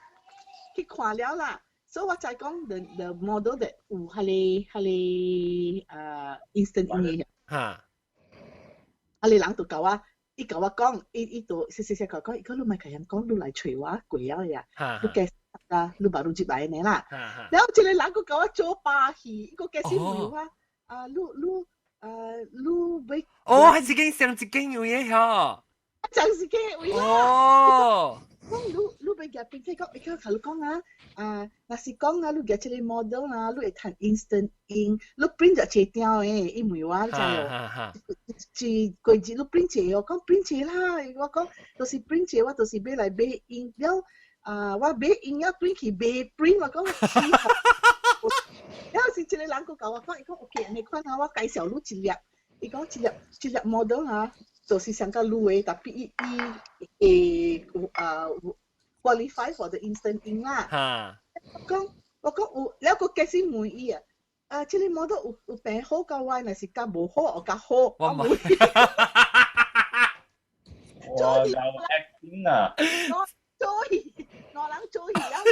S8: 去看了啦。所以我才講 the model that 有彼个彼个 instant 的。
S1: 哈。
S8: 啊，你人就共我伊共我講，伊伊就細細細個講，伊講你莫共人講，你來揣我過了呀，你加啊，你把你入來呢啦。然後這個人閣共我做把戲，伊閣開始問我，啊，你你啊，你欲
S1: 哦，係一間上一間有嘢嗬，
S8: 上一間位啦。
S1: 哦。
S8: 講你你欲夾邊個講，伊講共你講啊，啊，若是講啊，你夾這個 model 啊，你會趁 instant ink，你 print 就一張的，伊問我，你知無？是過日你 print 一個，我講 print 一個啦，我講就是 print 一個，我就是欲來買 ink 了，啊，我買 ink 了轉去買 print，我講，了是這個人閣共我講，伊講 OK，你看啊，我介紹你一粒，伊講一粒一粒 model 啊。就是上較女的，特別伊伊會啊 qualify for the instant ink 啦。我講我講有，了閣開始問伊啊，啊，這個 model 有有變好較壞，還是較無好，或較好？
S1: 我冇。
S2: 哇，有 acting 啊！
S8: 我做戲，我人做戲啊！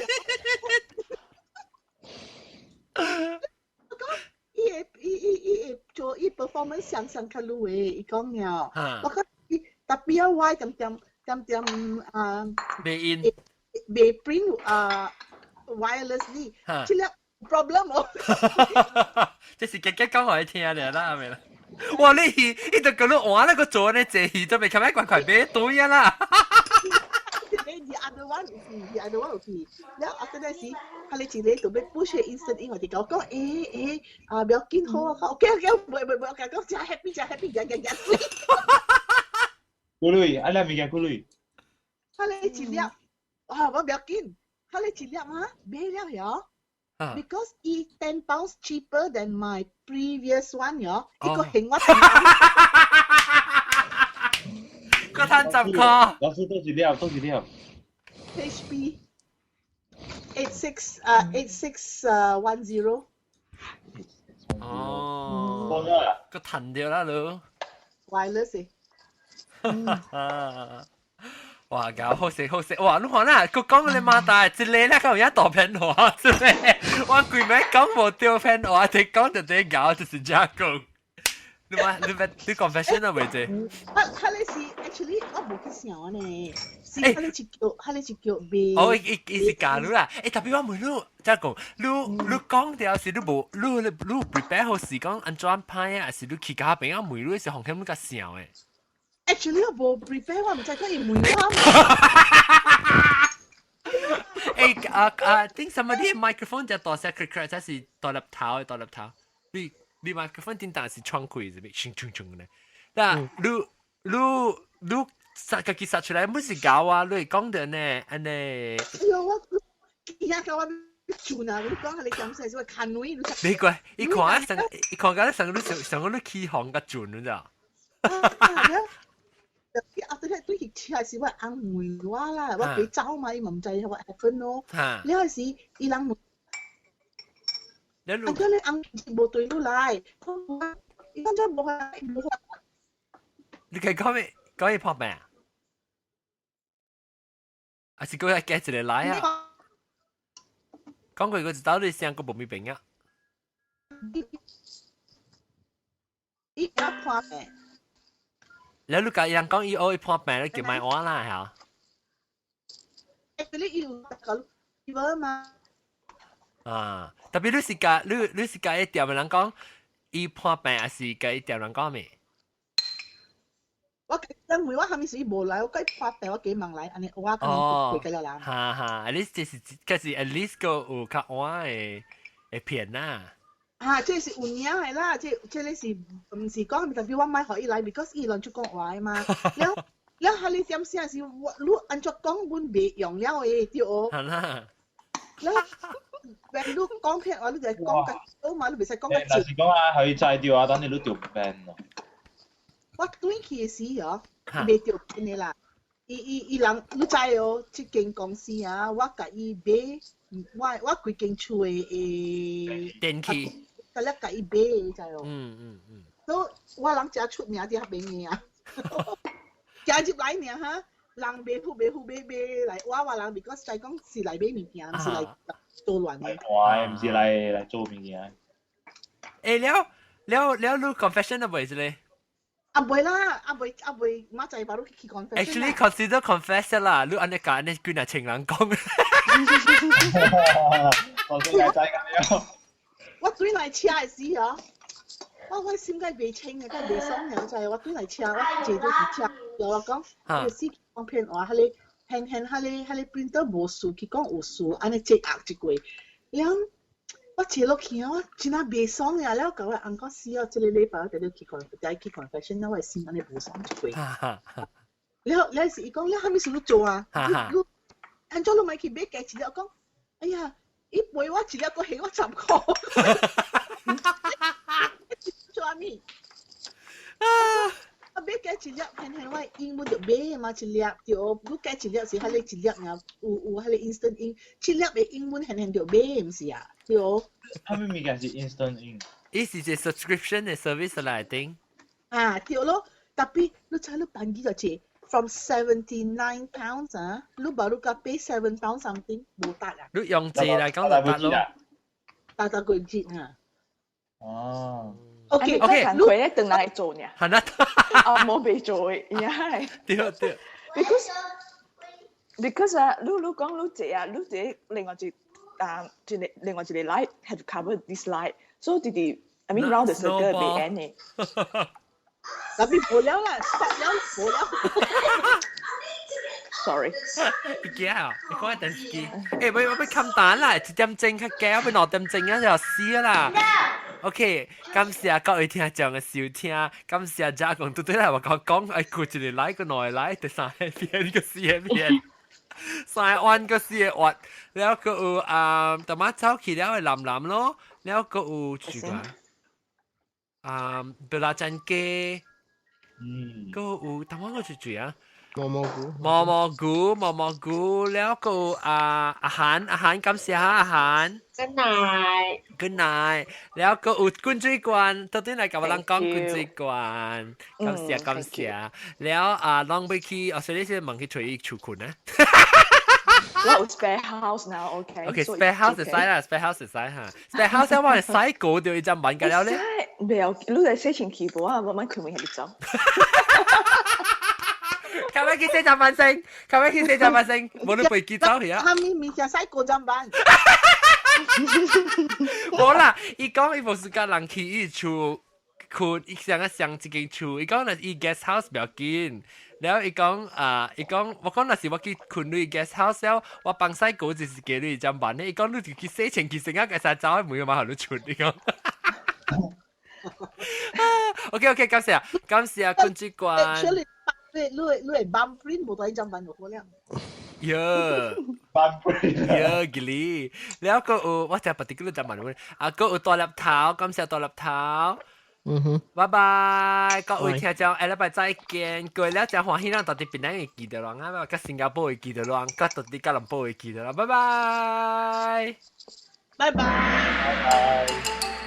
S8: 我講。伊會伊伊伊會做伊 performance 上上較女的，伊講了，我講伊特別啊，我點點點點啊，
S1: 袂印，
S8: 袂 print 啊 wirelessly，這個 problem 哦。
S1: 這是加加講予伊聽的啦，係咪啦？哇！你戲，伊就叫你換那個做呢，這戲都袂較歹快快買對啊啦。
S8: The other one 有去，the other one 有去。了後頭是，他咧一個就欲 push instant ink，我就共我講，欸欸，啊，不要緊好啊，OK OK，袂袂袂，我講真 happy 真 happy，行行行。
S2: 幾鐳？啊，你物件幾鐳？
S8: 他咧一粒，啊，我不要緊，他咧一粒啊，買了喲。Because 伊 £10 cheaper than my previous one 喲，伊閣還我。
S1: 閣趁10箍。
S2: 老師多一粒，多一粒。
S8: HP 86 啊 86 啊10。
S1: 哦。閣趁著啦，你。
S8: Wireless
S1: 哇！搞好食好食，哇！你看啦，閣講你媽大，一個咧，敢有影大騙話，這個我規暝講無對騙話，你講就得搞，就是這講。你話你咪你 confession 啊，未啫？
S8: 啊，他咧是 actually 我無去想呢，是他咧是叫他咧是叫賣。
S1: 哦，伊伊是教你啦。欸，特別我問你，這講你你講掉是你無你你 prepare 好時講按怎歹啊，還是你去共朋友問你是風險你較想的？
S8: Actually 我無 prepare，我毋知講伊問我。
S1: 欸啊啊！頂 somebody microphone 只大聲，咳咳，這是大粒頭的大粒頭。你你 microphone 頂當是窗開是咪？衝衝衝的。那你你你殺家己殺出來，不是搞啊！你會講的呢，按呢。
S8: 哎喲，我而家教我做啊！你講你講聲是我看女。
S1: 你怪，伊看啊上，伊看到上你上上個你起哄較準，你知道？
S8: after that 對佢車是我翁問我啦，我俾走嘛，伊嘛毋知 what happen 咯。了時伊人問，啊，叫你翁無對你來，伊講這無法無法。
S1: 你可以講咩？講伊破病啊？還是講伊加一個來啊？講過個一道你聲閣無咪朋友。
S8: 伊破病。
S1: 了你共伊人講伊學伊破病，你叫莫換啦嚇。
S8: Actually，伊有講伊無嘛。
S1: 啊，特別你是共你你是共伊店的人講，伊破病，還是共伊店人講咩？
S8: 我因為我後面是伊無來，我共伊破病，我幾問來，按呢我可能過了啦。
S1: 哈哈，at least 這是這是 at least 個有較換的的騙啦。
S8: 啊，這是有影的啦，這這個是毋是講特別我莫予伊來，because 伊亂出講話的嘛。了了，哈你點寫是我你按怎講，阮袂用了的對哦。
S1: 係啦。
S8: 了，你講騙話，你就講較少嘛，你袂使講較
S2: 少。若是講啊，予伊知著啊，等你你著 ban 咯。
S8: 我轉去的時哦，袂著 ban 的啦。伊伊伊人，你知哦，這間公司啊，我共伊買，我我規間厝的的
S1: 電器。
S8: 甲了共伊買的，知哦。所以我人誠出名佇遐邊的啊。行入來爾哈，人袂付袂付買買來挖我人，because 知講是來買物件，毋是來做亂的。
S2: 哇，毋是來來做物件。
S1: 欸，了了了，你 confession 了未？這個？
S8: 啊袂啦，啊袂啊袂，馬仔把你去 confession。
S1: Actually consider confess 啦，你按呢講，你幾若情人講。
S2: 我先嚟仔咁樣。
S8: 我轉來車的時候，我心梗袂清嘅，梗袂爽嘅，就係我轉來車，我坐到佇車，我講，個死講騙話，彼个現現彼个 printer 無事，佢講有事，按呢積壓一過，了我坐落去啊，我真係袂爽呀！了共我翁講死哦，這个禮拜我得去 con，得去 confession，我的心按呢無爽一過。了了是伊講，了啥物事你做啊？你你按怎你莫去買加一粒？我講，哎呀，伊賠我一粒，閣還我10箍。做啥物？啊，買加一粒，偏偏我英文就買嘛一粒，對，你加一粒是彼個一粒爾，有彼個 instant ink，一粒的英文偏偏就買，毋是啊？對。
S2: 啥物物件是 instant ink？
S1: 伊是一個 subscription 的 service 來頂。
S8: 啊，對咯，tapi 你知你辦幾多錢？From £79 啊，你把你甲 pay £7 something 無得啊。
S1: 你用字來講就得咯。
S8: 達達過節啊。
S2: 哦。
S8: OK
S1: OK，
S10: 佢咧等來做呢。
S1: 係啦。
S10: 啊，冇被做嘅，也係。
S1: 對對。
S10: Because 啊，你講你這啊，你這另外一啊，一個另外一個 light have to cover this light，所以直直 I mean round the circle 袂 end 嘅。
S8: 特別無了啦，stop 了，無了。
S10: Sorry。
S1: 驚啊！你講電視機，欸，我欲冚單啦，1點鐘較加，欲2點鐘啊就死啦。OK，感謝各位聽眾的收聽，感謝嘉公拄拄來我講講，愛過一個來個兩個來，第三個片個四個片，三個彎個四個彎，了閣有啊，淡仔走去了的藍藍咯，了閣有住個啊，布拉珍街，閣有淡仔閣是誰啊？
S5: 毛毛菇，
S1: 毛毛菇，毛毛菇，了閣有啊阿韓阿韓，感謝阿韓。
S3: Good night。
S1: Good night。了閣有滾水罐，到底來共我人講滾水罐，感謝感謝。了啊，攏欲去，哦，所以你是問去揣伊厝睏啊？
S10: 我有 spare house now, okay.
S1: OK，spare house 會使啦，spare house 會使哈，spare house 我會使過掉一針板㗎了咧。
S10: 沒有，你嚟洗清氣無啊？我慢開門入走。
S1: 求尾去洗砧板先，求尾去洗砧板先，無你飛機走去啊！
S8: 啥物物件使過砧板？
S1: 無啦，伊講伊無是共人去伊厝睏，伊上個上一間厝，伊講若伊 guest house 不要緊，了伊講啊，伊講我講若是我去睏你 guest house 了，我放屎過就是給你砧板咧，伊講你就去洗清氣先啊，會使走，門嘛予你出，伊講。OK OK，感謝感謝君主官。
S8: 你你你會 bump print 無帶砧板就好了。
S1: 喲
S2: ，bump print
S1: 喲，吉利，了閣有我食 particular 砧板啊，閣有大粒頭，感謝大粒頭。
S5: 嗯哼，
S1: 拜拜，各位聽眾，下禮拜再見。過了真歡喜，咱到底檳城會記得人啊，佮新加坡會記得人，佮到底吉隆坡會記得人。拜拜，
S8: 拜拜，
S2: 拜拜。